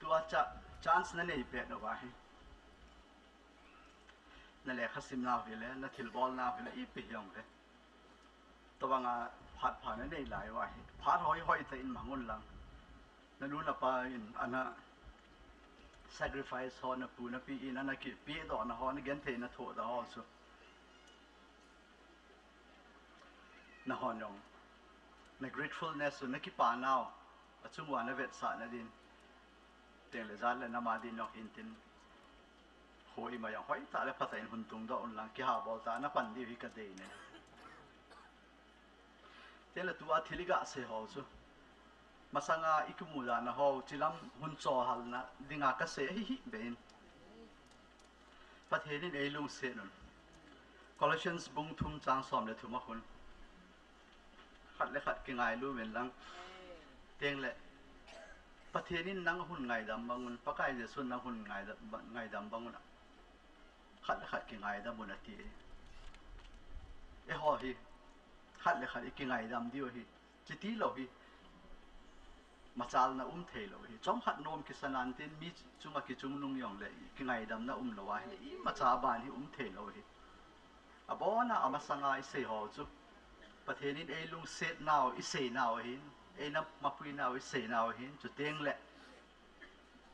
tua cha, chance nanei pet uva hi, nalekha simnau hile, nathilbolnau hile, ipi hijongle, tobang a phat pha nanei lai uva hi, phat hoi hoi tah in mang un lang. Nanu napa in ana sacrifice ho, napu napi in ana kipehdohna ho, nagenthei nathohdoh ho chu, nahon jong, na gratefulness chu, nakipanau, achung uva navetsahna din, teng le jat le nam a din jong hintin, kho ima jong hoitah le phatah in hun tungdoh un lang, kihabol tah a napan diu hi kadei ne. Teng le tua thil iga sei ho chu, masanga ikimu jana ho, chilam hun choihalna dinga kasei ahi hih beh in, Pathen in eilungset un. Colossians bung thum chang som le thum a khun, khat le khat kingailu uvin lang. Teng le, Pathen in nang ahung ngaidam bang un, Pakai Jesu nang ahung ngaidam, ngaidam bang un, khat le khat kingaidam un ati. Eiho hi khat le khat ikingaidam diu ahi. Chuti lou hi, machalna um thei lou hi. Chomkhat nom kisan antin mi chunga kichungnung jongle kingaidamna um lou ahile imacha aban hi um thei lou hi. Abona amasanga isei ho chu Pathen in eilungset nau isei nau ahin, eina mapui nau isei nau ahin, chuteng le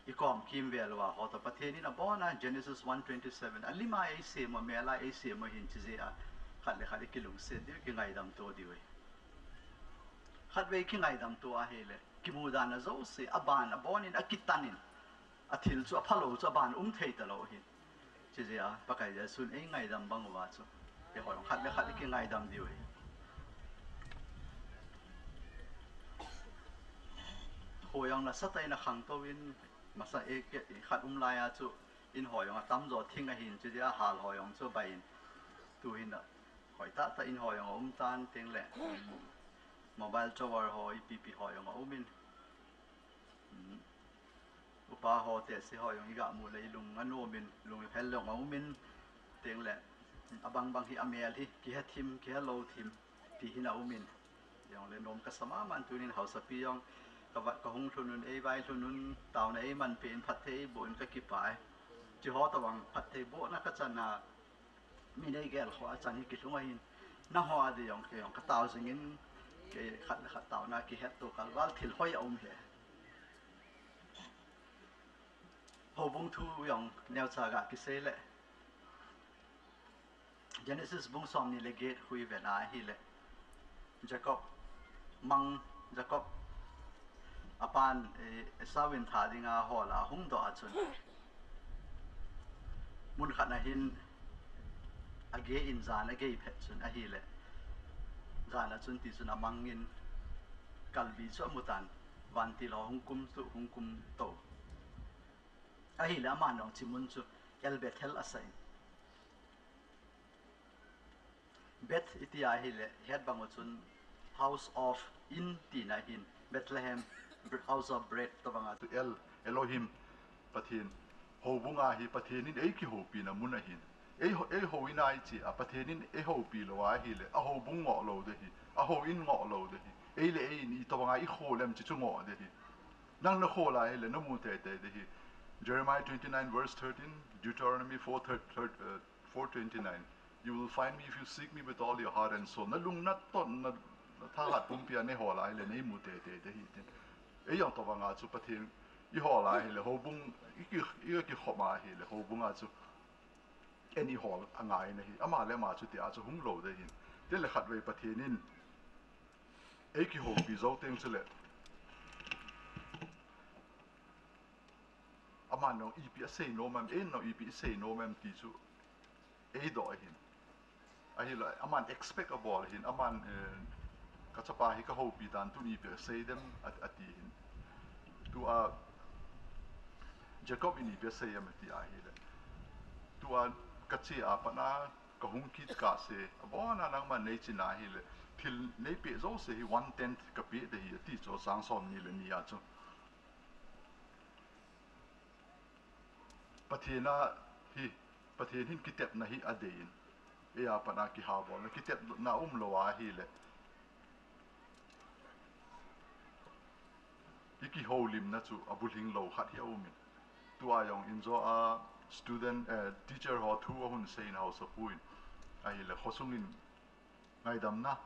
ikom kimvel uva ho toh Pathen in abona Genesis one twenty-seven alima eisem u, amela eisem u ahin, chijeh a khat le khat ikilungset diu, kingaidam to diu ahi. Khatvei kingaidam to ahile kimudan a jouse aban abonin akitanin, athil chu aphalou chu aban um thei talou ahin. Chijeh a Pakai Jesun eingaidam bang uva chu eiho jong khat le khat ikingaidam diu ahi. Kho jong nasatah in akhangtouvin, masa e, e, khat um laiya chu in ho jong atamjo thing ahin, chijeh a hal ho jong chu abaiyin. Tuhin a hoitah tah in ho jong aumtan, tengle mobile tower ho ipi ipi ho jong aumin. Upa ho tehse ho jong igamu le ilung anomin, lung iphel jong aumin. Tengle abang bang hi amel hi kihethem kihelou them ti hin aumin. Jongle nom kasa maman, tunin haosapi jong kava, kahung lhunun, eivailhunun, taona eimanpeh in, phatthei eiboh in kakipah e. Chiho tobang phatthei bohna kachana, mi neigel ho achan hi kilhung ahin, nangho adei jong kei jong katao jingin, kei khat le khat taona kihetto kalval thil hoi aum hi. Houbung thu jong neocha ga kisei le, Genesis bung somni le get khu ivet a ahile, Jacob mang, Jacob apan, eh, Esau in tha dinga hol a ahungdoh a chun, munkhat na hin agei in jan agei phet chun ahile, jan a chun tichun amangin kalbi chu amutan, vantil ho hung kum chu hung kum tou. Ahile aman jong chimun chu El Bethel asah in. Beth iti ahile, het bang u chun House of in tina ahin, Bethlehem, House of Bread tobanga chu El, Elohim, Pathen, houbung ahi, Pathen in eikihoupina mun ahin. Ei, eihou in a iche a Pathen in eihoupi lou ahile, ahoubung ngoh lou ding ahi, ahou in ngoh lou ding ahi. Ei le ei in itobanga ikholem chu chu ngoh ding ahi. Nang nakhol ahile namu teitei ding ahi. Jeremiah twenty-nine verse thirteen, Deuteronomy four, thir-, thir-, uh, four twenty-nine. You will find me if you seek me with all your heart and soul. Nalung naton, na, nathahat pumpia neihol ahile neimu teitei ding ahi tin. Eijong tobanga chu Pathen ihol ahile houbung, iki, ikikhom ahile houbunga chu en ihol angai ahi. Ama le ama chutia chu hung lou ding ahin. Tengle khatvei Pathen in eikihoupi jou teng chule aman jong ipi asei nom em, eiin jong ipi isei nom em ti chu eidoh ahin. Ahile aman expect abol ahin, aman, eh, kachapa hi kahoupi tan tun ipi asei dem a, ati ahin. Tua Jacob in ipi asei em ati ahile, tua kache a pat a kahung kit kahse, abona nangman neichina ahile, thil neipeh jouse hi one tenth kapeh ding ahi ati chu chang somni le ni a chu. Pathen a hi, Pathen hin kitepna hi adeiyin, eia pat a kihabolna, kitepna umlou ahile, ikihoulimna chu abulhing lou khat hi aumin. Tua jong injo a student, eh, teacher ho thu ahung seiyin haosapu in, ahile khosung in ngaidamna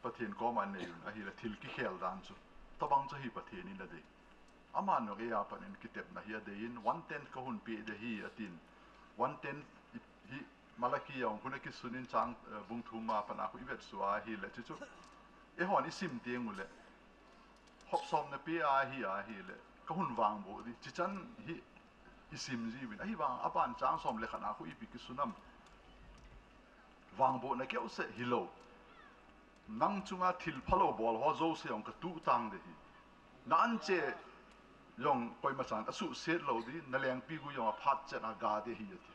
Pathen koma neiyun, ahile thil kikhel dan chu tobang chu hi Pathen in adei. Aman jong eia pat in kitepna hi adeiyin, one tenth kahung peh ding ahi atin. One tenth hi Malachi jong hung akisun in chang, eh, bung thum a pat a khu ivet suh ahile, chuchu eihon isim teng ule, hop somna peh ahi ahile kahung vangboh ding, chichan hi isim jiuvin. Ahivang aban chang som le khat a khu ipi kisun am? Vangbohna keuseh hilou, nang chunga thil phalou bol ho jouse jong katuh tang ding ahi. Na anche jong koimachan asuhset lou ding, nalengpi gui jong aphat chet a ga ding ahi ati.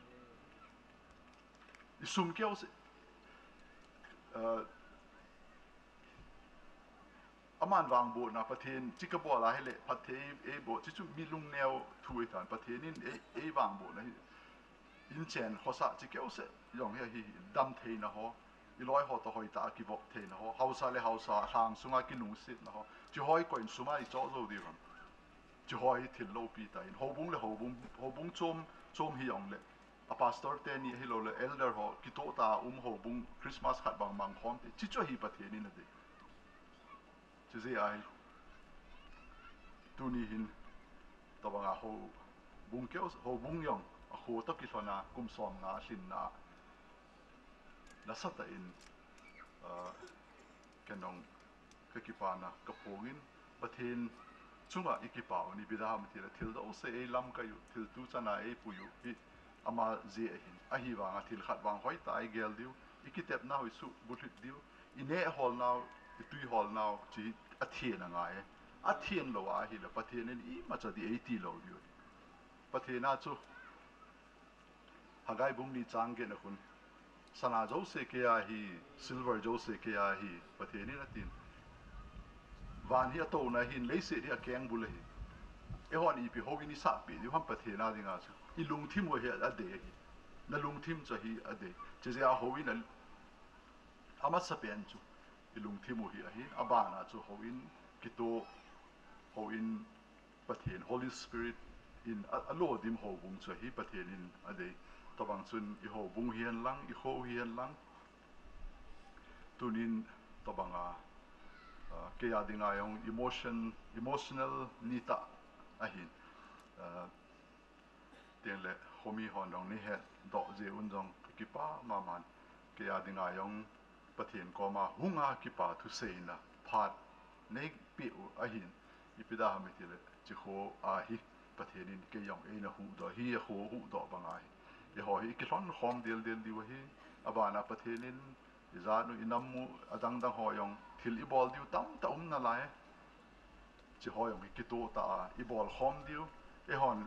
Isum keuseh, eh, aman vangbohna, Pathen chu kabol ahile phatthei eiboh, chuchu mi lungneo thu ahitan, Pathen in ei, eivangbohna hi. Inchen khosah chu keuseh jong hi ahi, damtheina ho, iloi ho toh hoitah a kivop theina ho, haosa le haosa lhang sunga kilungsetna ho, Chihoi koin sum a i choh jou diu ham. Chihoi hi thil loupi ta in, houbung le houbung, houbung chom, chom hi jong le, a pastor teni ahilou le, elder ho, kitoh ta um houbung, Christmas khat bang mang khom te, chi chu hi Pathen in adei. Chi jeh a hi, tuni hin, tabang a houbung keu, houbung jong, a kho toh kilhon a, kum som nga lhin na, nasatah in, ah, ken jong ka kipana ka phong in, Pathen chunga i kipa u, ipi dinga ham itile thil jouse ei lamkai u, thil tu chan a ei pui u hi ama jeh ahin, ahivanga thil khat vang hoitah a i gel diu, i kitepnau i subulhit diu, i neh holnau, i tui holnau, chi athen angai e. Athen lou ahile, Pathen in imacha ding ei ti lou diu. Pathen a chu, Haggai bung ni chang get na khun, sana jouse kei ahi, silver jouse kei ahi, Pathen in atin. Van hi atouna ahin, leiset hi akengbul ahi. Eihon ipi houin i sahpeh diu ham Pathen a dinga chu. I lungthim u hi adei ahi. Na lungthim chu hi adei. Chijeh a houin a, amasapen chu i lungthim u hi ahin, abana chu houin kitoh, houin Pathen, Holy Spirit in a, alodim houbung chu ahi, Pathen in adei. Tabang chun i houbung hihen lang, i kho hihen lang. Tunin tabang a, ah, kei a dinga jong emotion, emotional ni tah ahin. Ah, tin le, khomi hon jong nei hetdoh jeh un jong ka kipa mama in. Kei a dinga jong Pathen koma hunga kipa thuseina phat nei peh u ahin. Ipi dinga ham itile, chi kho a hi Pathen in kei jong eina huhdoh, hi a kho huhdoh bang ahi. Eiho hi i kilhon khom del del diu ahi. Abana Pathen in i jat u, i nam u, adang dang ho jong thil i bol diu tamtah um nalai. Chi ho jong i kitoh tah a i bol khom diu. Eihon,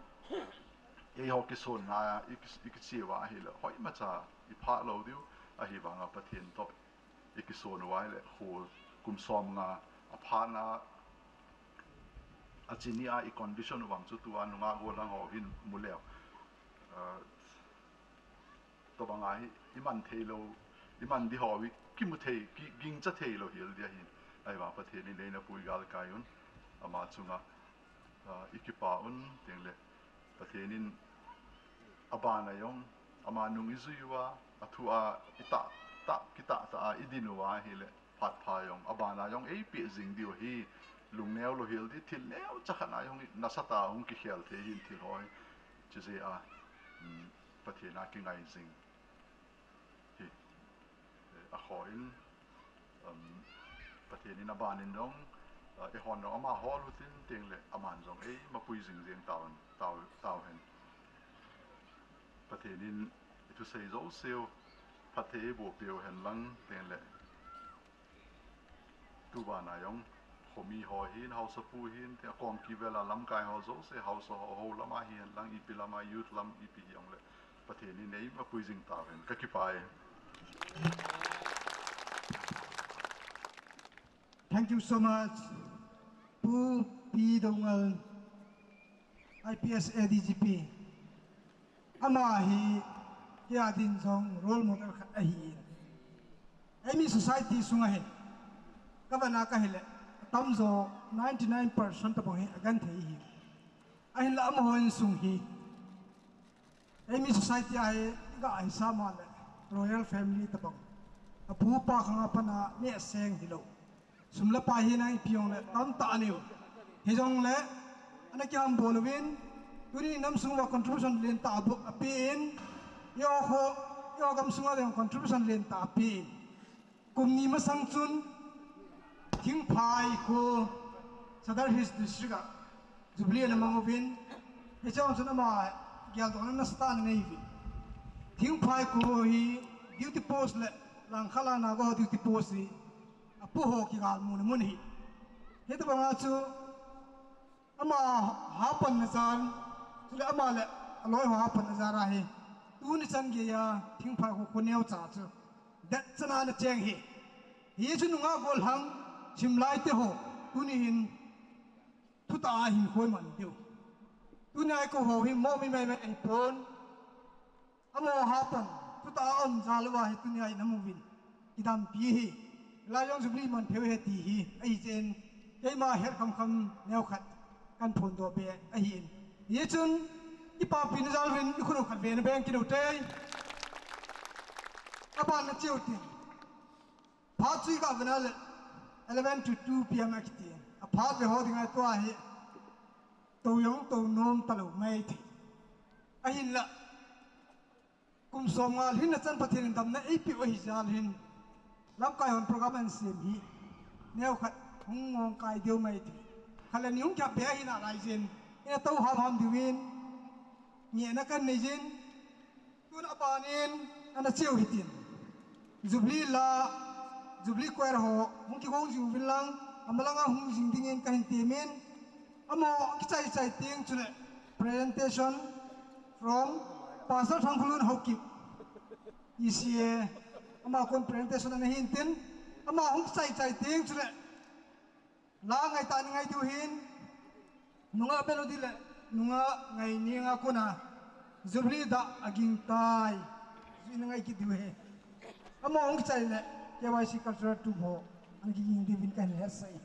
eiho kisonna a i ki, i kicheu ahile, hoimacha i phah lou diu. Ahivanga Pathen toh i kison u ahile, kho kum som nga a phat na, a chi ni a i condition u vang chu tua nungah gollhang ho hin mu leu. Ah, Tabang a hi, i man thei lou, i man di ho hi, kimu thei, ki, gingcha thei lou hel dia hin. Ahivang Pathen in eina pui galkai un, ama chunga, ah, i kipa un, tin le, Pathen in abana jong, ama nung i jui uva, a thu a i tah, tah, kitah tah a i din uva ahile, phat pha jong, abana jong ei peh jing diu ahi, lungneo lou hel di, thil neocha khat na jong nasatah a hung kikhel thei hin thil ho hi, chijeh a, um, Pathen a kingai jing hi, eh, a kho in, um, Pathen in aban in jong, uh, eihon jong ama hol u tin tin le aman jong eima pui jing jeng tau, tau, tau hen. Pathen in i thusei jouse u phatthei eiboh peh u hen lang tin le. Tuban a jong, khomi ho hin, haosapu hin, tin a kong kivel a lamkai ho jouse, haosa ho, hou lam a hihen lang, ipi lam a, youth lam, ipi hijong le, Pathen in eima pui jing tau hen, ka kipah e. Thank you so much, Pu P Doungel, I P S A D G P. Ama hi, kei a din jong role model khat ahi in. Eimi society sunga hin, ka vana ka hile, atamjo ninety nine percent tabang hi agenthei ahi. Ahinla amaho insung hi, eimi society a hi, i ga hi sa ma le, royal family tabang. Apu apa khang a pat a neh seng hilou. Sum le pai hi nang ipi jong le tamtah anei u. Hijongle, ana kihambol uvin, tuni nam sung uva contribution lentah ape in, eiho, eiho gam sunga jong contribution lentah ape in. Kum ni masang chun, Thingphai kho, Sadar Hills District a, Jubilee ana mang uvin, hiche chun ama geldohna nasatah ana nei uvin. Thingphai kho hi duty post le Langkhat le Naga ho duty post hi, apu ho kigalmuna mun ahi. Hitobanga chu ama hapanna jan, chule ama le aloi ho hapanna jan ahi. Tuni chan geiya Thingphai kho kho neocha chu det chana ana cheng ahi. Hichu nungah gollhang simlai te ho, tuni hin thutah a hinkho iman diu. Tunia eikou ho hi momi meimei ahipon. Amaho hapan, thutah a aum jal uva hi tunia i nam uvin, kidampi ahi. Hilai jong Jubilee man thei u ahi ti hi, ahi chen. Keima het khamkham neo khat kahin phondoh be ahin. Hichun, ipapi na jal uvin, ikhut u khat ve na beng kit u te. Aban na cheu tin. Phat chu iga vena le eleven to two P M akitin. Aphat ve ho dinga tua hi. Tou jong tou nom talou mai thei. Ahinla. Kum som nga lhin na chan Pathen in damna eipeh u ahi jal hin. Lamkai hon program ahin sem hi. Neo khat hung ngong kai deu mai thei. Khat le ni hung kiap be ahi nalai jin. Ina tou hamham diuvin. Ngehna kahin nei jin. Tun aban in, ana cheu hitin. Jubilee la, Jubilee Choir ho, hung kigong jiuvin lang, amalanga hung jing dingin kahin temin. Amaho kichai chai teng chule, presentation from Pastor Thangkhulun Haokip. E C A, ama kon presentation ana hin tin. Ama hung kichai chai teng chule. La ngai ta ni ngai diu hin. Nungah melody le, nungah ngai ni nga kona. Jubilee da aging tai. Jui na ngai kit diu hi. Amaho hung kichai le, K Y C cultural troupe ho. Ana kiging diuvin kahin hetsah e.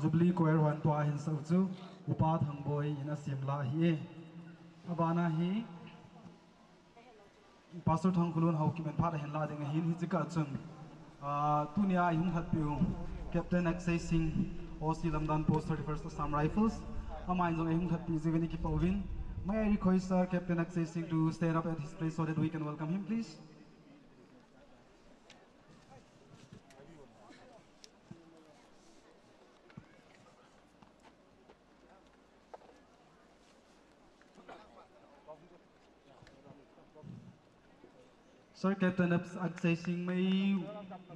Jubilee Choir hon tua hin sau chu Upa Thangboi in asem la ahi e. Abana hi Pastor Thangkhulun Haokip in phat ahin la ding ahin, hiche kah chun, ah, tunia eihung lhatpi u Captain Akshay Singh, O C Lamdan Post thirty-first Assam Rifles, aman jong eihung lhatpi jeh uvin ikipa uvin. May I request, uh, Captain Akshay Singh to stand up at his place so that we can welcome him, please? Sir Captain Ak-, Akshay Singh, may,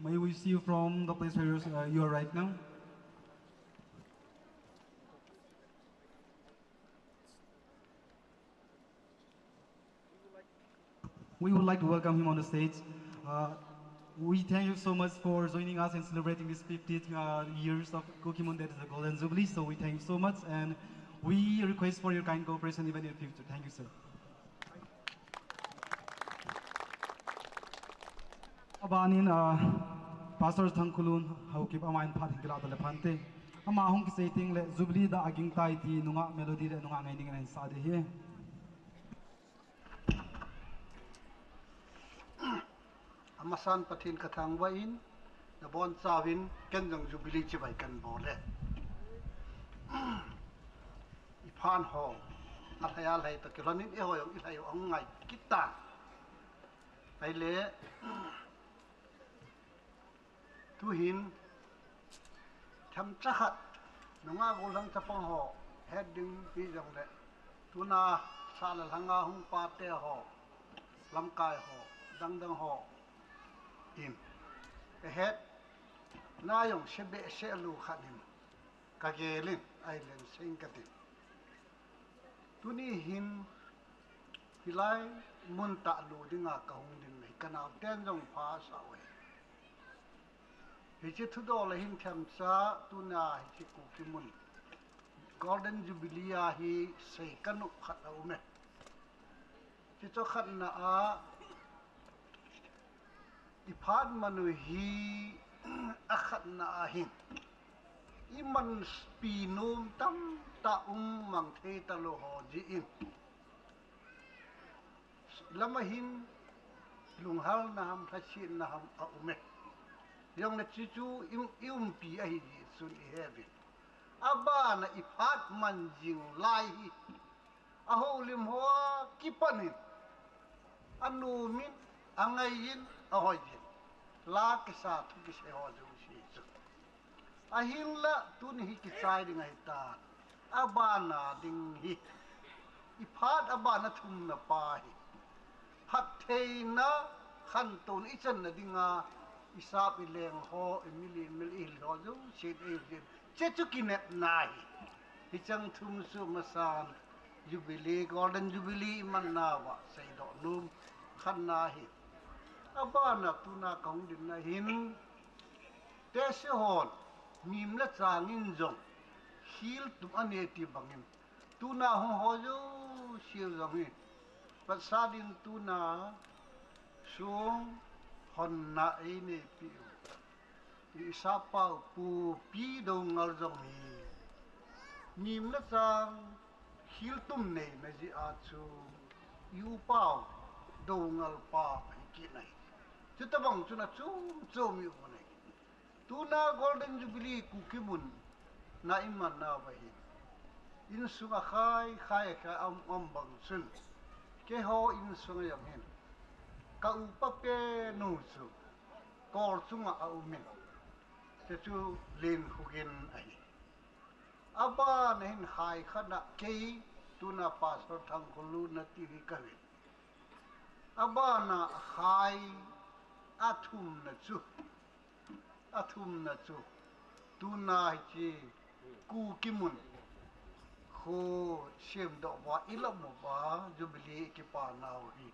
may we see you from the place where you're, uh, you are right now? We would like to welcome him on the stage. Uh, we thank you so much for joining us in celebrating these fifty, uh, years of Kukimun, that is the Golden Jubilee. So we thank you so much, and we request for your kind cooperation even in future. Thank you, sir. Abanin, ah, Pastor Thangkhulun Haokip aman phat hin kila tale phante. Ama hung kisei teng le Jubilee dah aging tai ti nungah melody le nungah ngaina in ahin sa ding ahi. Amasan Pathen kathangvah in, nabonchauvin ken jong Jubilee chibai kahin bol e. Iphat ho, alhai alhai toh kilhonin eiho jong ilhai u ahung ngai kit tan. Ahile, tuhin, themcha khat, nungah gollhang chapang ho, het ding hijongle, tuna sah le lhanga hung pate ho, lamkai ho, dangdang ho in, eihet na jong sei behseh lou khat in, kagel in, ahilen sei inge katin. Tuni hin, hilai mun tah lut dinga kahung ding hi kanaoten jong pha asah uve. Hiche thudol a hin themcha tuna hiche Kukimun Golden Jubilee a hi sei kanop khat aume. Hiche chu khatna a, iphat man u hi akhatna ahin, imanpi nom tamtah um mang thei talou ho jeh in, lama hin lunghalna ham, lhasetna ham aume. Jongle chuchu i, iumpi ahi jeh chun ihe uvin. Abana iphat man jing lai hi, ahoulim hoa kipan in, anomin, angaiyin, ahoiyin, la kisa thu kisei ho jouse chu, ahinla tuni hi kichai ding ahitan. Abana ding hi, iphat abana thumna pa hi, phattheina, khantouna ichanna dinga, isap ileng ho, imil imil ihil ho jouse eijin, hiche chu kinepna ahi. Hicheng thum chu masan Jubilee, Golden Jubilee imanna uva seidoh nom khatna ahi. Abana tuna kahung dinna hin, tese hon, nim le chang in jong, khiltum anei ti bangin, tuna hung ho jouse jong hi, vetsah din tuna song honna eineipi u, isap pau Pu P. Doungel jong hi, nim le chang khiltum neina jeh a chu, i-u pau Doungel pa ahi kit ahi. Chutobang chun achom chom i-u ahi. Tuna Golden Jubilee Kukimun na imanna uva hin, insung a khai khai khai aum, aum bang chun, keiho insung a jong hin, ka upa pen u chu kol chunga aumin, hiche chu Lenkhogen ahi. Abana hin khai khatna kei, tuna Pastor Thangkhulun nati hi kahin. Abana khai, athumna chu, athumna chu, tuna hiche Kukimun kho semdoh uva, ilom uva, Jubilee kipanau hi,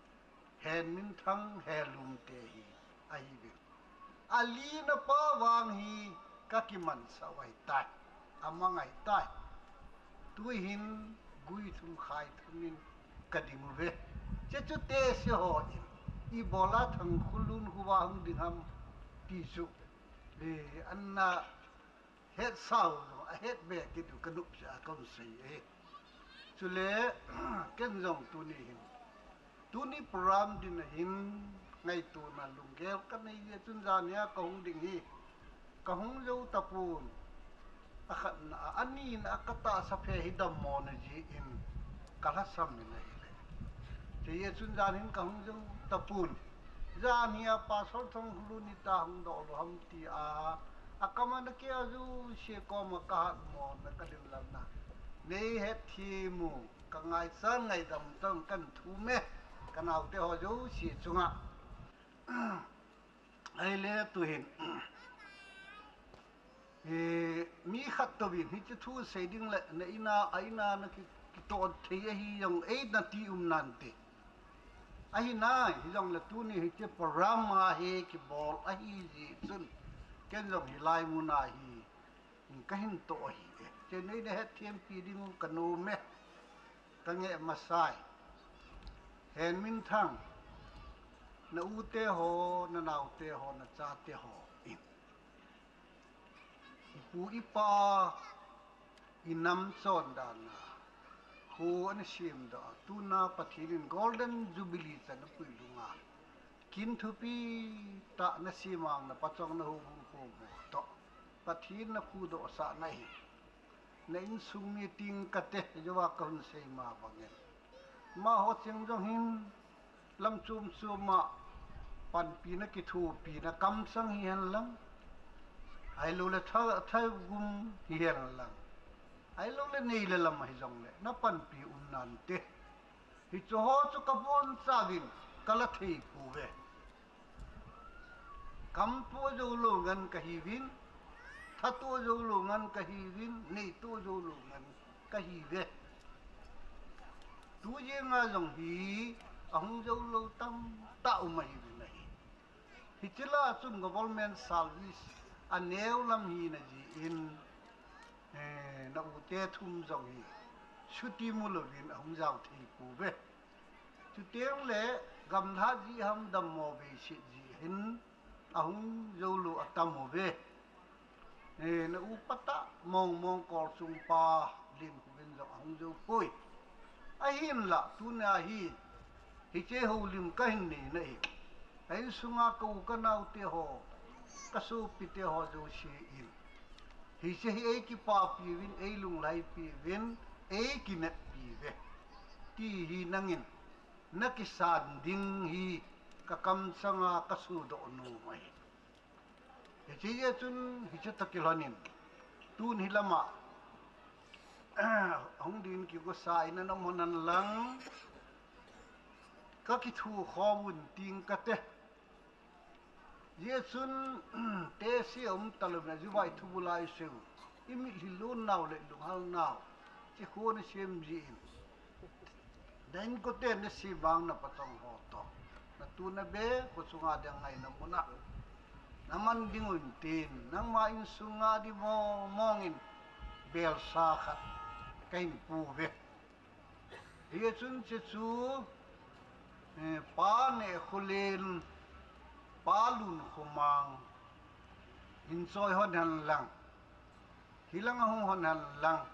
Henminthang Helumte hi ahiuvin. Alina pa vang hi kakimansah u ahitai, amang ahitai. Tuhin gui thum khai thum in kading uve. Hiche chu tese hon, ibola Thangkhulun khovah hung ding ham ti chu, e, ana hetsau jong ahet be kit u ka nop jeh a kahin sei ahi. Chule ken jong tuni hin, tuni program din a hin ngaitona lunggel kanei jeh chun jan hi a kahung ding hi, kahung jou tapon. Akhatna a, anina a katahsa phe hi dammo na jeh in kalhasam in ahile. Chujeh chun jan hin kahung jou tapon. Jan hi a Pastor Thangkhulu nita hung doh lou ham ti a, akam a ana keh a jouse koma kahatmo na kadinlam na. Nei hetthem u, kangaichat ngaidam tah in kahin thum e, kanaote ho jouse chunga. Ahile tuhin, eh, mi khat touvin hiche thu sei ding le na ina, a ina na ki, kitoh thei ahi jong eina ti um nante. Ahi nai, hijongle tuni hiche program a hi kibol ahi jeh chun, ken jong hilai mun a hi kahin toh ahi e. Chule neina hetthem pi ding u kanom e. Kangeh masai. Henminthang, na u te ho, na nao te ho, na chate ho in, ipu ipa inam chondan a kho ana semdoh a, tuna Pathen in Golden Jubilee chan apui lhung a, kin thupi tah na sem a, na pachong na houbung khom ho toh Pathen na phudoh sah na hi. Na insung mi ting kate, jouva kahung sei ma bangin, amaho cheng jong hin lam chom chom a panpina, kithopina kamsang hihen lang, ahilouleh tha, thagum hihen lang, ahilouleh nei le lam hijongle na panpi um nante. Hicheho chu kabonchauvin kala thei pouve. Kamtoh joulou ngen kahiuvin, thatoh joulou ngen kahiuvin, neitoh joulou ngen kahiuve. Tujing a jong hi ahung joulou tamtah um ahiuvin ahi. Hiche lah a chun government service aneo lam hina jeh in, eh, na u te thum jong hi chuti mu louvin ahung jao thei pouve. Chuteng le gamlha jeh ham dammo beiset jeh hin ahung joulou atam uve. Eh, na upa tah mong mong Kolsung pa Linkhouvin jong ahung jou poi. Ahinlah tunia hi hiche houlim kahin nei na hi, a insunga ka u ka nao te ho, ka sopi te ho jouse in, hiche hi eikipapi uvin, eilunglhaipi uvin, eikineppi uve ti hi nangin na kisan ding hi ka kamsanga ka sodoh nom ahi. Hiche jeh chun hiche toh kilhonin tun hi lama hung dingin kigosa in ana um hen lang, ka kithukhom un ting kate. Hijeh chun tesi aum talou na, juvai thubul a isei u, imitlhi lon nau le lunghal nau, hiche khu na sem jin, na inkote na sem vang na pachong ho toh, na tu na be, kho sunga ding ngaina mun a na man ding un tin, nangma insunga di mong mong in belsa khat kahin pu uve. Hichun hiche chu, eh, Pa Nehkholen, Pa Lunkhomang, hin choi hon hen lang, hilang a hung hon hen lang.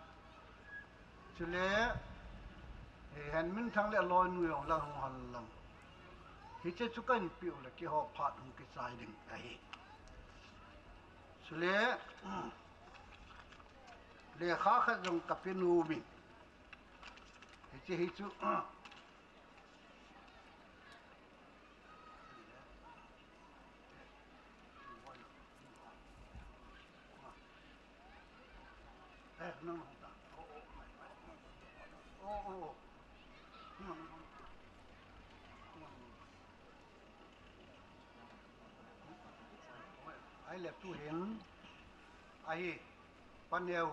Chule, eh, Henminthang le aloinu jong lang hung hon lang. Hiche chu kahin peh u le keiho phat hung kichai ding ahi. Chule, lekha khat jong kape nom in. Hiche hi chu, eh, nang nang ta. Oh, oh, oh, oh. Nang, nang, nang. Ahile tuhin, ahi, Pa Neo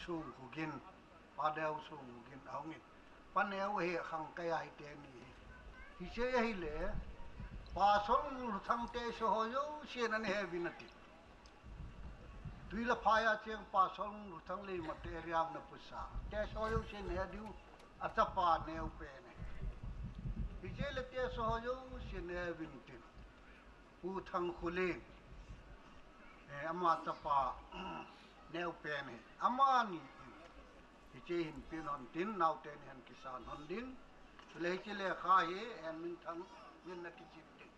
Songkhogin, Pa Neo Songkhogin ahung in. Pa Neo hi khangkai a hi teni hi. Hiche ahile, Pastor Lungthuthang te so ho jouse in ana he uvin ati. Tui le phai a cheng Pastor Lungthuthang Leimatte area a ana pusa. Te so ho jouse in he diu, achapa neo pen ahi. Hiche le te so ho jouse in he uvin tin. Pu Thangkholen, eh, ama chapa, Neo pen hi. Amani. Hiche hin pin hon tin, naote ni hin kisan hon din. Chule hiche lekha hi, en min thang, min na kichip din.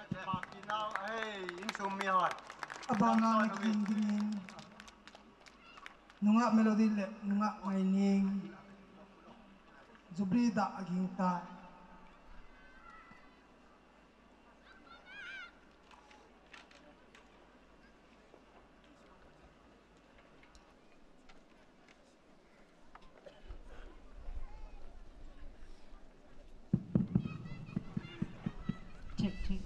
Pin hon. Makinau, hey, insung mi hon. Abana na kitin dingin. Nungah Melody le Nungah Ngaining. Jubilee dah aging tai. Check, check.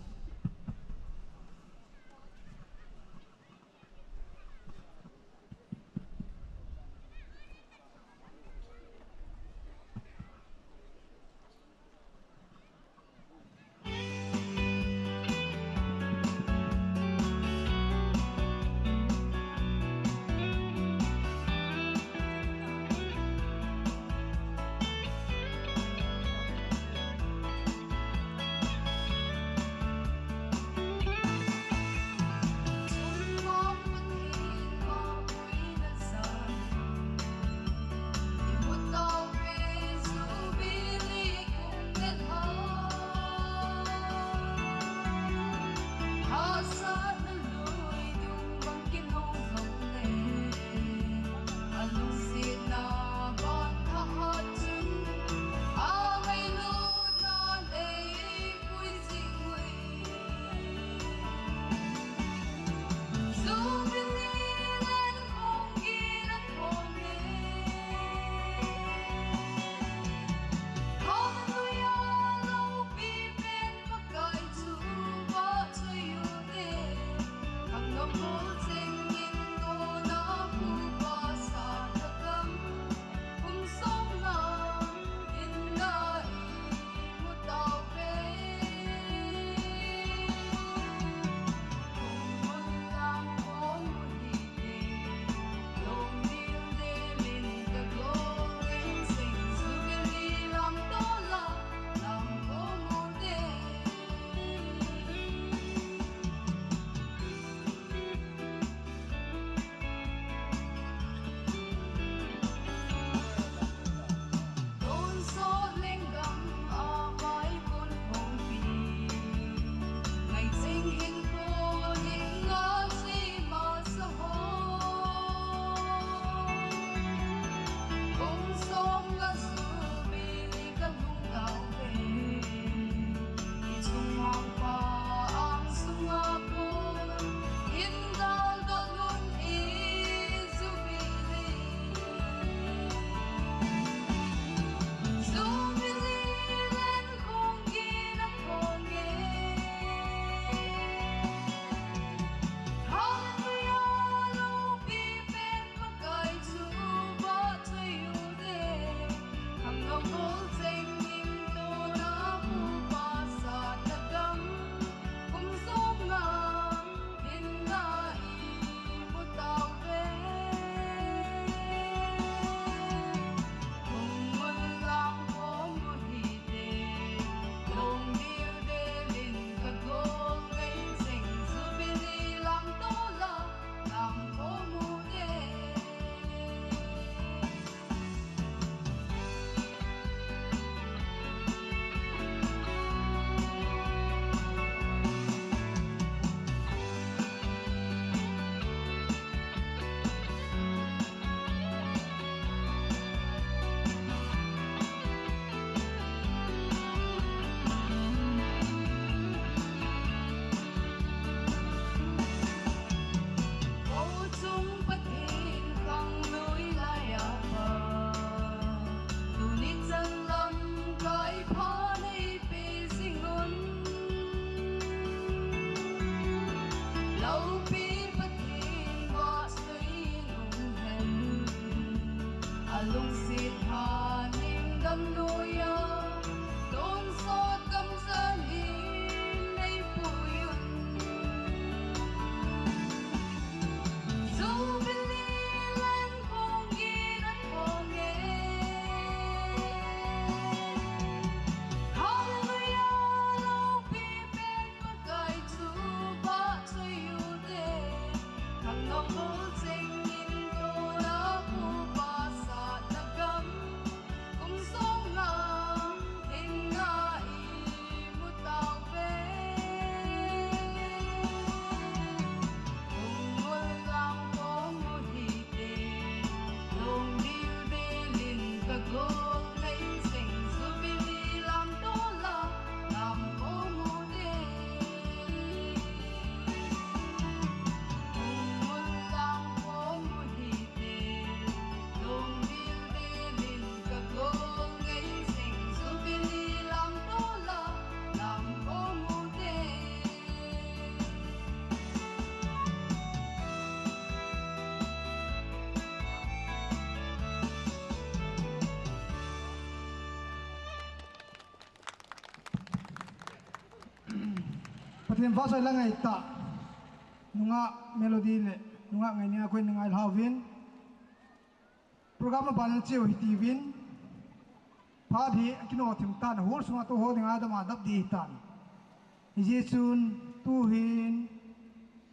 Themfa soi la ngai ta. Nunga melody le nunga ngai nia koi ngai lhauvin. Program a ban chiu hiti vin. Phat hi kino thim tan hol sunga to ho dinga dama dap di tan. Hiji chun tuhin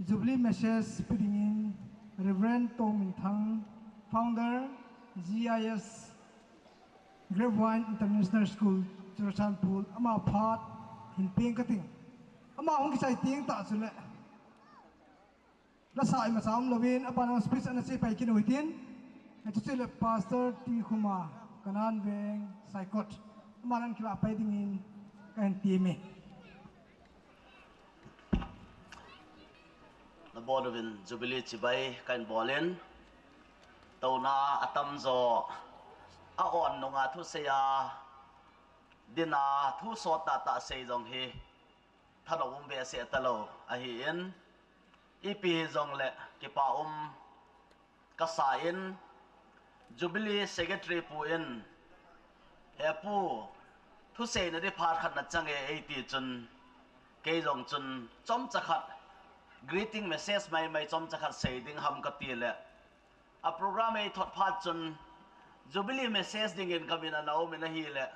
Jubilee message pe dingin Reverend Tong Min Thang, founder, G I S, Grapevine International School, Churachandpur, ama phat hin peng kating. Ama hung kisai ting ta chule. La sai ma sam lovin, apa nang speech ana si pai kinu hitin. Achu chule Pastor T Khuma, Kanan Veng, Saikot. Ama nang kila pai dingin, kahin ti mi. Na bol uvin Jubilee chibai kahin bolin. Tona atam jo a on nunga thu sei a dina thu sot ta ta sei jong hi thalo um be se talo ahi in ipi hi jong le kipa um ka sa in Jubilee Secretary pu in he pu thu sei na di phat khat na chang e ei ti chun kei jong chun chomcha khat greeting message mai mai chomcha khat sei ding ham ka ti le a program ei thot phat chun Jubilee message dingin ka min ana um in ahi le.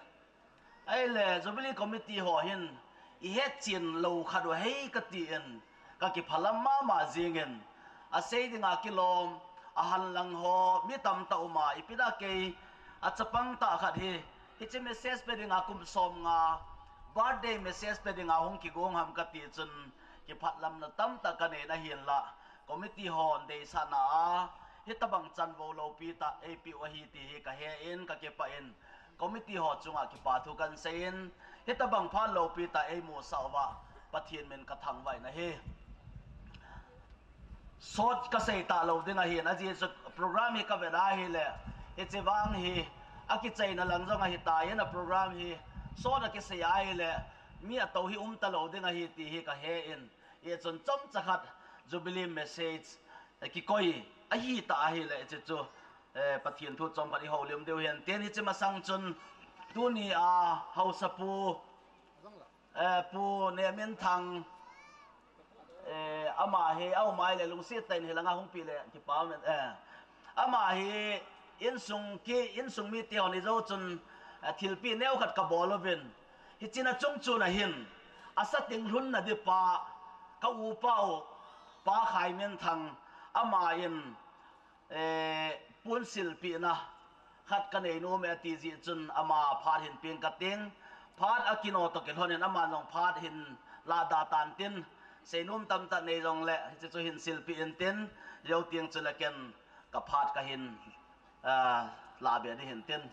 Ei le Jubilee Committee ho hin i het chin lo khat u hei ka ti in ka kiphalam mama jingin a sei dinga kilom a hanlang ho mi tam ta uma ipi da kei a chapang ta khat hi hichi message pe dinga kum som nga birthday message pe dinga hung kigong ham ka ti chun kiphatlamna tam ta ka nei na hin la committee hon deisahna a, hitabang chanvo lopi ta eipi u ahi ti hi ka he in, ka kipah in, committee ho chunga kipa thu kan sei in, hitabang phat lopi ta eimusah uva, Pathen min ka thangvah in ahi. Sot ka sei ta lo ding ahin, ajeh chu program hi ka vet ahi le, hichi vang hi, akichaina lang jong ahi ta in a program hi, sot a kisei ahi le, mi ato hi um ta lo ding ahi ti hi ka he in, Hichun chomcha khat Jubilee message, eh, kikoi ahi ta ahi le hichi chu, eh, Pathen thu chomkhat i houlim diu hen. Tin hichi masang chun tuni a Haosapu, eh, Pu Neminthang, eh, ama hi a um ahi le lungset tah in hilanga hung pi le kipa men, eh, Ama hi insung ki, insung mite hon i jou chun, eh, thilpeh neo khat ka bol uvin. Hichea chung chun ahin, a sating lhunna dipa, ka upa u, Pa Khaiminthang, ama in, eh, pon silpehna khat ka nei nom e ati jeh chun ama phat hin peng ka ting. Phat a kino toh kilhon in ama jong phat hin la da tan tin. Seinom tamtah nei jong le, hichi chu hin silpeh in tin, jou teng chu le ken ka phat ka hin, ah, la be ding hin tin.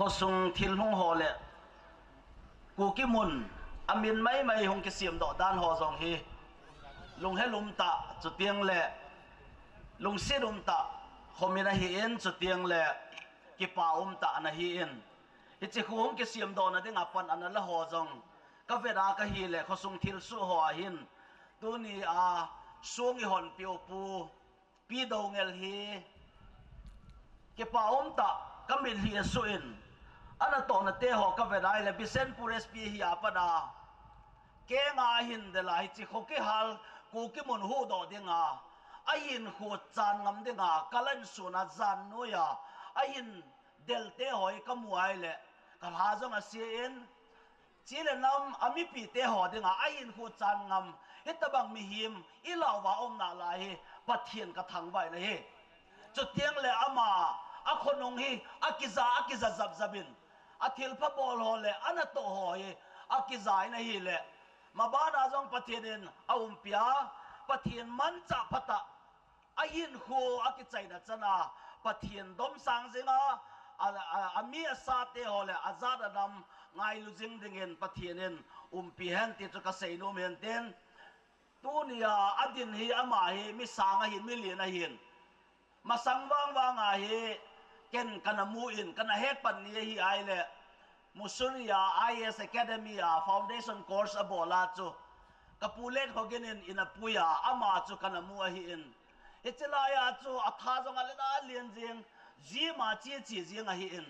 Khosung thil hung ho le Kuki mun a min mai mai hung kisem doh dan ho jong hi lunghel um tah, chuteng le lungset um tah, khomin ahi in, chuteng le kipa um tah ana hi in. Hichi khu hung kisem doh na ding a pan ana la ho jong ka vet a ka hi le khosung thil suh ho ahin tuni a sung i hon piu pu Pi Doungel hi kipa um tah ka mitlhi a suh in ana toh na te ho ka vet a hi le Bishnupur S P hi a pat a keng a hin de la hichi kho kihal Kuki mun huhdoh ding a a hinkho chan ngam ding a ka la insung a jan noi a a hin del te ho hi ka mu a hi le ka lha jong a sia in Chule nam a mipi te ho ding a, a hinkho chan ngam, hitabang mihem, i lau va um na lai hi, Pathen ka thangvah in ahi. Chuteng le ama, a khonung hi, a kija, a kija jap jap in, a thilpha bol ho le, ana toh ho hi, a kija in ahi le. Maban a jong Pathen in a umpi a, Pathen manchah phatah, a hinkho a kichaina chan a Pathen domsang jing a, a, a, a mi a sa te ho le a jat a nam ngailu jing dingin Pathen in umpi hen ti chu ka seinom hen tin. Tuni a a din hi ama hi mi sang ahin, mi lien ahin. Masang vang vang a hi ken ka na mu in, ka na het pan ni ahi a hi le. Mussoorie a I A S Academy a foundation course a bol a chu ka pu Letkhogin in, in a pui a, ama chu ka na mu ahi in. Hiche laiya chu atha jong alen alen jing, jima chi chi jing ahin.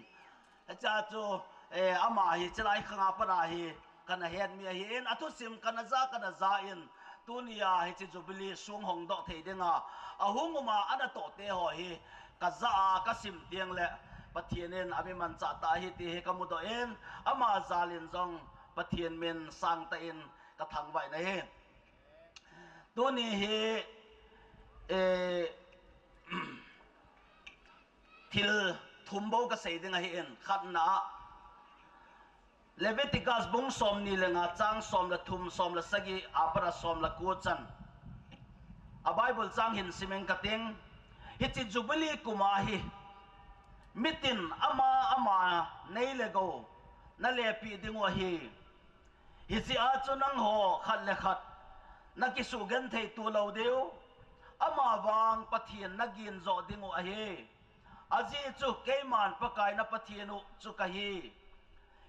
Hichea chu, eh, ama hi hiche lai khanga pat a hi kana het mi ahin, athusim kana ja kana ja in, tunia hiche Jubilee sung hongdoh thei dinga ahung uma ana toh te ho hi kaja a kasim teng le Pathen in ami manchah tah ahi ti hi kamudoh in, ama jal in jong Pathen min sangtah in kathangvah in ahi. Tuni hi, eh, thil thum bou kasei ding ahin, khatna a, Leviticus bung somni le nga chang som le thum, som le sagi, apat a som le ko chan. A Bible chang hin simin kating, hiche Jubilee kum a hi, mitin ama ama nei le gou nalepeh diu ahi. Hiche a chu nangho khat le khat nakisugenthei tulou diu, ama vang Pathen nagin joh diu ahi. Ajeh chu keiman Pakai na Pathen u chu kahi.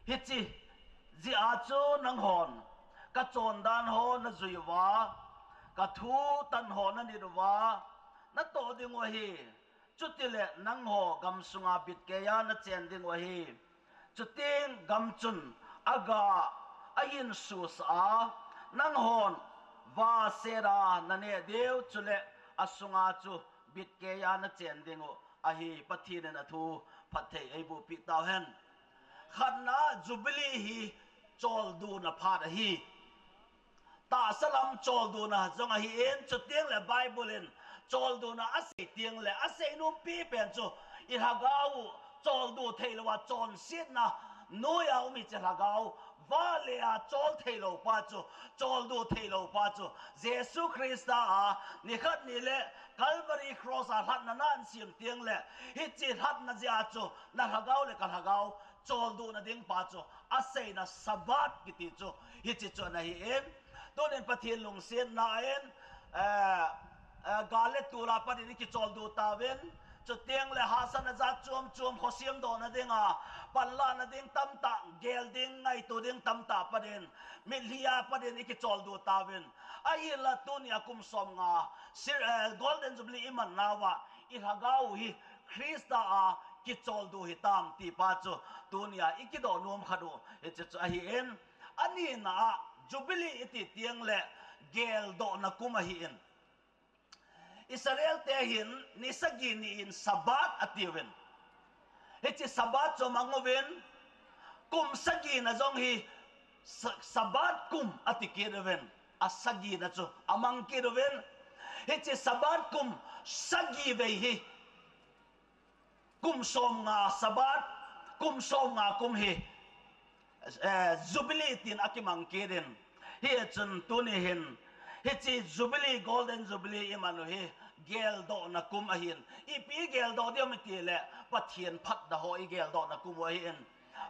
Hiche jeh a chu nanghon kachondan ho najui uva, kathu tan ho nanit uva, natoh diu ahi. Chutile nangho gamsunga bitkeiya nachen diu ahi. Chuteng gam chun aga ahin susah a, nanghon vahset a naneh diu, chule asunga chu bitkeiya nachen diu ahi. Pathen in athu phatthei eiboh peh tauhen. Khatna, Jubilee hi choldona phat ahi. Tahsa lam choldona jong ahin, chuteng le Bible in choldona asei teng le asei nom pipen chu, i lhagao u choldo theilou a chonsetna noiya um hiche lhagao, vale a chol theilou pa chu, choldo theilou pa chu, Jesu Christa a nikhat ni le Calvary Cross a lhatna nahin sem teng le, hiche lhatna jeh a chu na lhagao le ka lhagao choldona ding pa chu aseina Sabbath kiti chu, hiche chu ana hin. Tunin Pathen lungsetna in, eh, eh, gal le tol a pat in i kicholdo tauvin, chuteng le hahsatna jat chom chom khosem dohna dinga, panlahna ding tamtah, gel ding, ngaito ding tamtah pat in, mitlhi a pat in i kicholdo tauvin. Ahinla tunia kum somnga, sir, eh, Golden Jubilee i man nauva, i lhagao hi Christa a kicholdo hitam ti pa chu tunia i kidoh nom khat u hiche chu ahin. Anina a Jubilee i ti teng le geldohna kum ahin. Israel te hin ni sagi ni in Sabbath atiuvin. Hiche Sabbath chu amang uvin, kum sagina jong hi Sa-, Sabbath kum ati kit uvin. A sagina chu amang kit uvin. Hiche Sabbath kum sagi vei hi kum somnga Sabbath, kum somnga kum hi, eh, Jubilee tin akimang kit in. Hichun tuni hin, hiche Jubilee, Golden Jubilee i man u hi, geldohna kum ahin. Ipi geldoh diu ham i ti le, Pathen phatna ho i geldohna kum u ahin.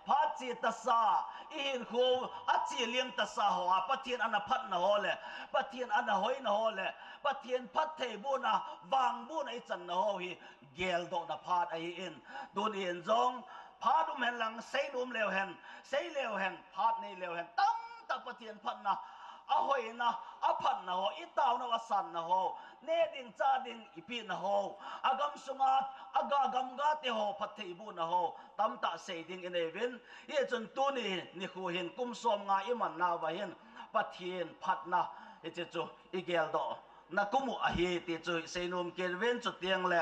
Phat che tasa, i hinkho a che liang tasa ho a, Pathen ana phatna ho le, Pathen ana hoina ho le, Pathen phattheibohna, vangbohna i channa ho hi, geldohna phat ahin. Tunin jong, phat um hen lang, sei nom leu hen, sei leu hen, phat nei leu hen, tamtah Pathen phatna, ahoina, aphatna ho, i taona u asanna ho, neh ding, chah ding, i pehna ho, agam sunga, aga gamga te ho, phattheibohna ho, tamtah sei ding i nei uvin. Hichun tuni nikho hin, kum somnga i man nauva hin, Pathen phatna, hiche chu i geldoh na kum u ahi ti chu sei nom kit uvin, chuteng le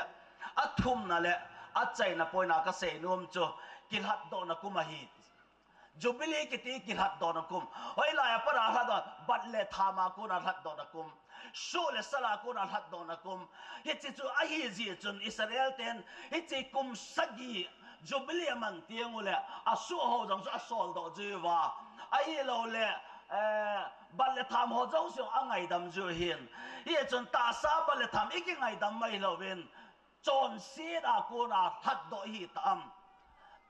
athumna le achaina poina ka sei nom chu kilhatdohna kum ahi. Jubilee kiti kilhatdohna kum. Hoilai a pat a lhatdoh, bat le tham a kona lhatdohna kum. Soh le sal a kona lhatdohna kum. Hiche chu ahi jeh chun Israel ten hiche kum sagi Jubilee aman teng u le, asoh ho jong chu asoldoh jiu va. Ahilou le, eh, bat le tham ho jouse angaidam jiu hin. Hichun tahsa bat le tham i kingaidam mai louvin, chonset a kona lhatdoh i hi tam.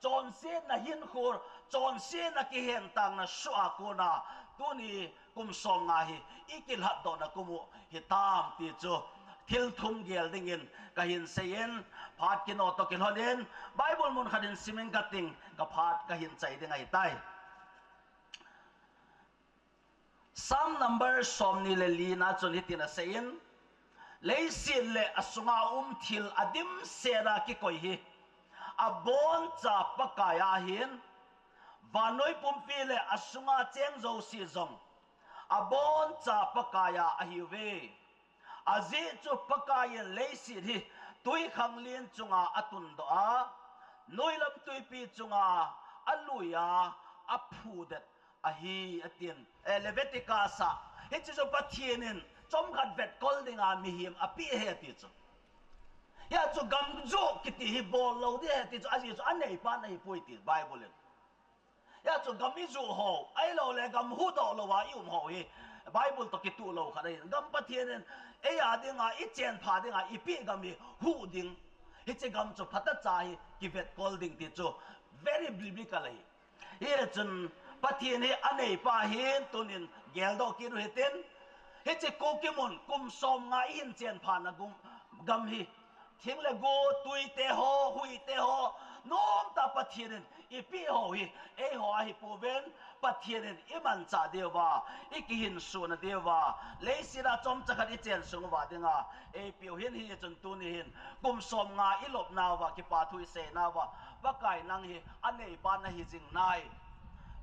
Chonsetna hinkho, chonsetna kihentangna soh a kona, tuni kum somnga hi i kilhatdohna kum u hitam ti chu thil thum gel dingin kahin seiyin, phat kino toh kilhonin, Bible mun khat in simin kating, ka phat kahin chai ding ahitai. Psalm number somni le li na chun hitin aseiyin, Leiset le asunga um thil adimset a kikoi hi aboncha Pakai ahin, vannoi pumpi le asunga cheng jouse jong aboncha Pakai a ahiuve. Ajeh chu Pakai in leiset hi twikhanglen chunga atundoh a, noilam twipi chunga alui a, aphudet ahi, atin. Eh, Leviticus a, hiche chu Pathen in chomkhat vetkol dinga mihem apeh ahi ati chu. Hia chu gam joh kiti hi bol lou ding ahi ati chu, ajeh chu aneipa ana hipoi ti Bible in. Hia chu gam ijoh ho, ahilouleh gam huhdoh louva i um ho hi Bible toh kitoh lou khat ahin. Gam Pathen in eia dinga, ichenpha dinga ipeh gam hi huh ding. Hiche gam chu phatechan hi kivetkol ding ti chu very biblical ahi. Hichun Pathen hi aneipa ahin, tunin geldoh kit u hitin. Hiche Kuki mun kum somnga ihin chenphana gam hi, thing le go, twite ho, huite ho, nomtah Pathen in ipeh ho hi eiho ahipouvin, Pathen in imanchah diuva, ikihinsona diuva, leiset a chomcha khat ichen sung uva dinga eipeh u ahin, hichun tuni hin kum somnga ilopnauva, kipathu iseinauva, Pakai, nang hi aneipa nahi jing nai.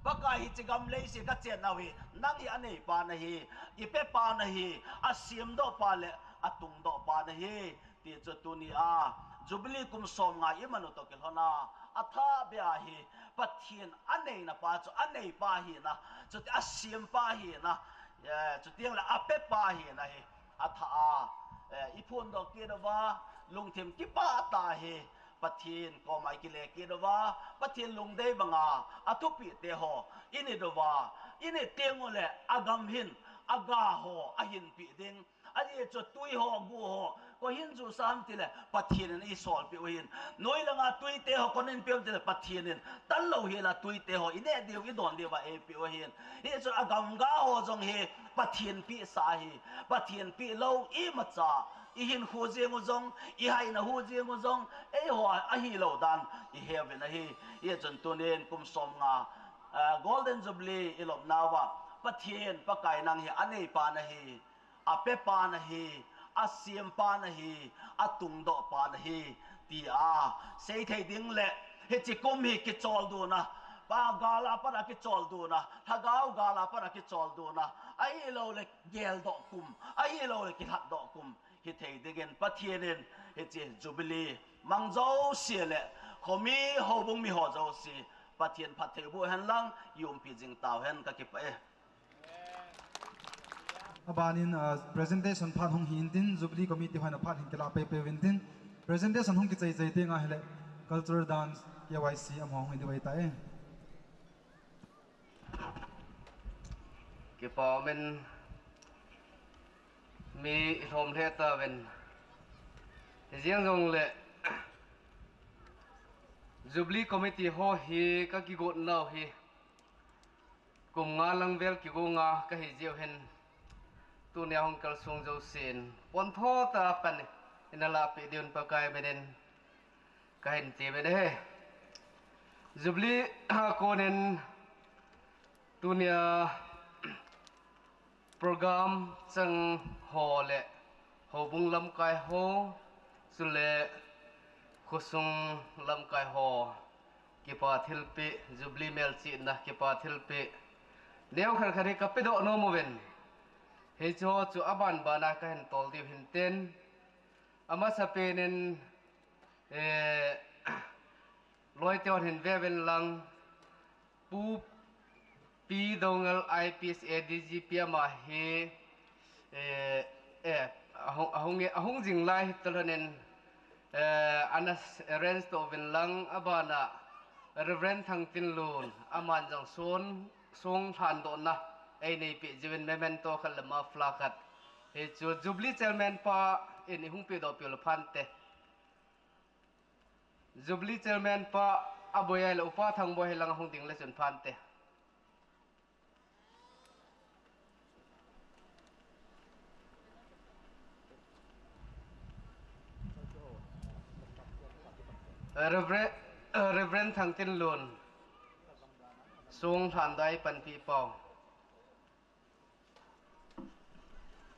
Pakai, hiche gam leiset kachennau hi nang hi aneipa nahi, ipepa nahi, asemdohpa le atungdohpa nahi, ti chu tunia Jubilee kum somnga iman u toh kilhona athahbeh a hi Pathen aneina pa chu aneipa ahina, chuti asempa ahina, eh, chuteng le apepa ahina hi athah a, eh, iphondoh kit uva, lungthim kipah tah a hi Pathen koma ikile kit uva, Pathen lungdei banga athupeh te ho init uva, init teng ule agam hin aga ho ahinpeh ding. Ajeh chu twi ho, go ho koi hin jusa ham tile Pathen in eisolpeh u ahin. Noi langa twite ho koi hin peh u ham tile Pathen in tanlou hela twite ho ineh diu, idon diuva eipeh u ahin. Hichun agamga ho jong hi Pathen pehsa ahi. Pathen pehlou imacha ihinkho jeng u jong, ihaina hu jeng u jong, eiho ahilou dan iheuvin ahi. Hichun tunin kum somnga, ah, Golden Jubilee ilopnauva, Pathen, Pakai, nang hi aneipa nahi, apepa nahi, asempa nahi, atungdohpa nahi, tia seithei ding le, hiche kum hi kicholdohna, pa gal a pat a kicholdohna, lhagao gal a pat a kicholdohna, ahiloule geldoh kum, ahiloule kilhatdoh kum hithei dingin Pathen in hiche Jubilee mang jouse le khomi houbung miho jouse Pathen phattheiboh hen lang, iumpi jing tauhen, kakipah e. Abanin, ah, presentation phat hung hi intin, Jubilee Committee hon aphat hin kilah peipei uvintin, presentation hung kichai chai teng ahile, cultural dance, K Y C amaho hung hi diu ahitai. Kipah umin, mi ilhom lheh tauvin. Hijeng jongle Jubilee Committee ho hi kakigot nau hi kum nga lang vel kigonga kahi jeh u hin, tunia hung kalsong jousen pontho tah a pan eina lahpeh diuvin Pakai minin kahin tiuvin ahi. Jubilee a konin tunia program chang ho le houbung lamkai ho, chule khosung lamkai ho, kipa thilpeh, Jubilee melchihna kipa thilpeh neokhat khat hi kapedoh nom uvin, hicheho chu aban bana kahin tol diu hintin, amasapen in, eh, loite hon hin veuvin lang, Pu P. Doungel, I P S, A D G P, ama hi, eh, eh, ahung, ahung, ahung jing lai hitalhonin, eh, ana arrange toh uvin lang, abana Reverend Thangtinlun, aman jong song, song lhandohna eineipeh jiuvin, memento khat le muffler khat. Hichu Jubilee Chairman pa in ihung pehdoh piu le phante. Jubilee Chairman pa aboi ahile Upa Thangboi hilang ahung ding le chun phante. Reverend, Reverend Thangtinlun, song lhandoh a eipanpi pau.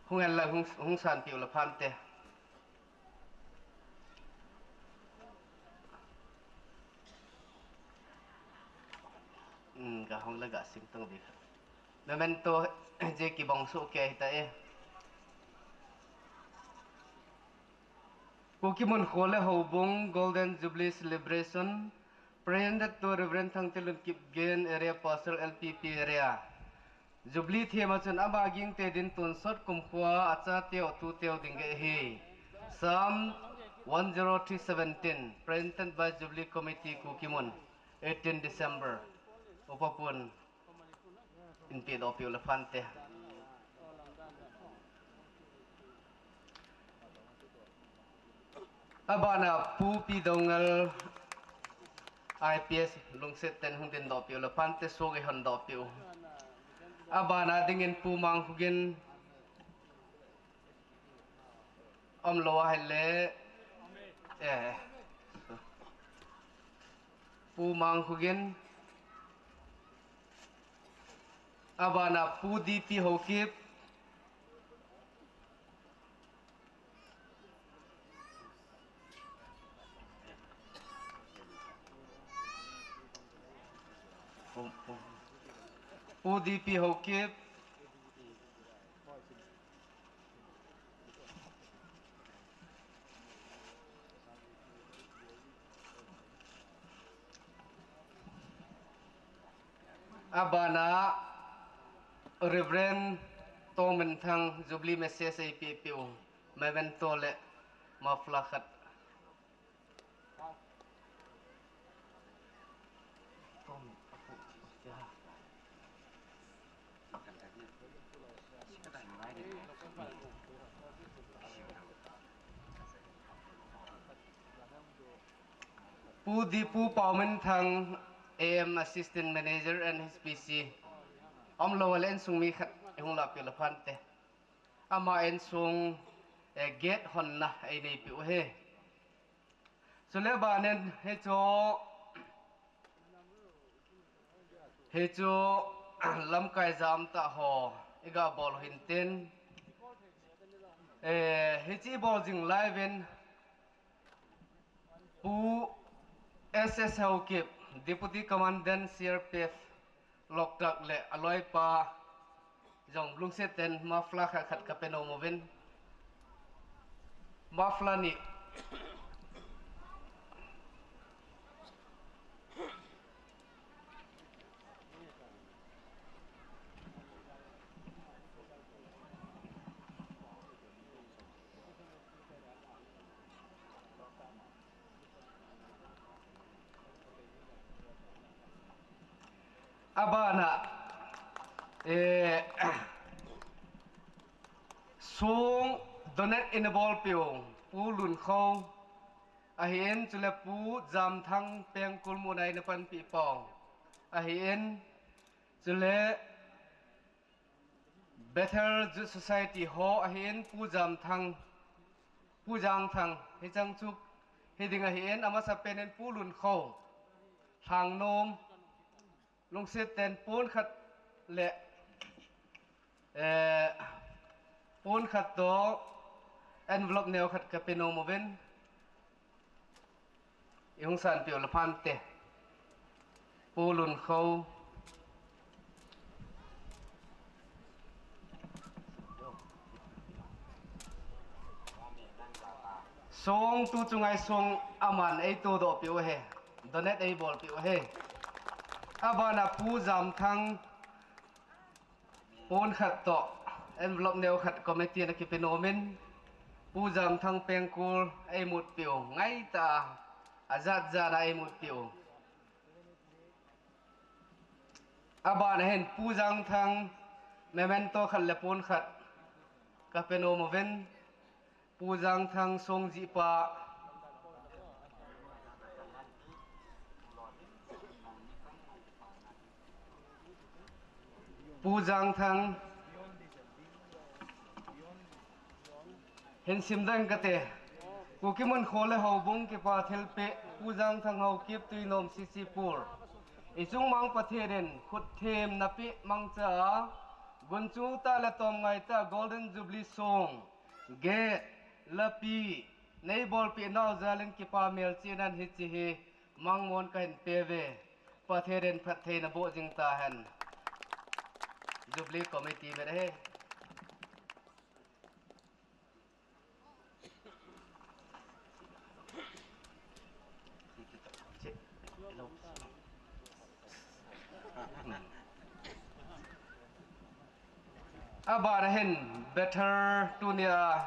Hung en lang, hung, hung sanpiu le phante. Hmm, ga hong le ga sim tong ding. Memento je kibang soh kei ta e. Kuki Mun Kho le Houbung Golden Jubilee Celebration, presented to Reverend Thangtilun Kipgen, Area Pastor, L P P Area. Jubilee theme a chun ama gingte din tonsot kumkhoa achateu atuteu ding ahi. Psalm one zero three seventeen, presented by Jubilee Committee Kuki Mun, eighteen December. Upa pun in pedoh piu le phante. Abana Pu Pi Doungel, I P S, Lungset ten hung dindoh piu le phante, sugi hondoh piu. Abana dingin Pu Mangkhogin, um lou ahile, eh, Pu Mangkhogin. Abana Pu D P Haokip. Pu D P Haokip. Abana Reverend Tongminthang Jubilee message eipeh peh u, memento le muffler khat. Pu Dipu Paominthang, A M Assistant Manager, N H P C. Umlou le insung mi khat ihung lahpeh le phante. Ama insung, eh, gate honna einei peh u ahi. Chule banin hichu, hichu lamkai jam tah ho iga bol u hintin. Eh, hiche ibol jing lai uvin Pu S S Haokip, Deputy Commandant C R P F, Loktak le aloipa jong Lungset ten muffler khat khat kape nom uvin. Muffler ni. Abana, eh, song donate eina bolpeh u, Pu Lunkho, ahin, chule Pu Jamthang Pengkul muna eina panpeh pau, ahin, chule Bethel Youth Society ho ahin, Pu Jamthang, Pu Jangthang, hicheng chu hiding ahin, amasapen in Pu Lunkho, Lhangnom, Lungset ten pon khat le, eh, pon khat toh envelope neo khat kape nom uvin. Ihung sanpeh u le phante. Pu Lunkho. Song tu chunga song aman eitodoh peh u ahi. Donate eibolpeh u ahi. Abana Pu Jamthang pon khat toh envelope neo khat committee in akipe nom in, Pu Jamthang Pengkul eimutpeh u, ngaitah a, ajat jat a eimutpeh u. Abana hin Pu Jangthang memento khat le pon khat kape nom uvin, Pu Jangthang Songjihpa. Pu Jangthang. Hin sim ding kate. Kuki Mun Kho le Houbung kipa thilpeh, Pu Jangthang Haokip, Tuinom, C C Pur. Ichung mang Pathen in khut themna peh mangcha a, gunchu tah le tomngai tah a Golden Jubilee song, gate, lapi, neibolpeh nau jal in kipa melchihna in hiche hi mangmon kahin pe uve. Pathen in phattheina boh jing tahen. Jubilee Committee me he. Abana hin Bethel tunia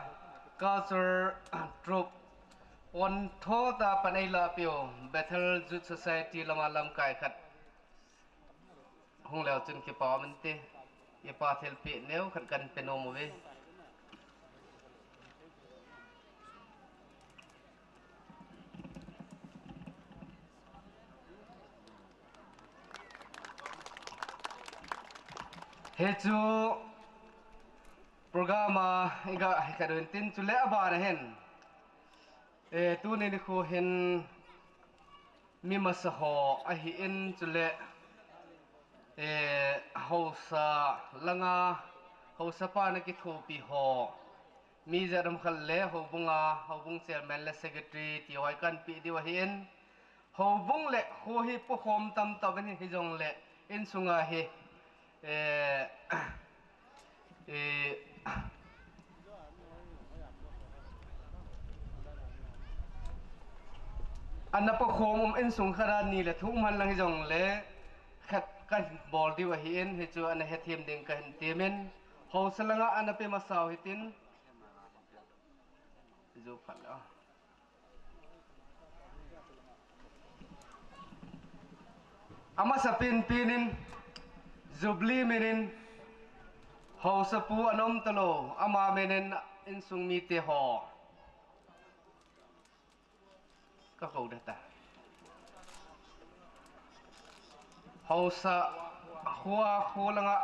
culture troupe on tho ta pan ei la piu Bethel Youth Society lama lamkai khat hung leu chun kipa min te, ipa thilpeh neo khat kan pe nom uve. Hichu program a iga hikha dun tin chule abana hin, eh, tuni nikho hin mi masa ho ahin chule, eh, haosa langa, haosa pa na kithopi ho. Mi jat um khat le houbunga, houbung chairman le secretary ti hoi kan pe diu ahin. Houbung le kho hi pokhom tamtah uvin hijongle insunga hi, eh, eh, ana pokhom um insung khat a ni le thum han lang hijongle khat kan bol diu ahin hichu ana hethem ding kahin temin. Haosa langa ana pe masau hitin. Ju phat lo. Amasa pen pen in, Jubilee min in, haosa pu ana um talou, ama min in insung mite ho. Ka kou deta. Haosa, hua, hua langa.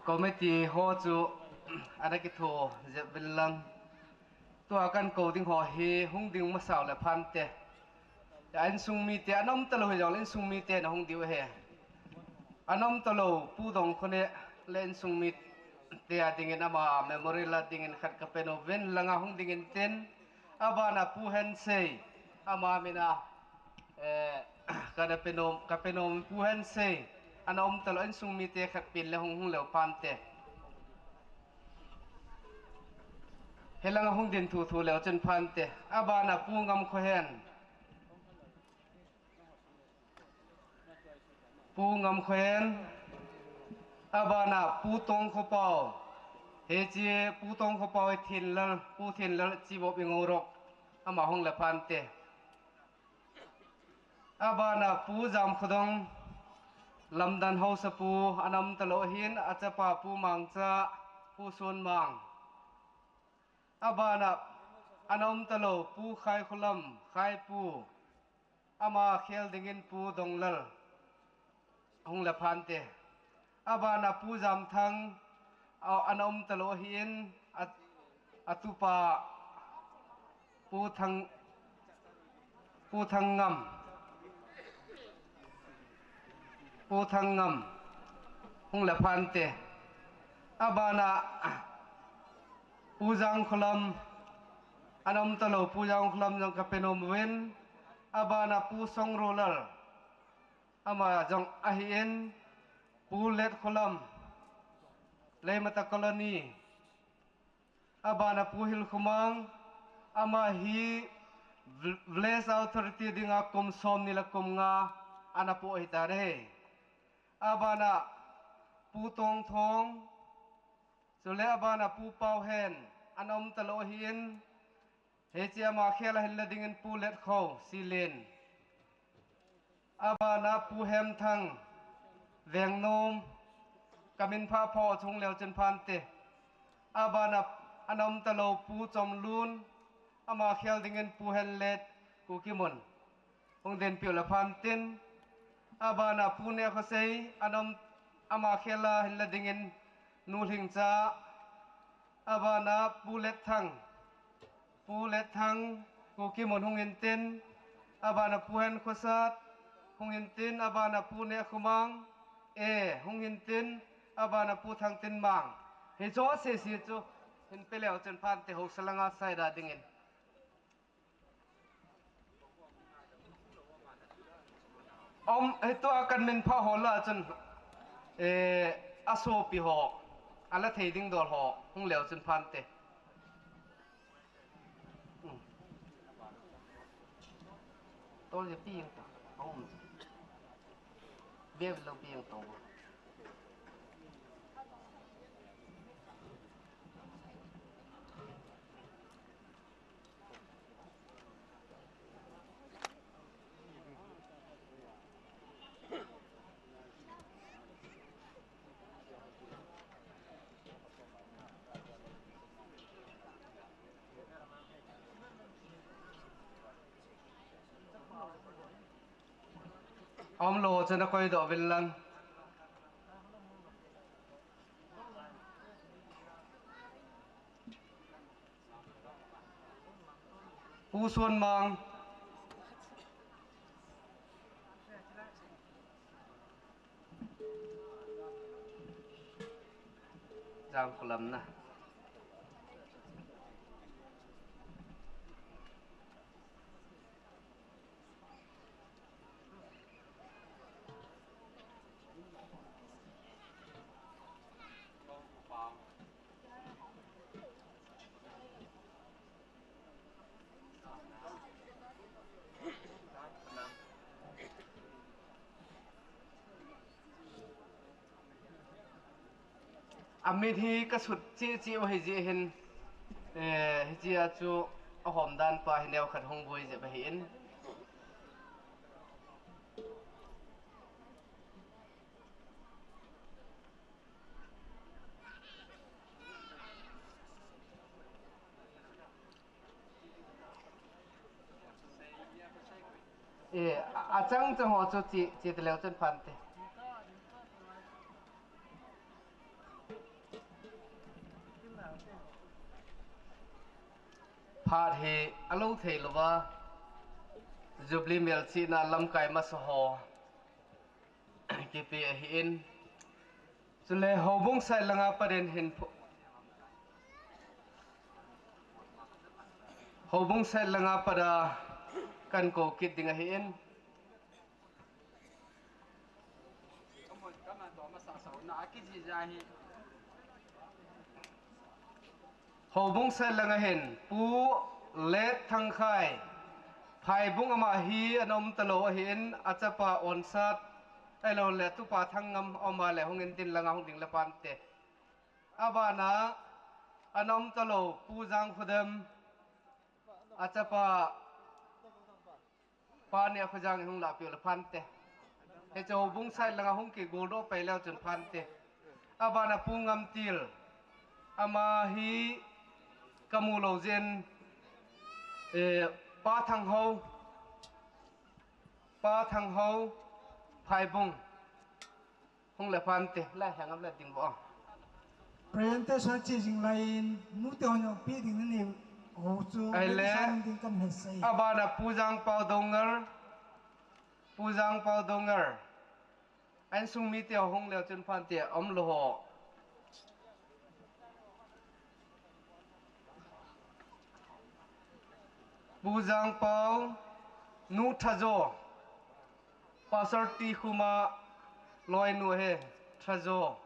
Committee ho chu ana kitho jep uvin lang. Tua kan kou ding ho hi hung ding masau le phante. A insung mite ana um talou hijongle insung mite na hung diu ahi. Ana um talou Pu Dongkhone le insung mite a dingin ama memorial a dingin khat ka pe nom uvin langa hung dingin tin. Abana Pu Hensei ama min a, eh, ka na pe nom, ka pe nom Pu Hensei. Ana um talou insung mite khat pen le hung hung leu phante. Hilanga hung din thu thu leu chun phante. Abana Pu Ngamkhohen. Pu Ngamkhohen. Abana Pu Tongkhopao. Hiche Pu Tongkhopao hi Thinlal, Pu Thinlal Chibop i ngou rok. Ama hung le phante. Abana Pu Jamkhodong, Lamdan haosa pu, ana um talou ahin, achapa Pu Mangcha, Pu Sunmang. Abana ana um talou Pu Khaikholam, Khaipu. Ama khel dingin Pu Donglal. Hung le phante. Abana Pu Jamthang, a, ana um talou ahin, a, atupa Pu Thang, Pu Thangngam. Pu Thangngam. Hung le phante. Abana Pu Jangkholam. Ana um talou Pu Jangkholam jong ka pe nom uvin. Abana Pu Songrolal. Ama jong ahin, Pu Letkholam, Leimata Colony. Abana Pu Hilkhomang, ama hi Village Authority dinga kum som ni le kum nga ana pu ahi tare. Abana Pu Tongthong, chule abana Pu Pauhen, ana um talou ahin, Hiche ama khel a hin la dingin Pu Letkho, Silin. Abana Pu Hemthang, Vengnom, ka min pha pho chung leu chun phante. Abana ana um talou Pu Chomlun, ama khel dingin Pu Henlet, Kukimun. Hung den piu le phantin. Abana Pu Nekhosei, ana um ama khel a hin la dingin Nu Lhingcha, Abana Pu Letthang. Pu Letthang, Kuki Mun hung intin. Abana Pu Henkhosat hung intin. Abana Pu Nehkhomang, e, hung intin. Abana Pu Thangtinmang. Hicho sese chu hin pe leu chun phante, haosa langa saida dingin. Om, hitua kan min pha ho lah chun, eh, asopi ho, ala thei ding dol ho hung leu chun phante. Hmm. Tol je pi jeng ta. Om. Bia lo pi jeng to. Aum lou chun akoi doh uvin lang. Pu Suanmang. Jangkholam na. Amit hi kasut cheh cheh u ahi jeh hin, eh, hichea chu ahom dan pa hi neokhat hung boi jep ahin. Eh, a, achang chang ho chu che, che taleu chun phante. Phat hi alou thei louva, Jubilee melchihna lamkai masa ho kipe ahin. Chule houbung side langa pat in hin phu-, houbung side langa pat a kan kou kit ding ahin. Houbung side langa hin Pu Letthangkhai, Phaibung, ama hi ana um talou ahin, achapa Onsat, ahilou le tupa Thangnam, ama le hung intin langa hung ding le phante. Abana ana um talou Pu Jangkhodem, achapa Pa Nehkhojang in hung lahpeh u le phante. Hiche houbung side langa hung kigoldoh pai leu chun phante. Abana Pu Ngamtil. Ama hi kamu lou jeh in, eh, Pa Thanghou. Pa Thanghou, Phaibung. Hung le phante, la hengam le ding bo. Presentation che jing lai in, nute hon jong pe ding nanei ho chu, ahile, ready sa ding kan he sei. Abana Pu Jangpao Doungel, Pu Jangpao Doungel. Ainsung mite ho hung leu chun phante, aum lou ho. Pu Jangpao, Nu Thajo, Pastor T Khuma, loinu ahi, Thajo,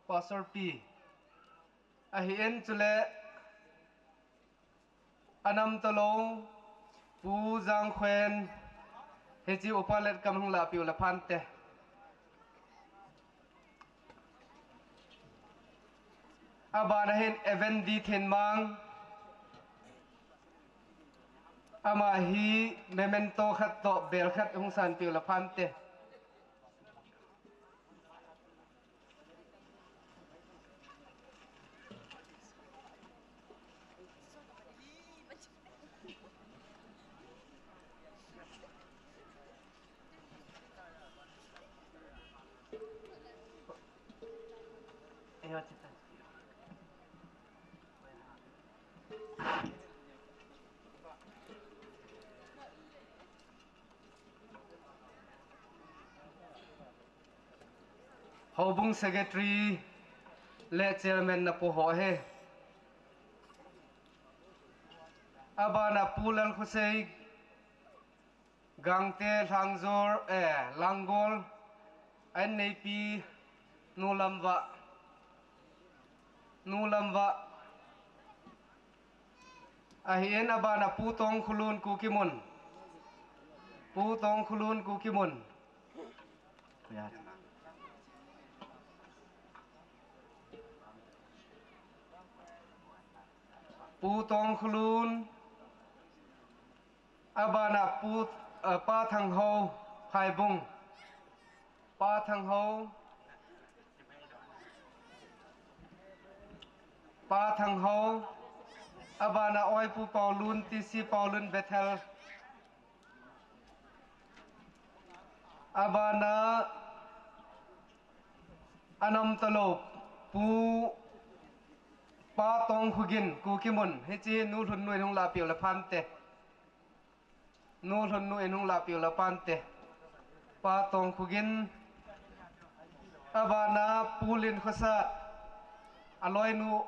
Pastor P. Ahin chule, ana um talou, Pu Jangkhoen, hiche upa Letkam hung lahpeh u le phante. Abana hin Evan D Thenmang. Ama hi memento khat toh bel khat hung sanpeh u le phante. Houbung Secretary le Chairman na pu ho hi. Abana Pu Lalkhosei, Gangte Lhangjor, eh, Langgol, a inneipi Nu Lamva, Nu Lamva. Ahin abana Pu Tongkhulun Kukimun. Pu Tongkhulun Kukimun. Pu Tongkhulun. Abana Pu, eh, Pa Thangho, Phaibung. Pa Thangho. Pa Thangho. Abana Oi Pu Paulun, T C Paulun Bethel. Abana anam talo Pu Pa Tongkhugin Kukimun. Hiche Nu Lhunnu in hung lapiu le phante. Nu Lhunnu in hung lapiu le phante. Pa Tongkhugin. Abana Pu Linkhosat. Aloinu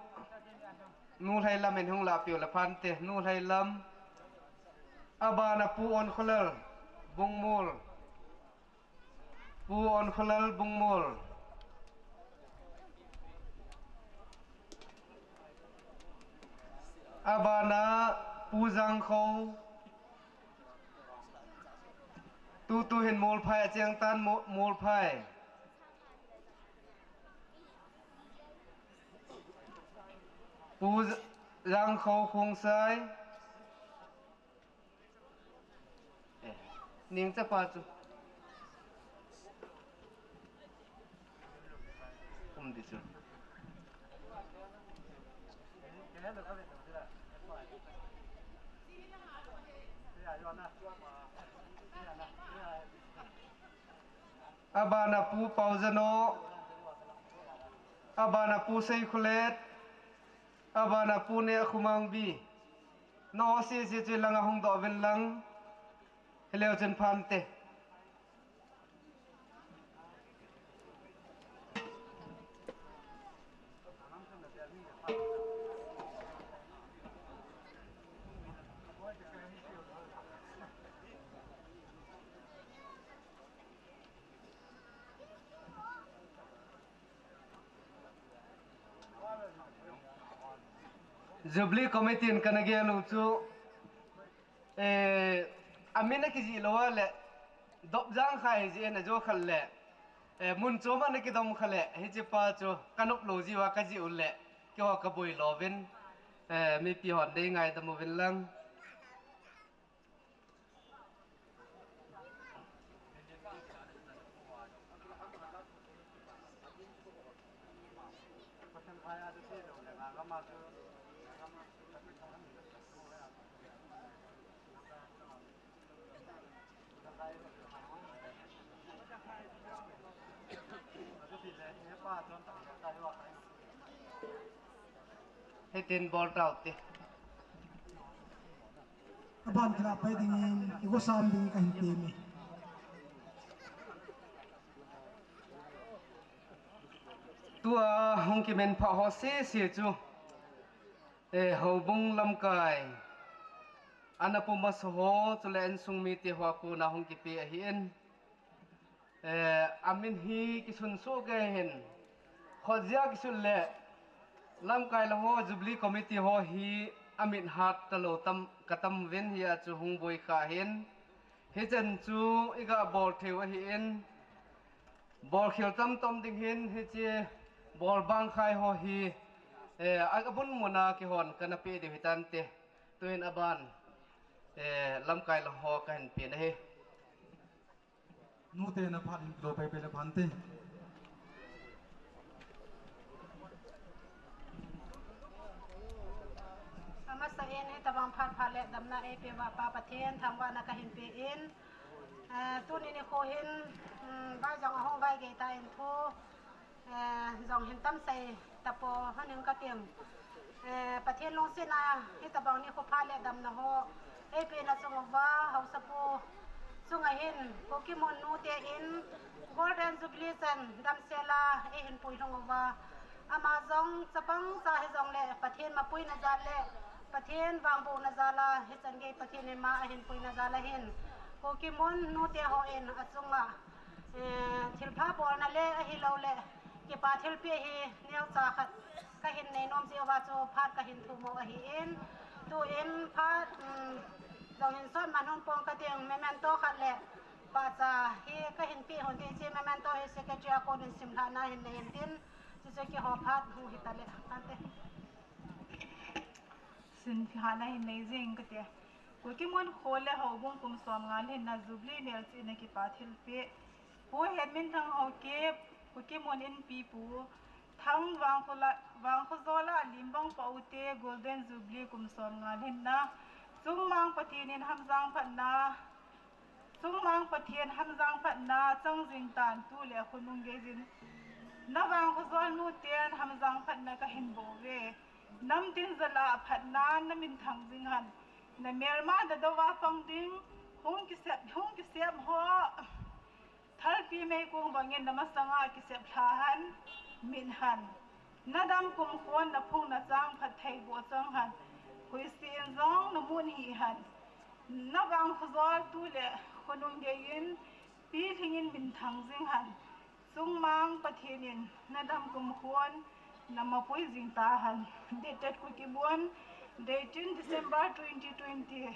Nu Lhailam in hung lapiu le phante. Nu Lhailam. Abana Pu Onkholal Bungmol. Pu Onkholal Bungmol. Abana Pu Jangkho. Tutu hin Molphai acheng tan, Mo-, Molphai. Pu Jangkho Khongsai. Eh, ning chapa chu. Um di chu. Abana Pu Paujano. Abana Pu Seikholet. Abana Pu Nekhomangbi. Nao sese chu langa hung doh uvin lang. Hileu chun phante. Jubilee Committee in kana gel u chu, eh, amin akijih lou a le, dopjang kha hijeh in ajo khat le, eh, mun chom a ana kidom kha le, hiche pa chu kanop lou jiu a kajih u le, keiho kaboi louvin, eh, mipi hon dei ngaidam uvin lang. Hitin bol tau te. Aban kila pai dingin, i gosam ding kahin teme. Tua hung kimen pha ho sese chu, eh, houbung lamkai, ana puma so ho, chule insung mite ho a kona hung kipe ahin. Eh, amin hi kisun soh kei hin. Khojia kisun le lamkai lang ho, Jubilee Committee ho hi amit hat talou tam, katam uvin, hia chu hung boi kha hin. Hichan chu iga bol theiu ahin. Bol khel tam tam ding hin, hiche bol bang khai ho hi, eh, abun muna kihon kana pe diu hitante. Tuin aban, eh, lamkai lang ho kahin pe na hi. Nute na phat in kilo pai pai le phante. Amasain hitabang phat pha le damna eipeuva Pa Pathen thangvahna kahin pe in, eh, tuni nikho hin, um, vai jong ahung vai gei ta in thu, eh, jong hin tamsei tapou hon in kating. Eh, Pathen lungsetna hitabang nikho pha le damna ho eipeh na chung uva, Haosapu, Chunga hin Kuki Mun nute in Golden Jubilee chan damsel a eihin puilhung uva, ama jong chapang cha hijongle Pathen mapuina jal le Pathen vangbohna jal a hichan gei Pathen in ama ahin puina jal a hin Kuki Mun nute ho in achunga, eh, thilpha bolna le ahilouleh kipa thilpeh hi neocha khat kahin nei nom jeh uva chu phat kahin thum u ahin, tuin phat, um, jong hin sot man hung pong kating memento khat le pahcha hi kahin peh hon ti chu memento hi secretary a konin simlhahna hin nei intin, chuchu kihou phat hung hitale tante. Simlhahna hin nei jing kati. Kuki Mun kho le houbung kum somnga lhinna Jubilee melchihna kipa thilpeh Pu Henminthang Haokip, Kuki Mun Inpipu, Thang Vangkhola-, Vangkhojola Limbang Paute Golden Jubilee kum somnga lhinna, Chungmang Pathen in hamjang phatna, Chungmang Pathen hamjang phatna chang jing tan tu le khonung geiyin. Na Vangkhojol nuten hamjang phatna kahin bouve. Namtin jal a phatna namin thang jing hen. Na melma Dadou a pang ding hung kisep, hung kisep ho. Thalpi meikong bangin na masanga kisep lha hen, min hen. Na dam kumkhon na phung na chang phatthei boh chang hen. Huisi in jong na mun hih hen. Na Vangkhojol tu le khonung geiyin pilhing in min thang jing hen. Chungmang Pathen in na dam kumkhon na mapui jing ta hen. Dated Kuki Mun, eighteen December twenty twenty.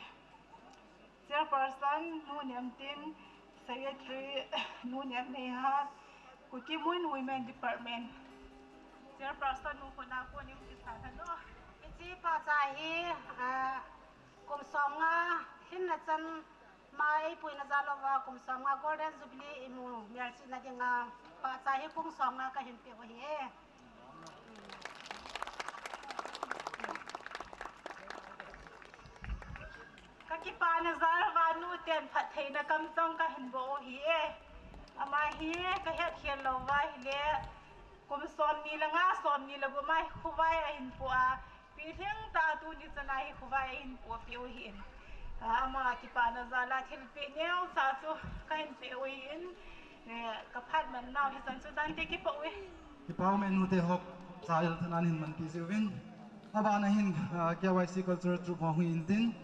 Chairperson Nu Nemtin, Secretary Nu Nemneihat, Kuki Mun Women Department. Chairperson nu khona konin kisa tha no. Hiche pahcha hi, ah, kum somnga lhinna chan ma eipuina jal uva kum somnga Golden Jubilee imu melchihna dinga pahcha hi kum somnga kahin peh u ahi e. Kakipana jal uva nuten phattheina kamchang kahin bol u ahi e. Ama hi kahet khel lou uva ahile, kum somni le nga, somni le gup a hi khovai ahin po a, pilhing tah a tuni chan a hi khovai ahin po peh u ahin. Ama kipana jal a thilpeh neocha chu kahin peh u ahin. Eh, kaphat man nau hichan chu tante, kipa uve. Kipa ume nute ho, cha el thanan hin manpi jiuvin. Abana hin, ah, K Y C Cultural Troupe ho hung intin.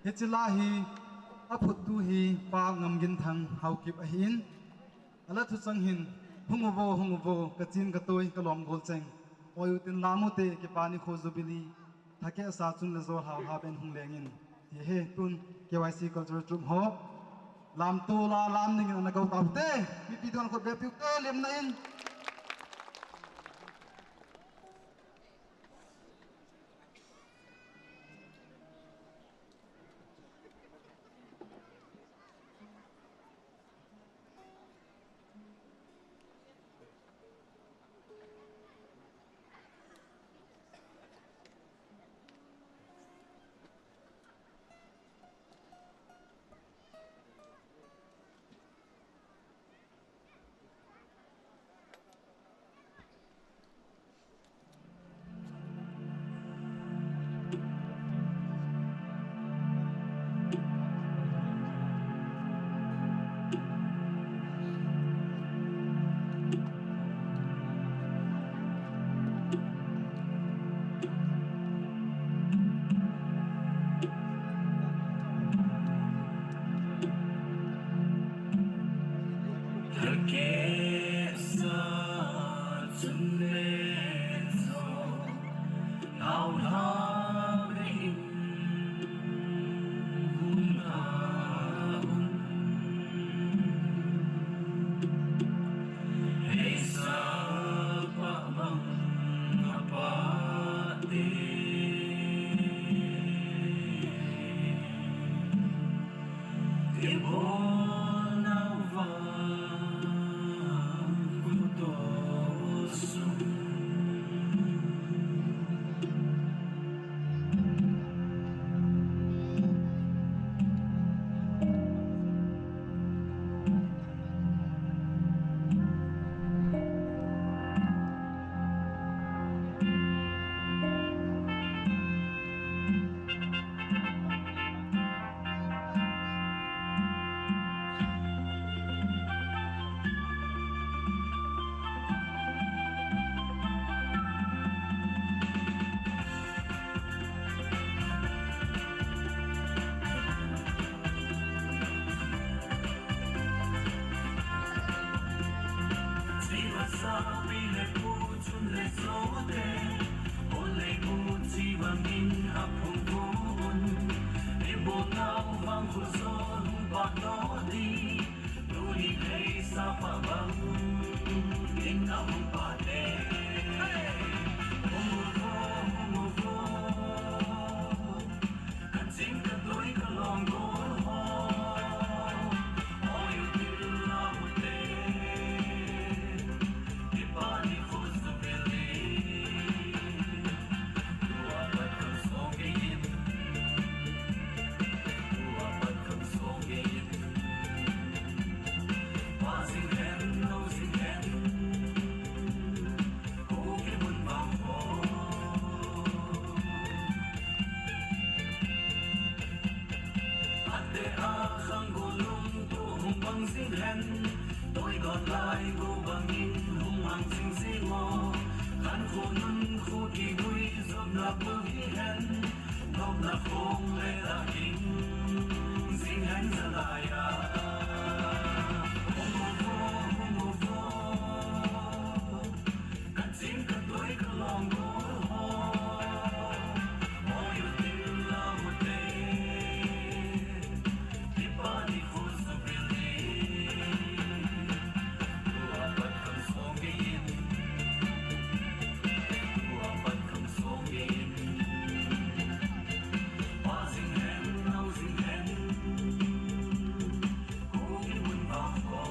Hiche la hi aphuttu hi Pa Ngamginthang Haokip ahin. Ala thuchang hin, hung uvo, hung uvo, kachin katoi, kalom golcheng. Oi utin lam ute, kipa nikho Jubilee. Thakeh sa chun le jol hauha ben hung lengin. Ti hi tun K Y C Cultural Troupe ho. Lamto la lam dingin ana kou taute. Mipi tun khut beh piu te lemna in. Sapi le pu chun le sote, ole pu chi bangin aphung pu un. Ibolnau vang khuzo hung pa to di, tuni thei sapa bangin ahung pa te. Hung vo, hung vo. Kaching katui kalong gol ho. Oi, u til la u te. Kipa ni khu su pili. Tua pat kham song in. Tua pat kham song in. Pa sing hen, no sing hen. Kuki mun bang ho. Ate a khang gu lung tu hung bang sing hen. Toi got lai gu bangin hung mang sing sing mo. Khan khu nun khu ki gui zop na pu hi hen. Nop na khong le da king sing hen za la ya. Hung mo vo, hung mo vo. Kaching katui kalong gol ho. Oi, u til la u te. Kipa ni khu su pili. Tua pat kham song in. Tua pat kham song in. Pa sing hen, no sing hen. Kuki mun bang ho.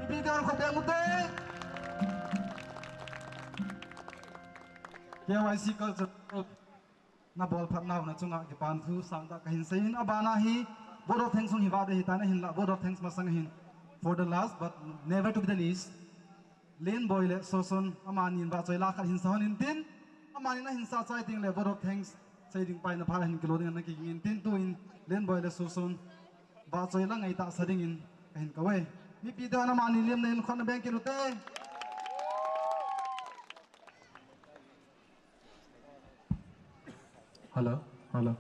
Ipi dan kho beng ute. K Y C Culture Group. Na bol phat nau na chunga kipa thu sangtah kahin seiyin, abana hi vote of thanks hung hi vade hitan ahinla, vote of thanks masang hin, for the last but never to be the least, Lenboi le Soson amani in vahchoi la khat hin sa hon intin, amani in ahin sa chai teng le vote of thanks sei ding pai na pha hin kilo ding ana kiging intin, tuin Lenboi le Soson vahchoi la ngaitah sa dingin kahin kave. Mipi te hon amani lim na in khut na beng kit ute. Hello, hello.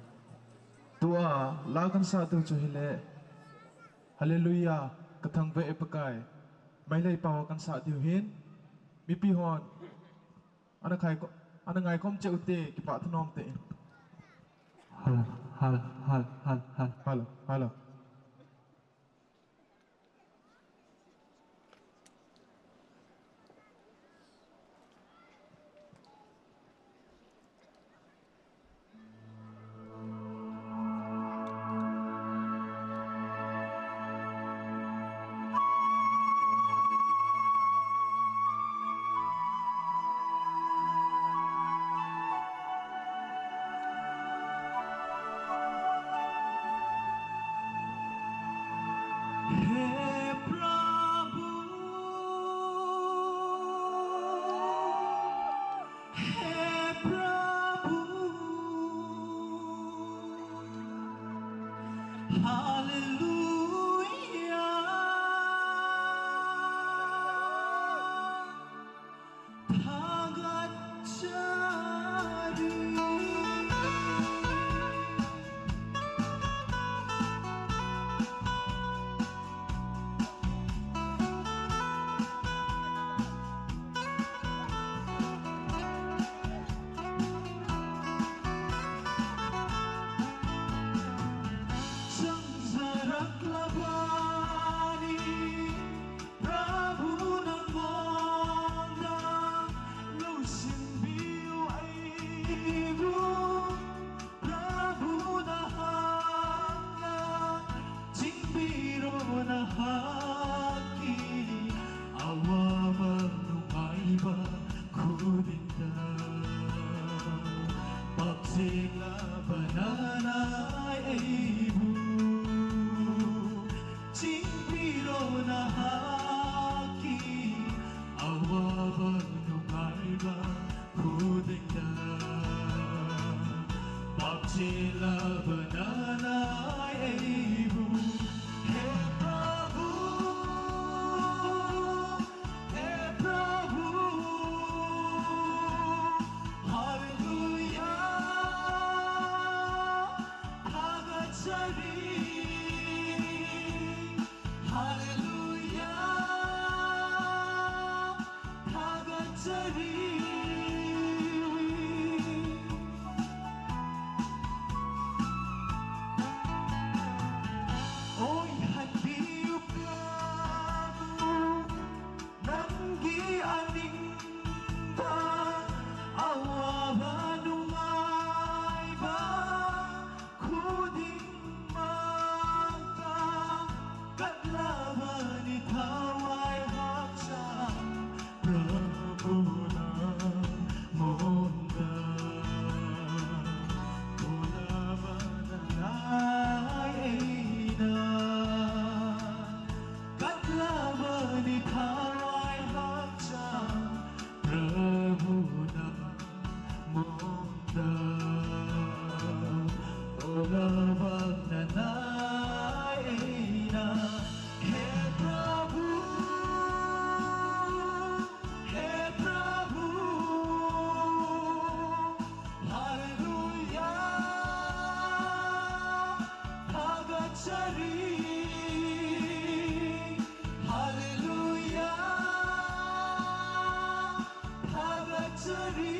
Tua la kan sa tu chu hile. Hallelujah, ka thangvah e Pakai. Mailei pao kan sa diu hin. Mipi hon. Ana khai ko, ana ngaikhom cheh ute, kipa thanom tah in. Hello, hello, hello, hello, hello. Hello, hello. Hallelujah. Thagatchari. Chang zarak labani, Prabhu nangonda, lungsim biu aibu, Prabhu nahakna, chingbiru nahaki, awa bang nungaiba khudinda, papsila banana aibu. Chingpiro nahaki, awa bang nungaiba khudinda. Papsila banana aibu. He Prabhu, He Prabhu, Hallelujah, Thagatchari. Hallelujah, Thagatchari. Oi, hadiu Prabhu, nanggi aning ba, awa bang nungaiba khuding mata, katlabani thawai haksa, Prabhu nangonda, kolabana naina, katlabani thawai haksa, Prabhu nangonda, kolabana naina. He Prabhu, He Prabhu, Hallelujah, Thagatchari. Hallelujah, Thagatchari.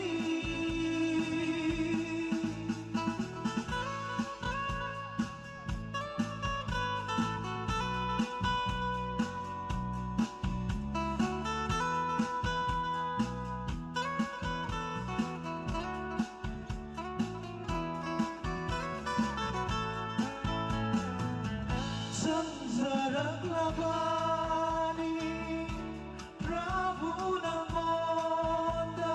Chang zarak labani, Prabhu nangonda,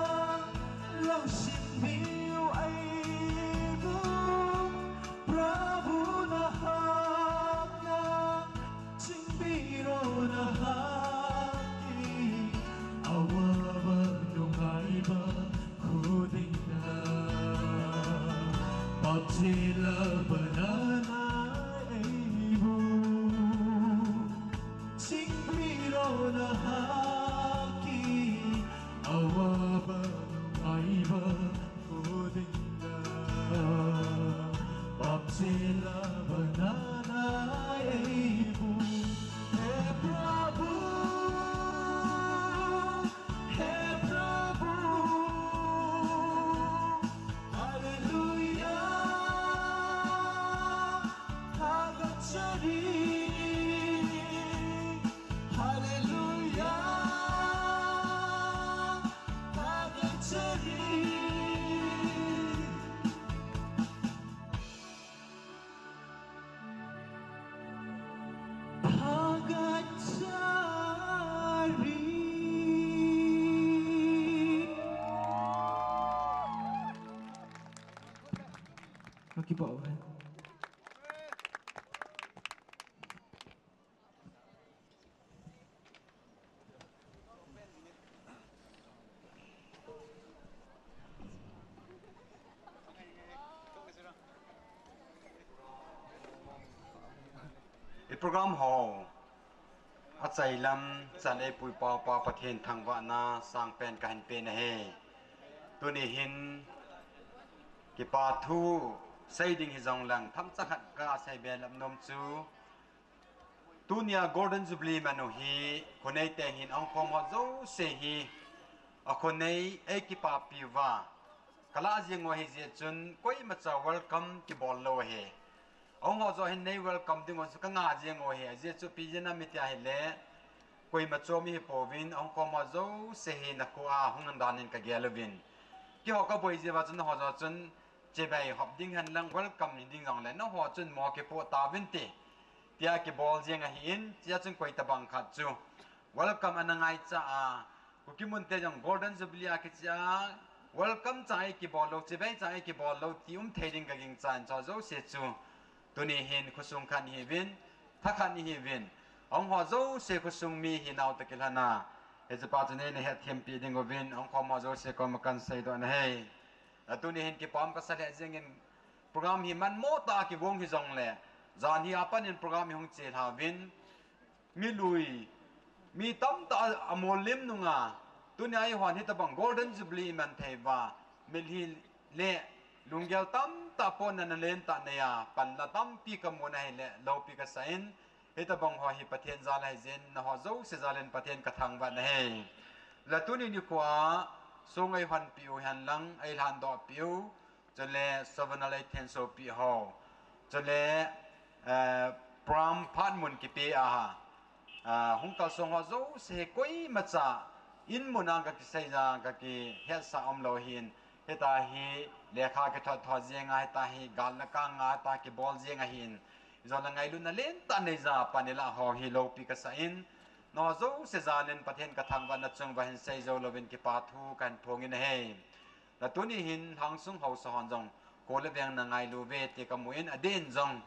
lungsim biu aibu, Prabhu nahakna, chingbiru nahaki, awa bang nungaiba khudinda, papsila banana aibu. Chingbiru nahaki, awa bang nungaiba khudinda, papsila banana aibu. He Prabhu, He Prabhu, Hallelujah, Thagatchari. Hallelujah, Thagatchari. Thagatchari. Kakipah e. Program ho achailam chan eipui papa Pathen thangvahna sangpen kahin pe ahi. Tuni hin kipa thu sei ding hijongleng themcha khat kasei be lam nom chu, tunia Golden Jubilee manu hi khonei te hin ahung khom ho jouse hi akhonei eikipapi uva kalah jeng u ahi jeh chun koimacha welcome kibol lou ahi. Ahung ho jouse hin nei welcome ding u chu kanga jeng u ahi. Ajeh chu ipi jeh ham iti ahile, koima chom ihi pouvin, ahung khom ho jouse hi nakho a hung nang dan in kagel uvin. Keiho kaboi jeh uva chun nangho jouse chun chibai hop ding hen lang welcome hi ding jongle nangho chun mo kipoh tauvin ti, tia kibol jeng ahin, chea chun koi tabang khat chu welcome ana ngaicha a, Kuki mun te jong Golden Jubilee a kichea welcome cha eikibol lou, chibai cha eikibol lou ti um thei ding kagingchan cho jouse chu. Tuni hin khosung khat ihiuvin, thakhat ihiuvin, ahung ho jouse khosung mi hinau toh kilhon a, hiche pa chu neina hetthem pi ding uvin, ahung khom ho jouse koma kahin seidoh ahi. Tuni hin kipah kasah lheh jengin, program hi manmo tah a kigong hijongle, jan hi apat in program hi hung chelha uvin, mi lui, mi tamtah a, amol lim nunga, tunia eihon hitabang Golden Jubilee iman thei uva, mitlhi le lunggel tamtah pon nana lentah nei a, panla tampi kamu ahile, loupi kasah in, hitabang ho hi Pathen jal ahi jeh in, nangho jouse jal in Pathen kathangvah ahi. Le tuni nikho a, song eihonpi u hen lang, eilhandohpi u, chule souvenir eithensopi ho, chule, eh, program phat mun kipe a, ah, hung kalsong ho jouse hi koimacha in mun a kakisei jeng, kakihetsah umlou ahin, hitia hi lekha kithot thot jeng a, hitia hi gal le kang a, hitia kibol jeng ahin, ijole ngailutna lentah neija pan ilah ho hi loupi kasah in, nangho jouse jal in Pathen kathangvah, nachung uva hin seijou louvin kipa thu kahin phongin ahi. Le tuni hin lhangsung haosa hon jong kho le veng nangailu uve ti kamun, adeh in jong,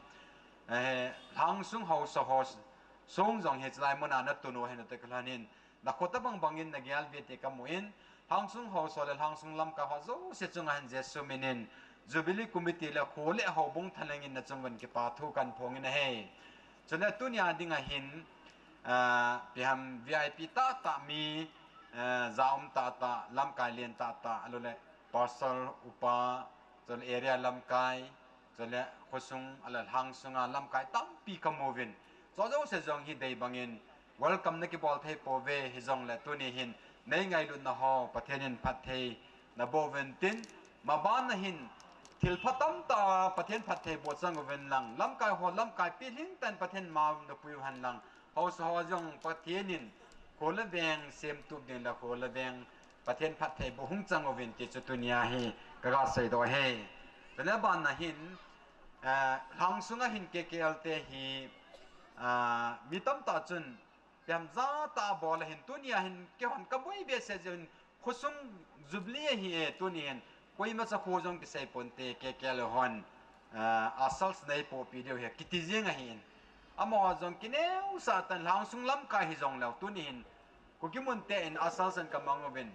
eh, lhangsung haosa ho song jong hichelai mun a natun u ahi natoh kilhon in, nakho tabang bang in nagel uve ti kamun, lhangsung haosa le lhangsung lamkai ho jouse chunga hin Jesu min in, Jubilee Committee le kho le houbung thalheng in nachung uvin kipa thu kahin phongin ahi. Chule tunia dinga hin, ah, ipi ham V I P tahtah mi, ah, jaum tahtah, lamkai len tahtah, ahilou le pastor, upa, chule area lamkai, chule khosung, ahilou le lhangsunga lamkai tampi kamu uvin. Chu jouse jong hi dei bangin welcome nakibol thei pouve, hijongle tuni hin nei ngailutna ho Pathen in phatthei naboh uvin tin, maban a hin thilpha tamtah Pathen phatthei boh chang uvin lang, lamkai ho lamkai pilhing tah in Pathen ma napui uhen lang, haosa ho jong Pathen in kho le veng semtup ding le kho le veng Pathen phatthei boh hung chang uvin ti chu tunia hi kaga seidoh ahi. Chule aban a hin, eh, lhangsunga hin K K L te hi, ah, mi tamtah chun ipi ham jatah a bol ahin, tunia hin keihon kaboi behseh jeh in khosung Jubilee ahi e, tuni hin koimacha kho jong kisei ponte, K K L hon, ah, ushers neipohpi diu ahi kiti jeng ahin. Amaho jong kineosah tah in lhangsung lamkai hijongleu, tuni hin Kuki mun te in ushers in kamang uvin,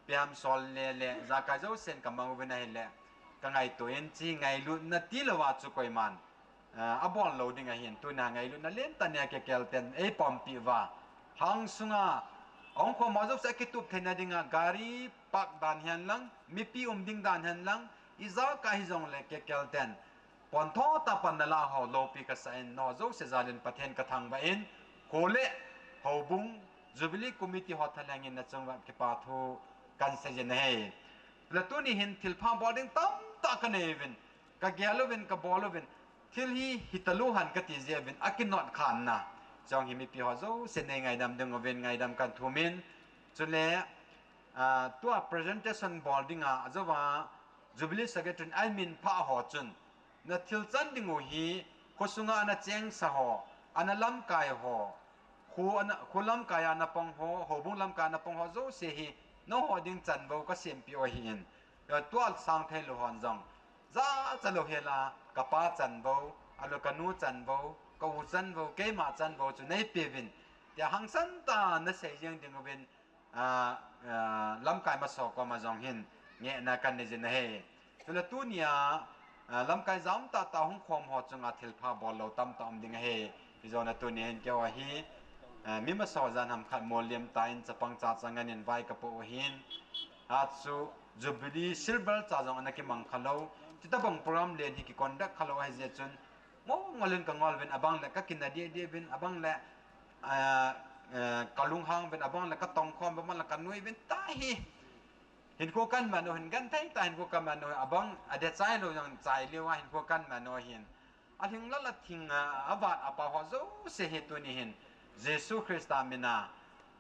ipi ham sol le le, jakai jousen kamang uvin ahile, kangaito in, hiche ngailutna tilouva chu koiman, ah, abol lou ding ahin, tunia ngailutna lentah neia K K L ten eipompi uva, lhangsunga ahung khom ho jouse akitup theina dinga gari park dan hen lang, mipi um ding dan hen lang, ijakai hijongle K K L ten pontho tah a pan nalah ho loupi kasah in, nangho jouse jal in Pathen kathangvah in, kho le houbung, Jubilee Committee ho thalheng in nachung uva kipa thu kahin seijin ahi. Le tuni hin thilpha bol ding tamtah kanei uvin, kagel uvin, kabol uvin, thil hi hitalou ham kati jeh uvin akinot khanna jong hi mipi ho jousen nei ngaidam ding uvin ngaidam kahin thumin, chule, ah, tua presentation bol dinga ajouva Jubilee Secretary in amin phah ho chun, nathil chan ding u hi khosunga ana chengsa ho, ana lamkai ho, kho ana, kho lamkai a napang ho, houbung lamkai a napang ho jouse hi nangho ding chanvou kasempeh u ahin, tua sangthei lou hon jong jachalou hela, kapa chanvou, ahilou kanu chanvou, ka u chanvou, keima chanvou chu neipeuvin, tia hangsan tah a nasei jeng ding uvin, ah, ah, lamkai maso koma jong hin ngehna kahin neijin ahi. Chule tunia, ah, lamkai jaum tahtah hung khom ho chunga thilpha bol lou tamtah um ding ahi. Hijong le tuni hin keiho hi, eh, mi masa ho jan ham khat mol liam tah in chapang cha chang ngan in vai kapoh u ahin. Achu Jubilee Silver cha jong ana kimang khalou. Chuti tabang program len hi kiconduct khalou ahi jeh chun, ngol ngol in kangol uvin, abang le kakina deh deh uvin, abang le, eh, eh, kalunghang uvin, abang le katongkhom uvin, abang le kanui uvin, tahi. Hinkho kaman u hin genthei tah, hinkho kaman u abang, adeh chai lou jong chai lou a, hinkho kaman u hin. Alhinglel a thing a, avat a pao ho jouse hi tuni hin Jesu Christa min a,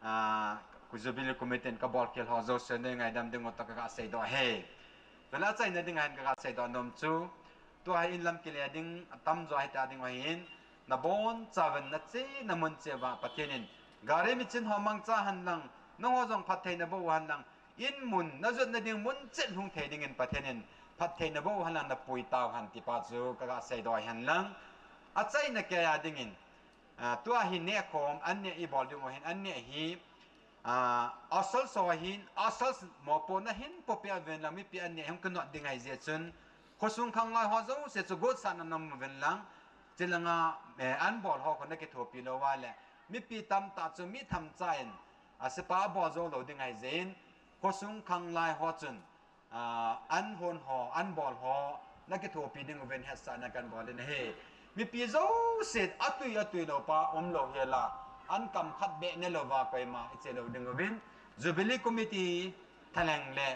ah, Jubilee Committee in kabolkhel ho jouse nei ngaidam diu toh kaga seidoh e. Chule achaina ding a hin kaga seidoh nom chu, tua hi in lam kile ding atam jo ahi ta ding u ahin, nabonchauvin nachena mun cheh uva Pathen in gari machine ho mangcha hen lang, nangho jong phatthei naboh u hen lang, in mun, najotna ding mun chet hung thei dingin Pathen in phatthei naboh u hen lang napui tauhen ti pa chu kaga seidoh hen lang. Achaina keiya dingin, ah, tua hi nehkhom, an neh ibol diu hin, an neh hi, ah, ushers ho hin, ushers mopohna hin poh peh uvin lang, mipi an neh hung kinot ding ahi jeh chun, khosung khanglai ho jouse chu gotsahna nom uvin lang, chulanga, eh, an bol ho khu nakithopi lou uva le, mipi tamtah chu mi themcha in, asepa abol jou lou ding ahi jeh in, khosung khanglai ho chun, ah, an hon ho, an bol ho, nakithopi ding uvin hetsahna kahin bol in ahi. Mipi jouse atui atui lou pa umlou hel a, an kam khat beh ne louva koima iche lou ding uvin, Jubilee Committee thalheng le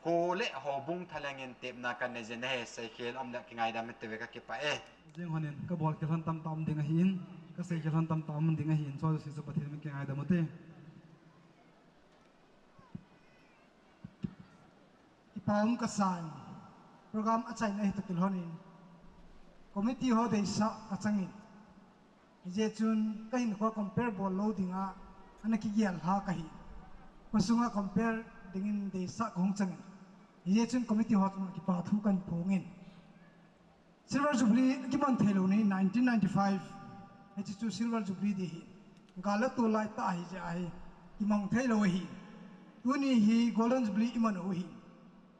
kho le houbung thalheng in tepna kahin nei jin ahi, seikhel um le kingaidam hite uve, kakipah e. Jing hon in kabolkhel hon tamtah um ding ahin, kaseikhel hon tamtah um ding ahin, chule jouse chu Pathen min kingaidam ute. Kipa um kasan, program achaina hi toh kilhon in, committee ho deisah kachang in, hijeh chun kahinkhoa compare bol lou dinga ana kigel lha kahi. Khosunga compare dingin deisah kahung chang in, hijeh chun committee ho chunga kipa thu kahin phong in. Silver Jubilee kiman thei lou ni nineteen ninety-five. Hiche chu Silver Jubilee di hi. Gal le tol lai tah ahi jeh ahi. Kimang thei lou ahi. Tuni hi Golden Jubilee iman u ahi.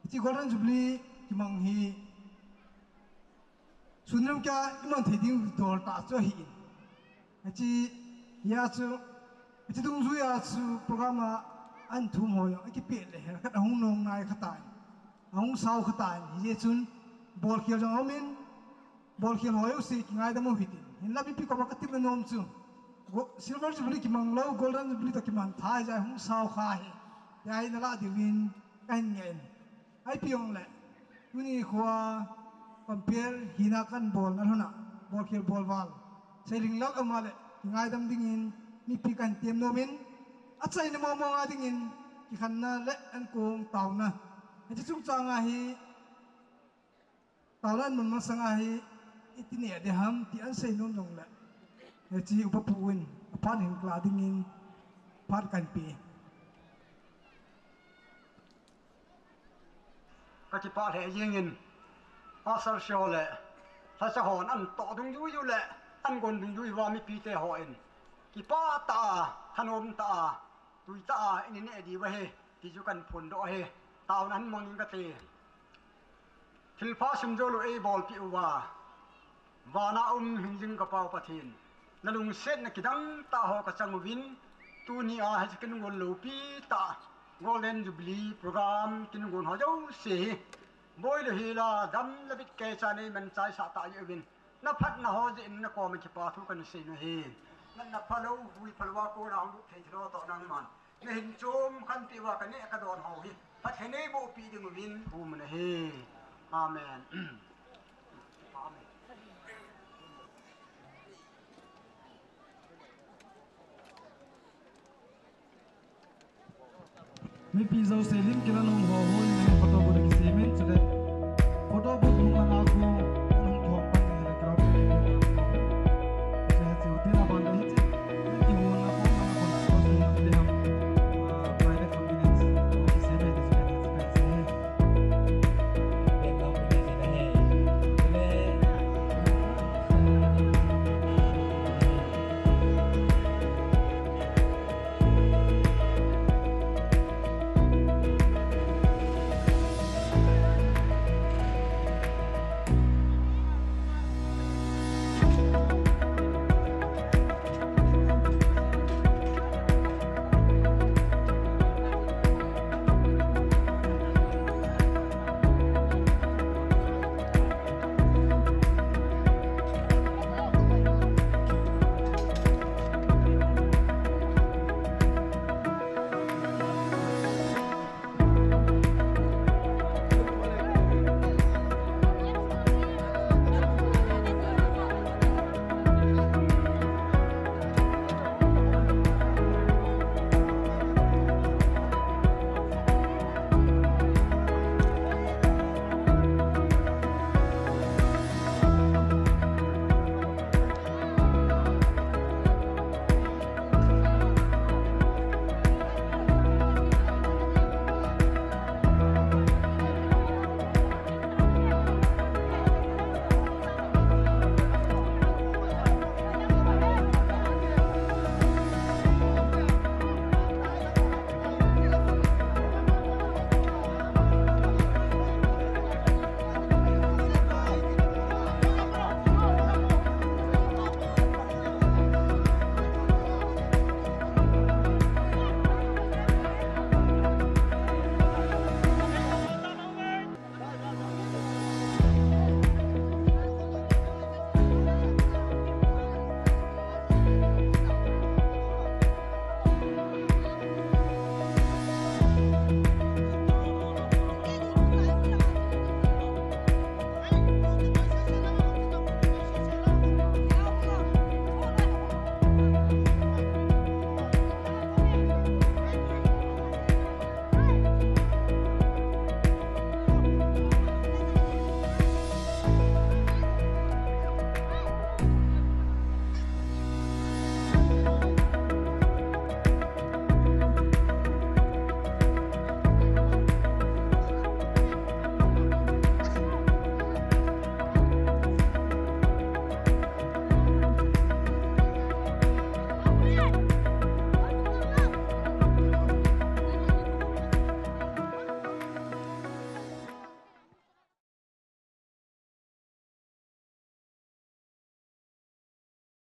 Hiche Golden Jubilee kimang hi sun lam keiya iman thei ding dol tah chu ahi. Hiche, hia chu, hiche dungjuia chu program a an thum ho jong akipeh le hel khat ahung nong nai kha tan, ahung sao kha tan, hijeh chun bolkhel jong aumin, bolkhel ho jouse kingaidam u hitin. Hinla mipi koma katepna nom chu, go-, Silver Jubilee kimang lou, Golden Jubilee toh kiman tha jeh a hung sao kha hi, tia hi nalah diuvin kahin ngen. Ipi jongle, tuni khoa compare hina kahin bolna lhona, bolkhel bolval seiling lal um a le kingaidam dingin mipi kahin tem nomin, achaina mong mong a dingin kikhenna le ankong taona, hiche chungchang a hi taona aman masang a hi iti neh ding ham ti ahin sei nom jongle, hiche upa pu in aphat hin kila dingin phat kahin pe. Kakipah lheh jengin, ushers ho le lhacha hon antoh dungjui u le angon dungjui uva mipite hon kipah tah a, thanom tah a, tui tah a eina neh diu ahi ti chu kahin phondoh ahi. Taona hin mang ing kate. Thilpha simjou lou eibolpeh uva, vana um hingjing ka Pau Pathen, nalungsetna kidang tah ho kachang uvin, tunia hiche kinunggol loupi tah Golden Jubilee program kinunggol ho jouse hi, boi lou hela dam le bit keicha neiman chaisah tah jeh uvin, naphatna ho jeh in nakoma kipa thu kahin sei u ahi. Natna phalou, hui phalou a kona hung lut thei thilou toh nangman nahin chom khanpeh uva kaneh kadon ho hi phatthei neiboh peh ding uvin kaum u ahi. Amen. Amen. Mipi jouse lim kila nom ho, honin photo bol kisemin, chule